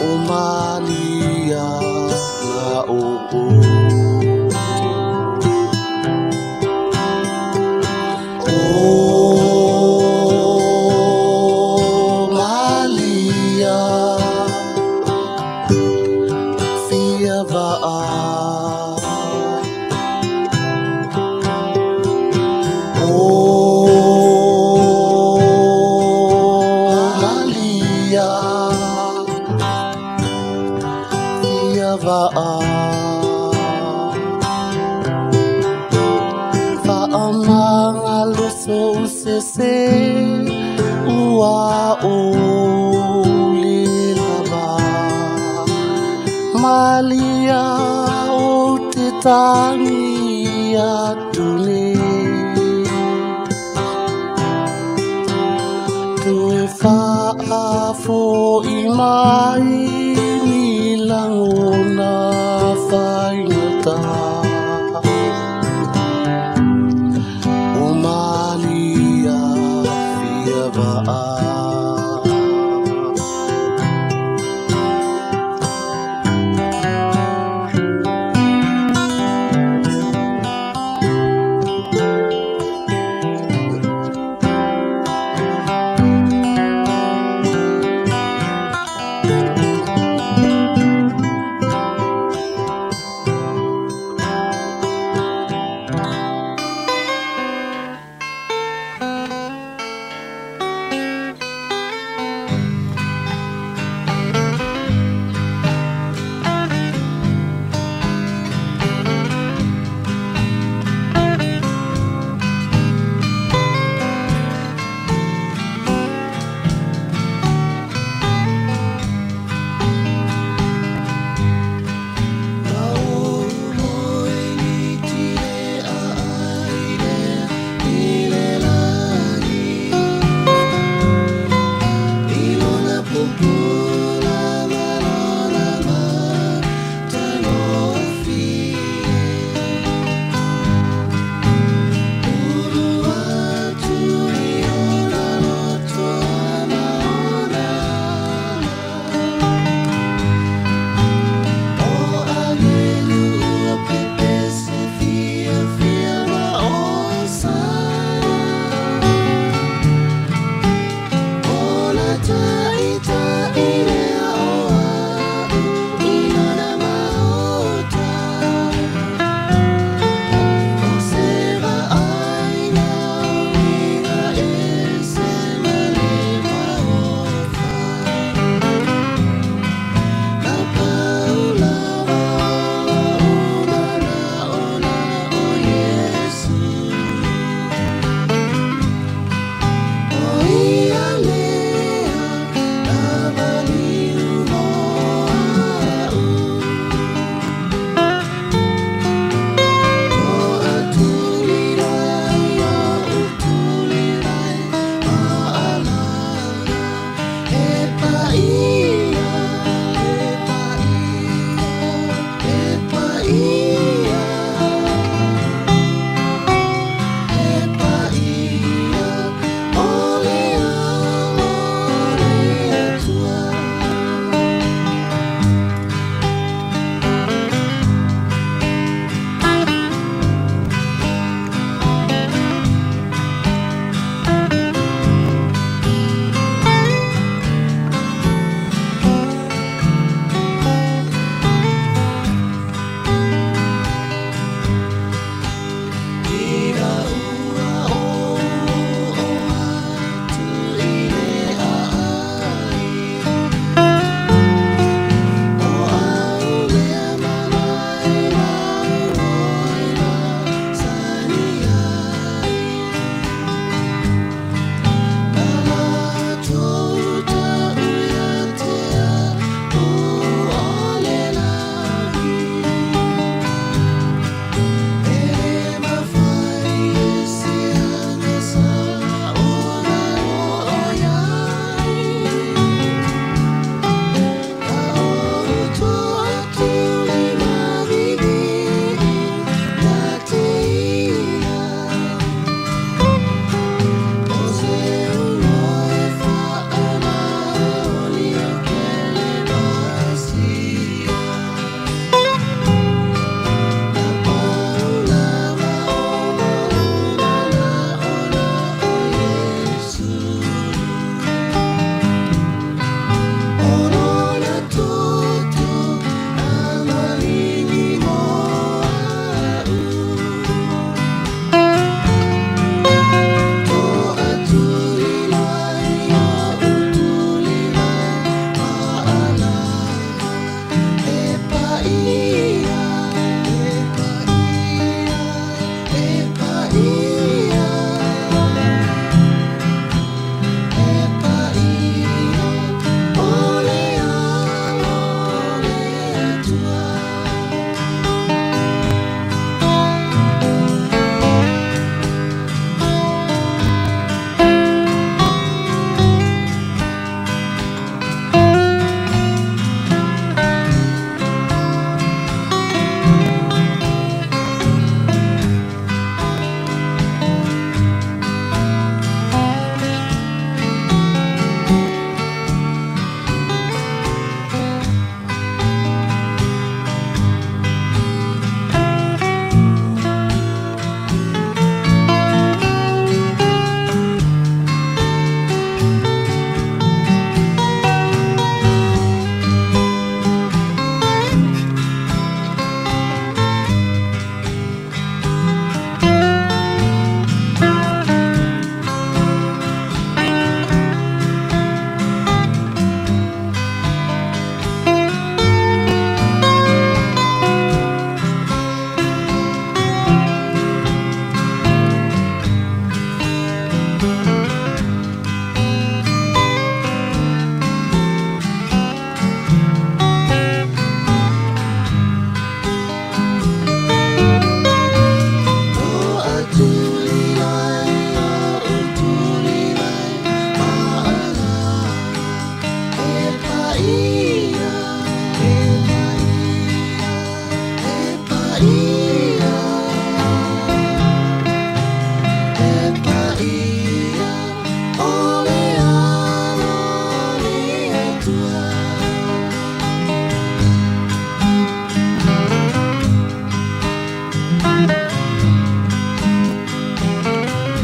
Speaker 11: O Malia na o. O Malia fia va'a. O Malia fia va'a. Fa'amagaloso sese ua o le lava. Malia o te tangi atu nei. Toe fa'afo'i mai ni lagona faigata. O Malia fia va'a.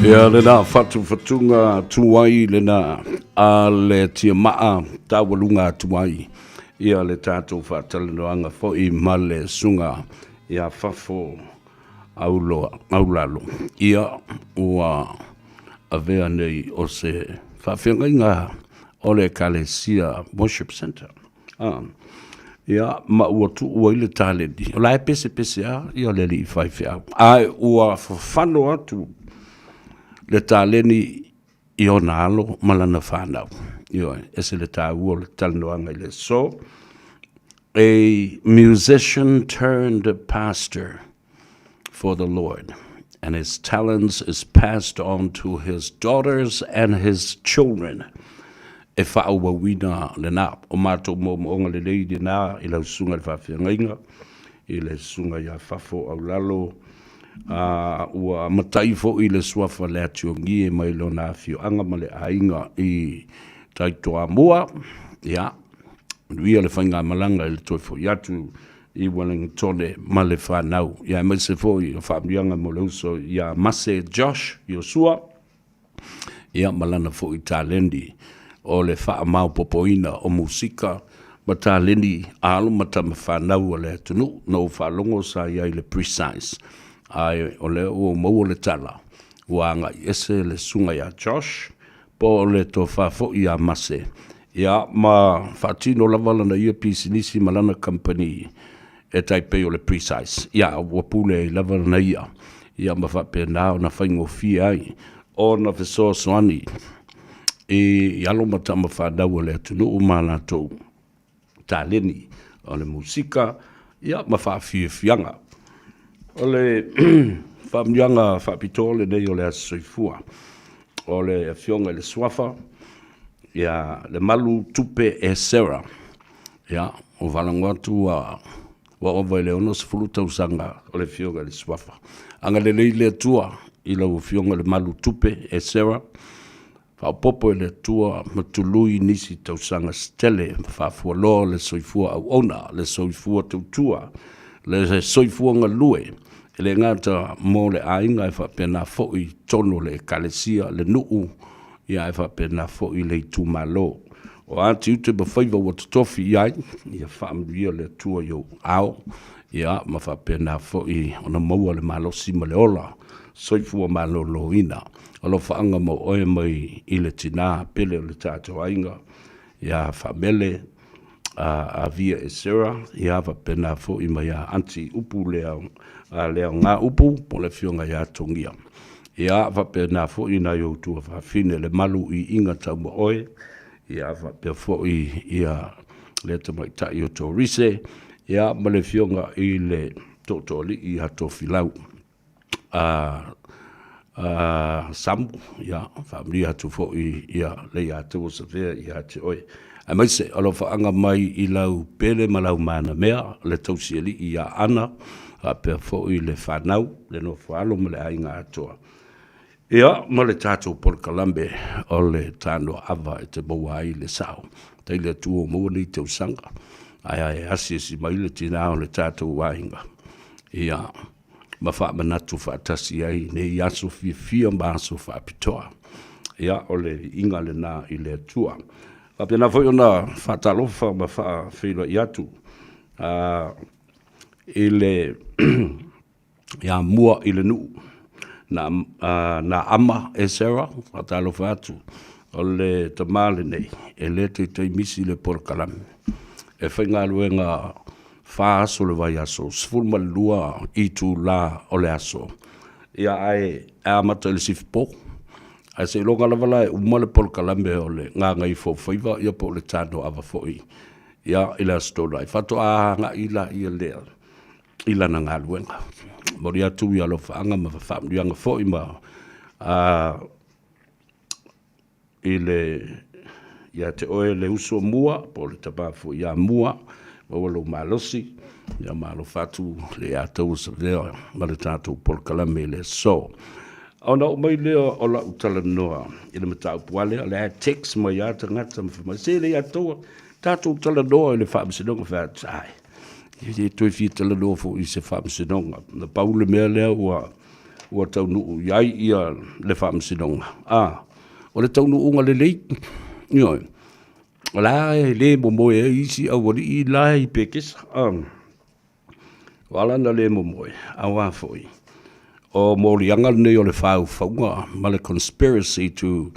Speaker 3: Ia lena fatufatuga tuai lena a le tiamaa taualuga atu ai ia le tatou faatalanoaga foi ma le susuga ia Fafo Auloa, Aulalo. Ia ua avea nei o se faafeagaiga o le Ekalesia Worship Centre. A, ia, ma ua tuu ai le taleni, o la e pesepese lava ia le alii faifeau, ae ua fafano atu le taleni i ona alo ma lana fanau. Ioe, ese le taua o le talanoaga i le aso. A musician turned pastor for the Lord, and his talents is passed on to his daughters and his children. E faaauauina lena. O matou moomooga lelei lena i lau susuga i le faafeagaiga, i le susuga ia Fafo Aulalo, a ua matai foi le suafa le Atiogie mai lona afioaga ma le aiga i Taitoamua. Ia, manuia le faigamalaga i le toe foi atu i Wellingtone ma le fanau, ia aemaise foi o faamanuiaga mo le uso ia Mase Josh Iosua, ia ma lana foi taleni o le faamaopopoina o musika ma taleni a alo ma tama fanau a le atunuu. Na ou faalogo sa i ai le Precise, ae o lea ua ou maua le tala ua agai ese le susuga ia Josh po o le tofa foi ia Mase, ia ma faatino lava lana ia pisinisi ma lana kamupani e tai pei o le Precise. Ia, ua pule ai lava lana ia, ia ma faapena ona faigofie ai ona fesoasoani i alo ma tama fanau a le atunuu ma latou taleni o le musika ia ma faafiafiaga. O le faamanuiaga faapitoa lenei o le Aso Soifua o le Afioga i le Suafa ia Lemalu Tupe Esera. Ia, ua faalogo atu ua ova i le 60 tausaga o le Afioga i le Suafa. Agalelei le Atua i lau Afioga Lemalu Tupe Esera, Faaopoopo e le Atua ma tului nisi tausaga se tele ma faafualoa le soifua auauna, le soifua tautua, le soifua galue, e le gata mo le aiga ae faapena foi i totonu o le Ekalesia, le nuu, ia ae faapena foi le itumalo. O a tiute ma faiva ua totofi i ai, ia faamanuia le Atua i ou ao, ia ma faapena foi ona maua le malosi ma le ola soifua maloloina. Alofaaga mo oe mai i le tina pele o le tatou aiga ia Faamele Avia Esera, ia faapena foi ma ia Aunty Upu Leaoga Upu po o le afioga ia Togia. Ia faapena foi nai ou tuafafine Lemalu Iiga Taumaoe, ia faapea foi ia le tamaitai o Torise, ia ma le afioga i le Tootooalii ia Tofilau. a Samu, ia, faamanuia atu foi ia le ia te ua savea ia te oe. Aemaise alofaaga mai i lau pele ma lau manamea, le tausialii ia Ana, faapea foi le fanau, le nofoalo ma le aiga atoa. Ia, ma le tatou polokalame o le Tanoa Ava e te maua ai le sao. Tai le Atua ua maua nei tausaga, ae ae asiasi mai le tina o le tatou aiga. Ia, ma faamanatu faatasi ai nei aso fiafia ma aso faapitoa. Ia, o le viiga lena i le Atua. Faapena foi ona faatalofa ma faafeiloai atu i le ia mua i le nuu na, na ama Esera, faatalofa atu, o le tama lenei e le taitai misi le polokalame. E faigaluega fa aso o le vaiaso, 12 itula o le aso. Ia ae amata i le sifipo. Ae seiloga lava la e uma le polokalame o le Gagaifomauga ia po o le Tanoava foi ia i le Aso Toonai, faatoa agai laia lea i lana galuega. Momoli atu i alofaaga ma faamanuiaga foi ma i le ia te oe le uso mua po o le tama foi ia Mua, maua lou malosi, ia ma alofa atu le ia te Savea ma le tatou polokalame i le aso. Ona oo mai lea o lau talanoa i le mataupu lava lea, o lea e text mai lava tagata ma fai mai, se le ia taua, tatou talanoa i le faamasinoga. Fai atu, ai, e le toe fia talanoa foi i se faamasinoga. Na pau le mea lea ua ua taunuu i ai ia le faamasinoga. A, o le taunuuga lelei, ioe, o la e le momoe ai isi aualii la e i Pekesa. A, o ala na le momoe, auā foi, o moliaga lenei o le faufauga ma le conspiracy to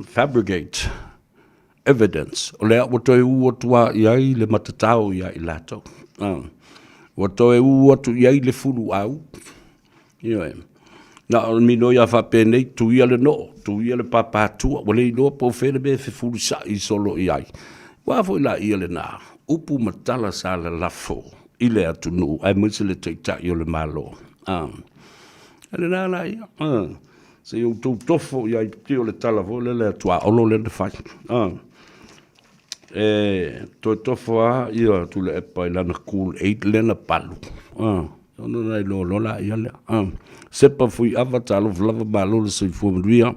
Speaker 3: fabricate evidence, o lea ua toe u atu lava i ai le matatao ia i latou. Ua toe u atu i ai le fuluau. Ioe. Na o le minoi lava faapenei, tuia le noo, tuia le papatua, ua le iloa po o fea le mea e fefulisai solo i ai. Aua foi laia lena, upu ma tala sa lalafo i le atunuu aemaise le Taitai o le Malo. A, lena laia. Se i outou tofo i ai, pei o le tala foi lele a Tuaolo lea na fai. E toe tofo lava ia Tuilaepa i lana Kool Aid lea na palu, ona na iloa loa laia lea. Sepa Fuiava, talofa lava, malo le soifua manuia.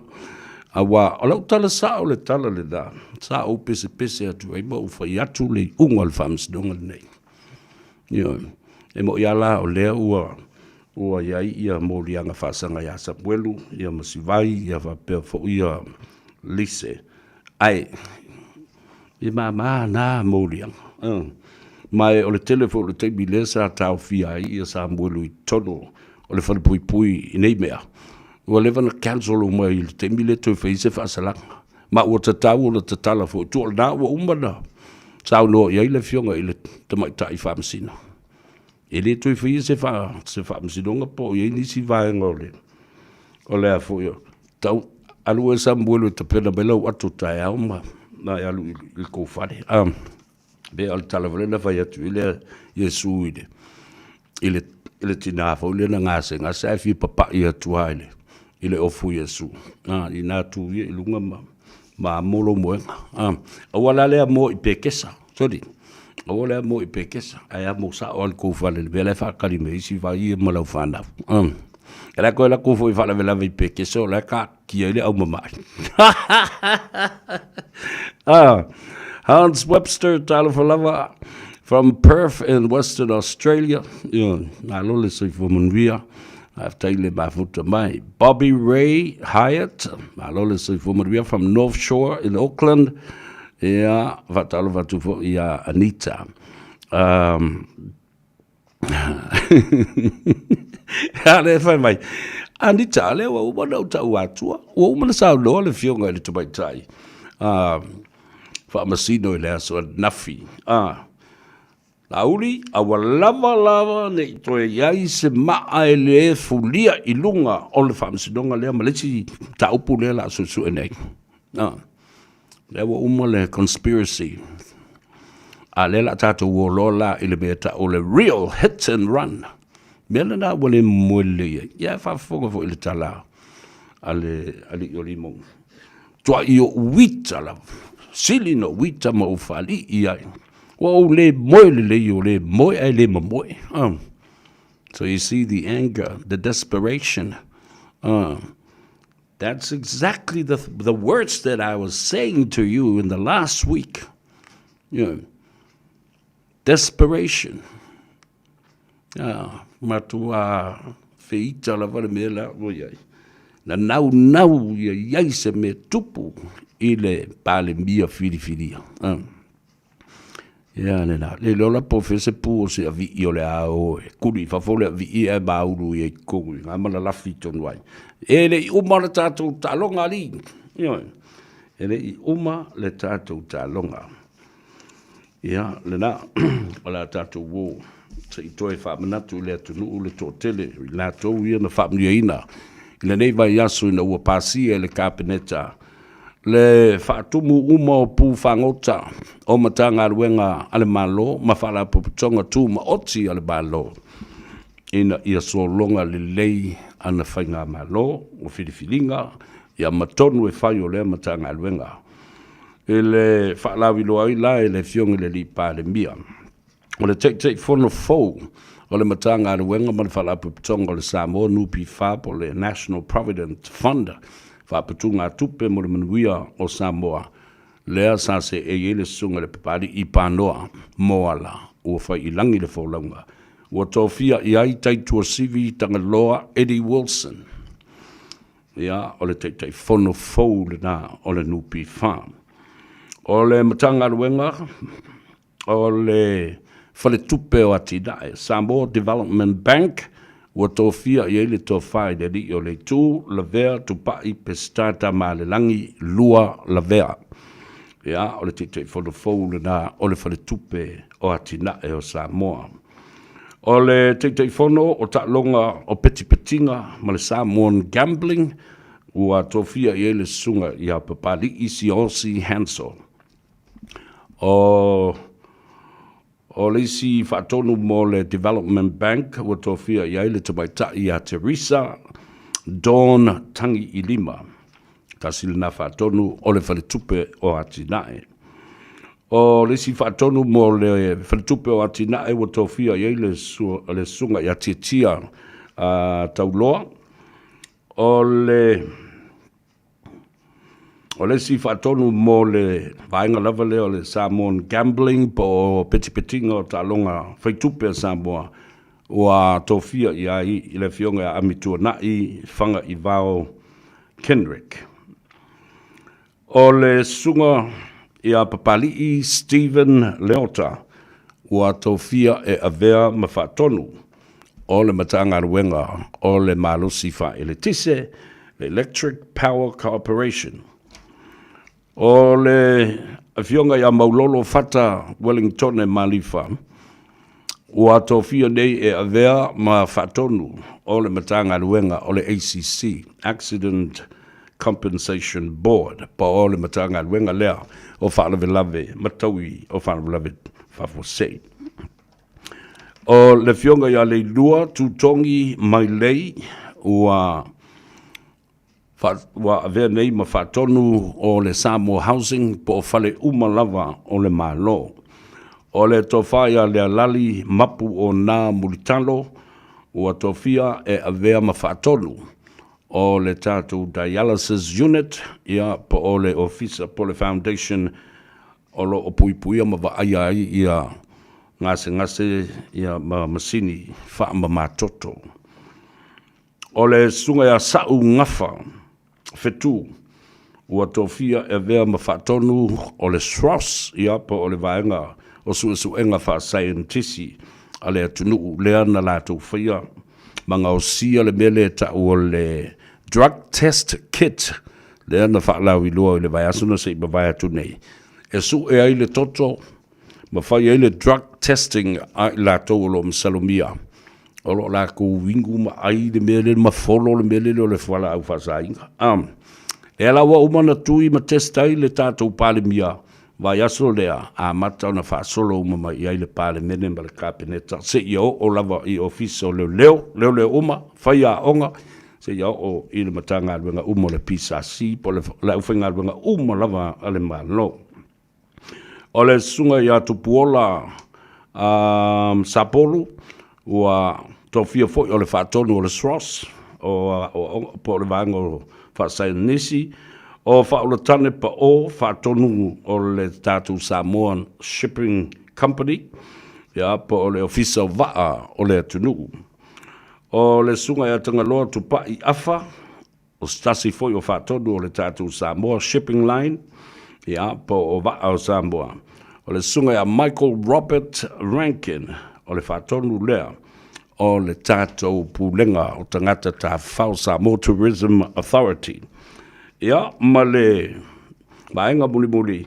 Speaker 3: Aua o lau tala sao le tala lena, sa ou pesepese atu ai ma ou fai atu le iuga o le faamasinoga lenei. Ioe. E moni lava la o lea ua ua i ai ia moliaga faasaga ia Samuelu ia ma Sivai ia faapea foi ia Lise, ae e mama na moliaga. Ma o le tele foi o le taimi lea sa taofia ai ia Samuelu i totonu o le falepuipui i nei mea, ua leva ona cancel uma i le taimi lea toe fai ai se faasalaga. Ma ua tatau ona tatala foi tua, o lena ua uma ona saunoa i ai le afioga i le tamaitai faamasino. E le toe faia se se faamasinoga po o i ai nisi vaega o le o le a foi tau alu oe Samuelu e tapena mai lau ato taeao ma e alu i le tou fale. Pei o le tala foi lea na fai atu ai le Iesu i le i le i le tina foi lea na gasegase ae fia papai atu lava i le i le ofu o Iesu. I na tu ia i luga ma ma amo lou moega. Aua la le amo i Pekesa, sorry, aua le amo i Pekesa, ae amo sao lava i le tou fale i le mea la e faatali mai ai Sivai ia ma lau fanau. E le toe alu atu foi e faalavelave i Pekesa o la e taatia ai le aumamae. Hans Webster, talofa lava, from Perth in Western Australia. Ia, malo le soifua manuia. Faafetai le mafuta mai. Bobby Ray Hyatt, malo le soifua manuia from North Shore in Auckland. Ia, faatalofa atu foi ia Anita. Um, a le fai mai, Anita, lea ua uma ona ou tau atua, ua uma ona saunoa le afioga i le tamaitai faamasino i le aso ananafi. Ah, Laauli, a ua lava lava ne i toe i ai se maa e le fulia i luga o le faamasinoga lea ma le isi mataupu lea o le a suesue nei. A, lea ua uma le conspiracy, a lea o le a tatou o loa la i le mea e tau o le real hit and run. Mea lena ua le momoe lelei ai. Ia e faafofoga foi i le tala a le alii o Limoga. Tuai ou uita lava, sili na uita ma ou faalii ai. Ua ou le moe lelei o le moe ae le mamoe. So you see the anger, the desperation. That's exactly the, the words that I was saying to you in the last week. You know, desperation. Matua feita lava le mea la ua i ai. Na naunau ia i ai se mea tupu i le Palemia filifilia. Ia lena, le iloa la po o fea se pu o se avii o le a o e kuli i fafo le avii ae maulu i ai i totonu i ina ma lalafi tonu ai. E le i uma le tatou taaloga alii. Ioe. E le i uma le tatou taaloga. Ia, lena, o le a tatou o se i toe faamanatu i le atunuu le toatele o i latou ia na faamanuiaina i lenei vaiaso ina ua pasia e le Kapeneta le faatumu uma o pu fagota o Matagaluega a le Malo ma Faalapotopotoga Tumaoti a le Malo ina ia sologa lelei ana faigamalo o filifiliga ia ma tonu e fai o lea Matagaluega. I le faalauiloa ai la e le Afioga i le Alii Palemia, o le Taitaifono fou o le Matagaluega ma le Faalapotopotoga o le Samoa NPF po o le National Provident Fund, Faaputugatupe mo le Manuia o Samoa, lea sa seei ai le Susuga i le Papalii Panoa Moala ua fai i lagi le folauga. Ua tofia i ai Taituasivi Tagaloa Eddie Wilson. Ia, o le Taitaifono fou lena o le NPF. O le Matagaluega o le Faletupe o Atinae, Samoa Development Bank, ua tofia i ai le Tofa i le Alii o le Itu, Lavea Tupai Peseta Tamaalelagi Lua Lavea. Ia, o le Taitaifono fou lena o le Faletupe o Atinae o Samoa. O le Taitaifono o Taaloga o Petipetiga ma le Samoan Gambling, ua tofia i ai le Susuga ia Papali'i Siaosi Hansel. O O le isi faatonu mo le Development Bank ua tofia i ai le tamaitai ia Teresa Dawn Tagiilima. Tasi lena faatonu o le Faletupe o Atinae. O le isi faatonu mo le Faletupe o Atinae ua tofia i ai le, le susuga ia Tiatia Tauloa. O le O le isi faatonu mo le vaega lava lea o le Samoan Gambling po o petipetiga o taaloga faitupe a Samoa, ua tofia i ai i le Afioga ia Amituanai Fagaivao Kenrick. O le Susuga ia Papali'i Stephen Leota ua tofia e avea ma faatonu o le Matagaluega o le Malosi Faaeletise, le Electric Power Corporation. O le Afioga ia Maulolo Fata Wellingtone Malifa, ua tofia nei e avea ma faatonu o le Matagaluega o le ACC, Accident Compensation Board, po o le Matagaluega lea o Faalavelave ma Taui o Faalavelave Faafuasei. O le Afioga ia Leilua Tutogi Mailei ua ua avea nei ma faatonu o le Samoa Housing po o fale uma lava o le Malo. O le tofa ia Lealali Mapu o Na Mulitalo ua tofia e avea ma faatonu o le tatou Dialysis Unit, ia, po o le Ofisa po o le Foundation o lo o puipuia ma vaaia ai ia gasegase ia ma masini faamamatoto. O le Susuga ia Sa'u Gafa Fetu ua tofia e avea ma faatonu o le SROS, ia, po o le Vaega o Suesuega Faasaienitisi a le atunuu lea na latou faia ma gaosia le mea lea e ta'u o le Drug Test Kit lea na faalauiloa i le vaiaso na se i mavae atu nei, e su'e ai le toto ma fai ai le drug testing a i latou o lo o masalomia o lo o latou inu ma ʻai le mea lea ma folo le mea lele o le fualaau faasaina. Lea la ua uma ona tui ma test ai le tatou Palemia vaiaso lea, amata ona faasolo uma mai i ai le Palemene ma le Kapeneta seia oo lava i Ofisa o Leoleo, leoleo uma, faiaoga, seia oo i le Matagaluega uma o le PSC po o le aufaigaluega uma lava a le Malo. O le susuga ia Tupuola Sapolu ua tofia foi o le faatonu o le SROS o po o le vaega o faasaienisi, o Faaulatane Pao faatonu o le tatou Samoan Shipping Company, ia, po o le Ofisa o Vaa o le atunuu. O le susuga ia Tagaloa Tupai Afa, O se tasi foi o faatonu o le tatou Samoa Shipping Line, ia, po o Vaa o Samoa. O le susuga ia Michael Robert Rankin, o le faatonu lea o le tatou Pulega o Tagata Tafafao, Samoa Tourism Authority. Ia, ma le vaega mulimuli,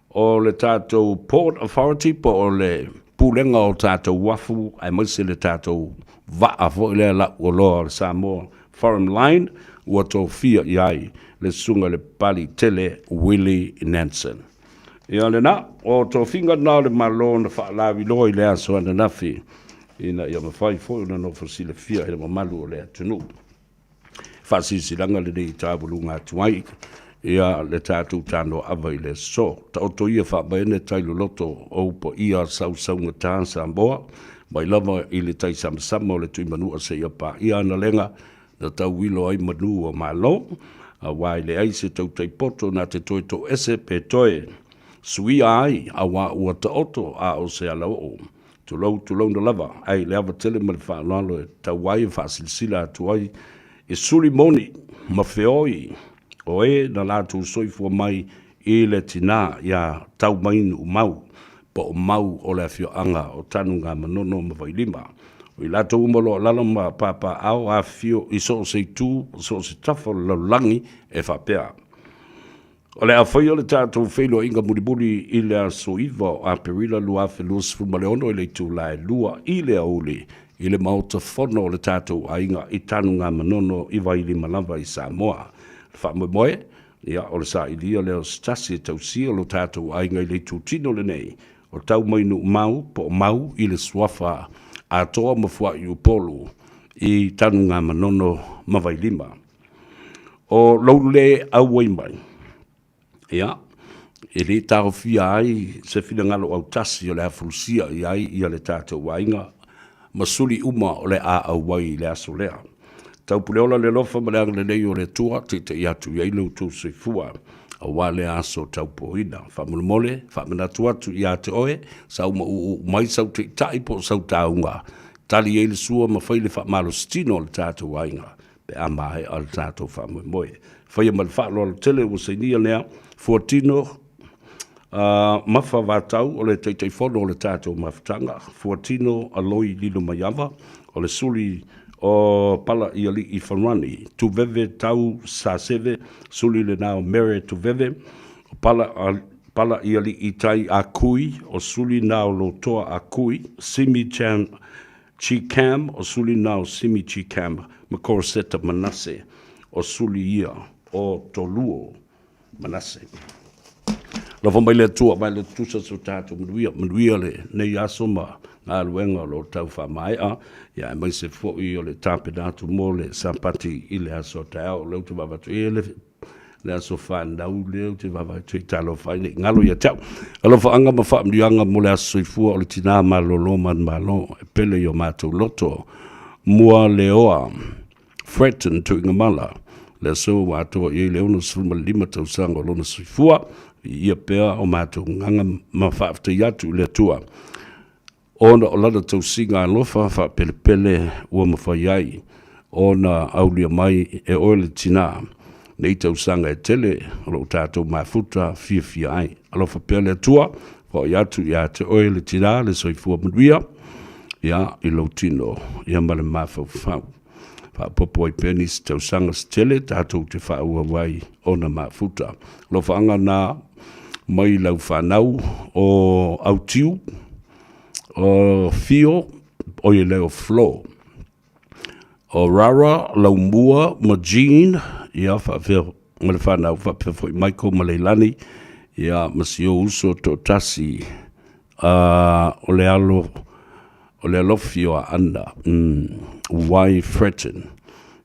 Speaker 3: O le tatou Port Authority po o le Pulega o tatou Uafu aemaise le tatou vaa foi lea lau oloa o le Samoa Foreign Line ua tofia i ai le Susuga i le Papaliitele Willie Nanson. Ia lena, o tofiga lena o le Malo na faalauiloa i le aso ananafi ina ia mafai foi ona nofo silafia i le mamalu o le atunuu. Faasilasilaga lenei i tauluga atu ai ia le tatou tanoaava i le aso. Taoto ia faavaene tai loloto o ou paia sausaugata Samoa, mai lava i le tai samasama o le Tuimanua seia paia analega na tauilo ai manu o Malo, aua e leai se tautai poto na te toe toese pe toe suia ai, aua ua taoto a o se alaoo. Tulou, tulouna lava, ae i le ava tele ma le faaaloalo e tatau ai e faasilasila atu ai i suli moni ma feoi o e na latou soifua mai i le tinā iā Taumainuumau po o Mau o le afioaga o Tanugamanono ma Vailima. O i latou uma o lo o alaala ma papaaao afifio i so o se itu, so o se tafa o le lalolagi e faapea. O le a faia le tatou feiloaiga mulimuli i le aso 9 o Aperila 2026 i le itula e 2 i le aoauli i le Maota Fono o le tatou aiga i Tanugamanono i Vailima lava i Samoa. Le faamoemoe, ia, o le sailia lea o se tasi e tausia lo tatou aiga i le itutino lenei o Taumainuumau po o Mau i le suafa Atoa ma Fuaiupolu i Tanugamanono ma Vailima. O lou le auai mai, ia, e le taofia ai se finagalo autasi o le a fulusia i ai ia le tatou aiga ma suli uma o le a auai i le aso lea. Taupuleola le alofa ma le agalelei o le Atua, teitei atu i ai lo outou soifua aua lea aso taupoina. Faamolemole, faamanatu atu ia te oe, sau ma uu mai sau taitai po o sau tauga, tali ai le sua ma fai le faamalositino o le tatou aiga pe a maea le tatou faamoemoe. Faia ma le faaaloalo tele ua sainia lea fuatino Mafa Vatau o le Taitaifono o le tatou mafutaga, Fuatino Aloi Lilomaiava o le suli o Palaialii Farani, Tuveve Tau Saseve, suli lena o Mere Tuveve, o Palaialii Tai A Kui, o suli na o Lotoa A Kui, Simi Chan Chi Cam, o suli na o Simi Chi Cam, ma Corseta Manase, o suli ia o Toluo Manase. Alofa mai le Atua, mai le tusa so tatou manuia, manuia lenei aso ma galuega o lo o tau faamaea, ia aemaise foi o le tapena atu mo le Sapati i le aso taeao. O lea ou te vaavaai atu i le le aso fanau lea ou te vaavaai atu i talofa ai ne i galo ia te au. Alofaaga ma faamanuiaga mo le aso soifua o le tinā malolo manumalo e pele i o matou loto. Mua leoa Fretton Tuigamala, le aso ua atoa i ai le 65 tausaga o lona soifua, viia pea o matou agaga ma faafetai atu i le Atua ona o lana tausiga alofa faapelepele ua mafai ai ona aulia mai e oe le tinā nei tausaga e tele o lo o tatou mafuta fiafia ai. Alofa pea le Atua, foai atu ia te oe le tinā le soifua manuia ia i lou tino ia ma le mafaufau. Faaopoopo ai pea nisi tausaga se tele tatou te faaauau ai ona mafuta. Alofaaga na mai lau fanau o Autiu, o Fio, o ia lea o Flo, o Rara, Laumua ma Jean, ia faapea ma le fanau, faapea foi Michael ma Leilani, ia ma si ou uso toatasi, o le alo o le alofi o Aana, Wai Fretton,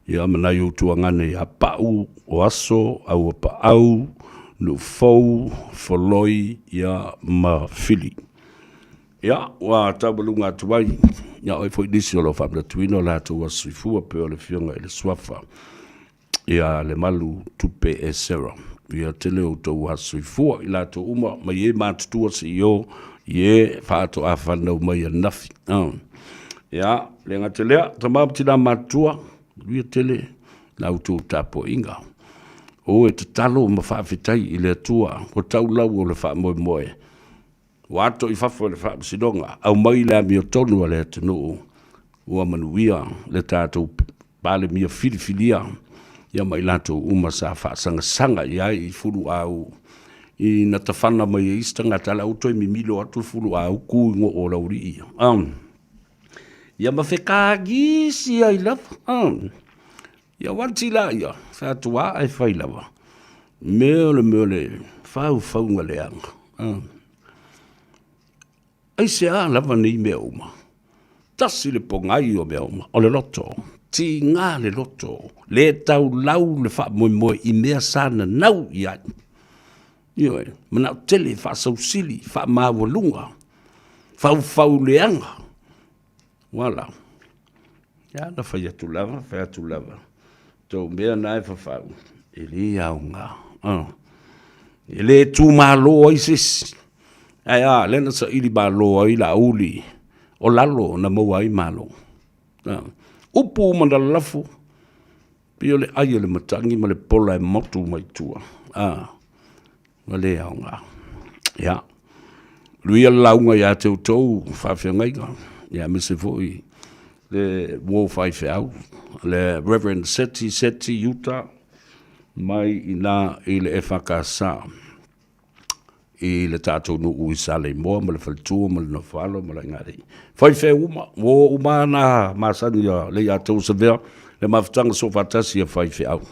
Speaker 3: ia ma nai ou tuagane ia Pau o Aso, Auapaau, Nuufou, Foloi, ia ma Fili. Ia, ua taumaluga atu ai ia oe foi nisi o lo o faamanatuina o latou aso soifua pei o le Afioga i le Suafa ia Lemalu Tupe Esera. Ia tele o outou aso soifua i latou uma mai e matutua seia i e faatoa fanau mai ananafi. Ia, le gata i lea, tama ma tina matutua, manuia tele la outou tapuaiga. O e tatalo ma faafetai i le Atua ua tau lau o le faamoemoe. Ua ato i fafo e le Faamasinoga, aumai le amiotonu a le atunuu, ua manuia le tatou Palemia filifilia, ia ma i latou uma sa faasagasaga i ai i fuluau ina tafana mai ai isi tagata, la ua toe mimilo atu le fuluau ku i goo o le aualii ia. Ia ma fekagisi ai lava. Ia uati la ia, fai atu a e fai lava. Mea o le mea o le faufauga leaga. Aisea lava nei mea uma? Tasi le pogai o mea uma, o le loto. Tiga le loto, le taulau le faamoemoe i mea sa nanau i ai. Ioe, manao tele, faasausili, faamaualuga, faufau leaga. Uala, ia na fai atu lava, fai atu lava, tou mea na e fafau, e le aoga. E le tumalo ai se isi. Ae a, lea na saili malo ai Laauli. O lalo na maua ai malo. Upu ma lalafo, pei o le ai o le matagi ma le pola e motu mai tua. Ua le aoga. Ia, manuia le lauga ia te outou faafeagaiga, ia aemaise foi le uo faifeau, le Reverend Seti Seti Utah mai i ina i le EFKS i le tatou nuu i Saleimoa ma le faletua ma le nofoalo ma le aigalii. Faifeau uma, uo uma na masani a le ia tou savea le mafutaga soofaatasi a faifeau.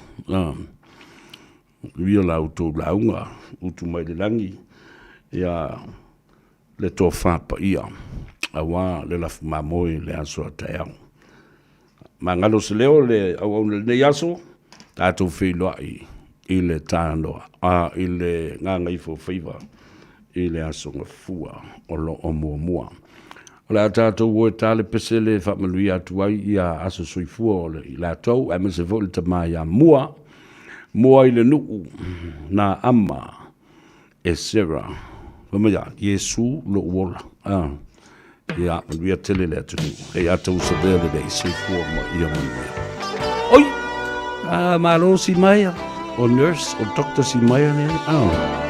Speaker 3: Manuia la outou lauga, utu mai le lagi, ia le tofa paia, aua le lafu mamoe i le aso a taeao. Magalo se leo le auauna i lenei aso, tatou feiloai i le tanoa, a i le gagaifofaiva i le aso Gafua o lo o muamua. O le a tatou o e ta le pese le faamanuia atu ai ia aso soifua o le i latou, aemaise foi le tama ia Mua, Mua i le nuu na ama e Sarah. Fai mai a, Iesu lou ola. Ah. Ia, manuia tele le atunuu. Hei a tau savea lenei, soifua ma ia manuia. Oi! Ah, malo si maia. O nurse, o doctor si maia nei. Ah.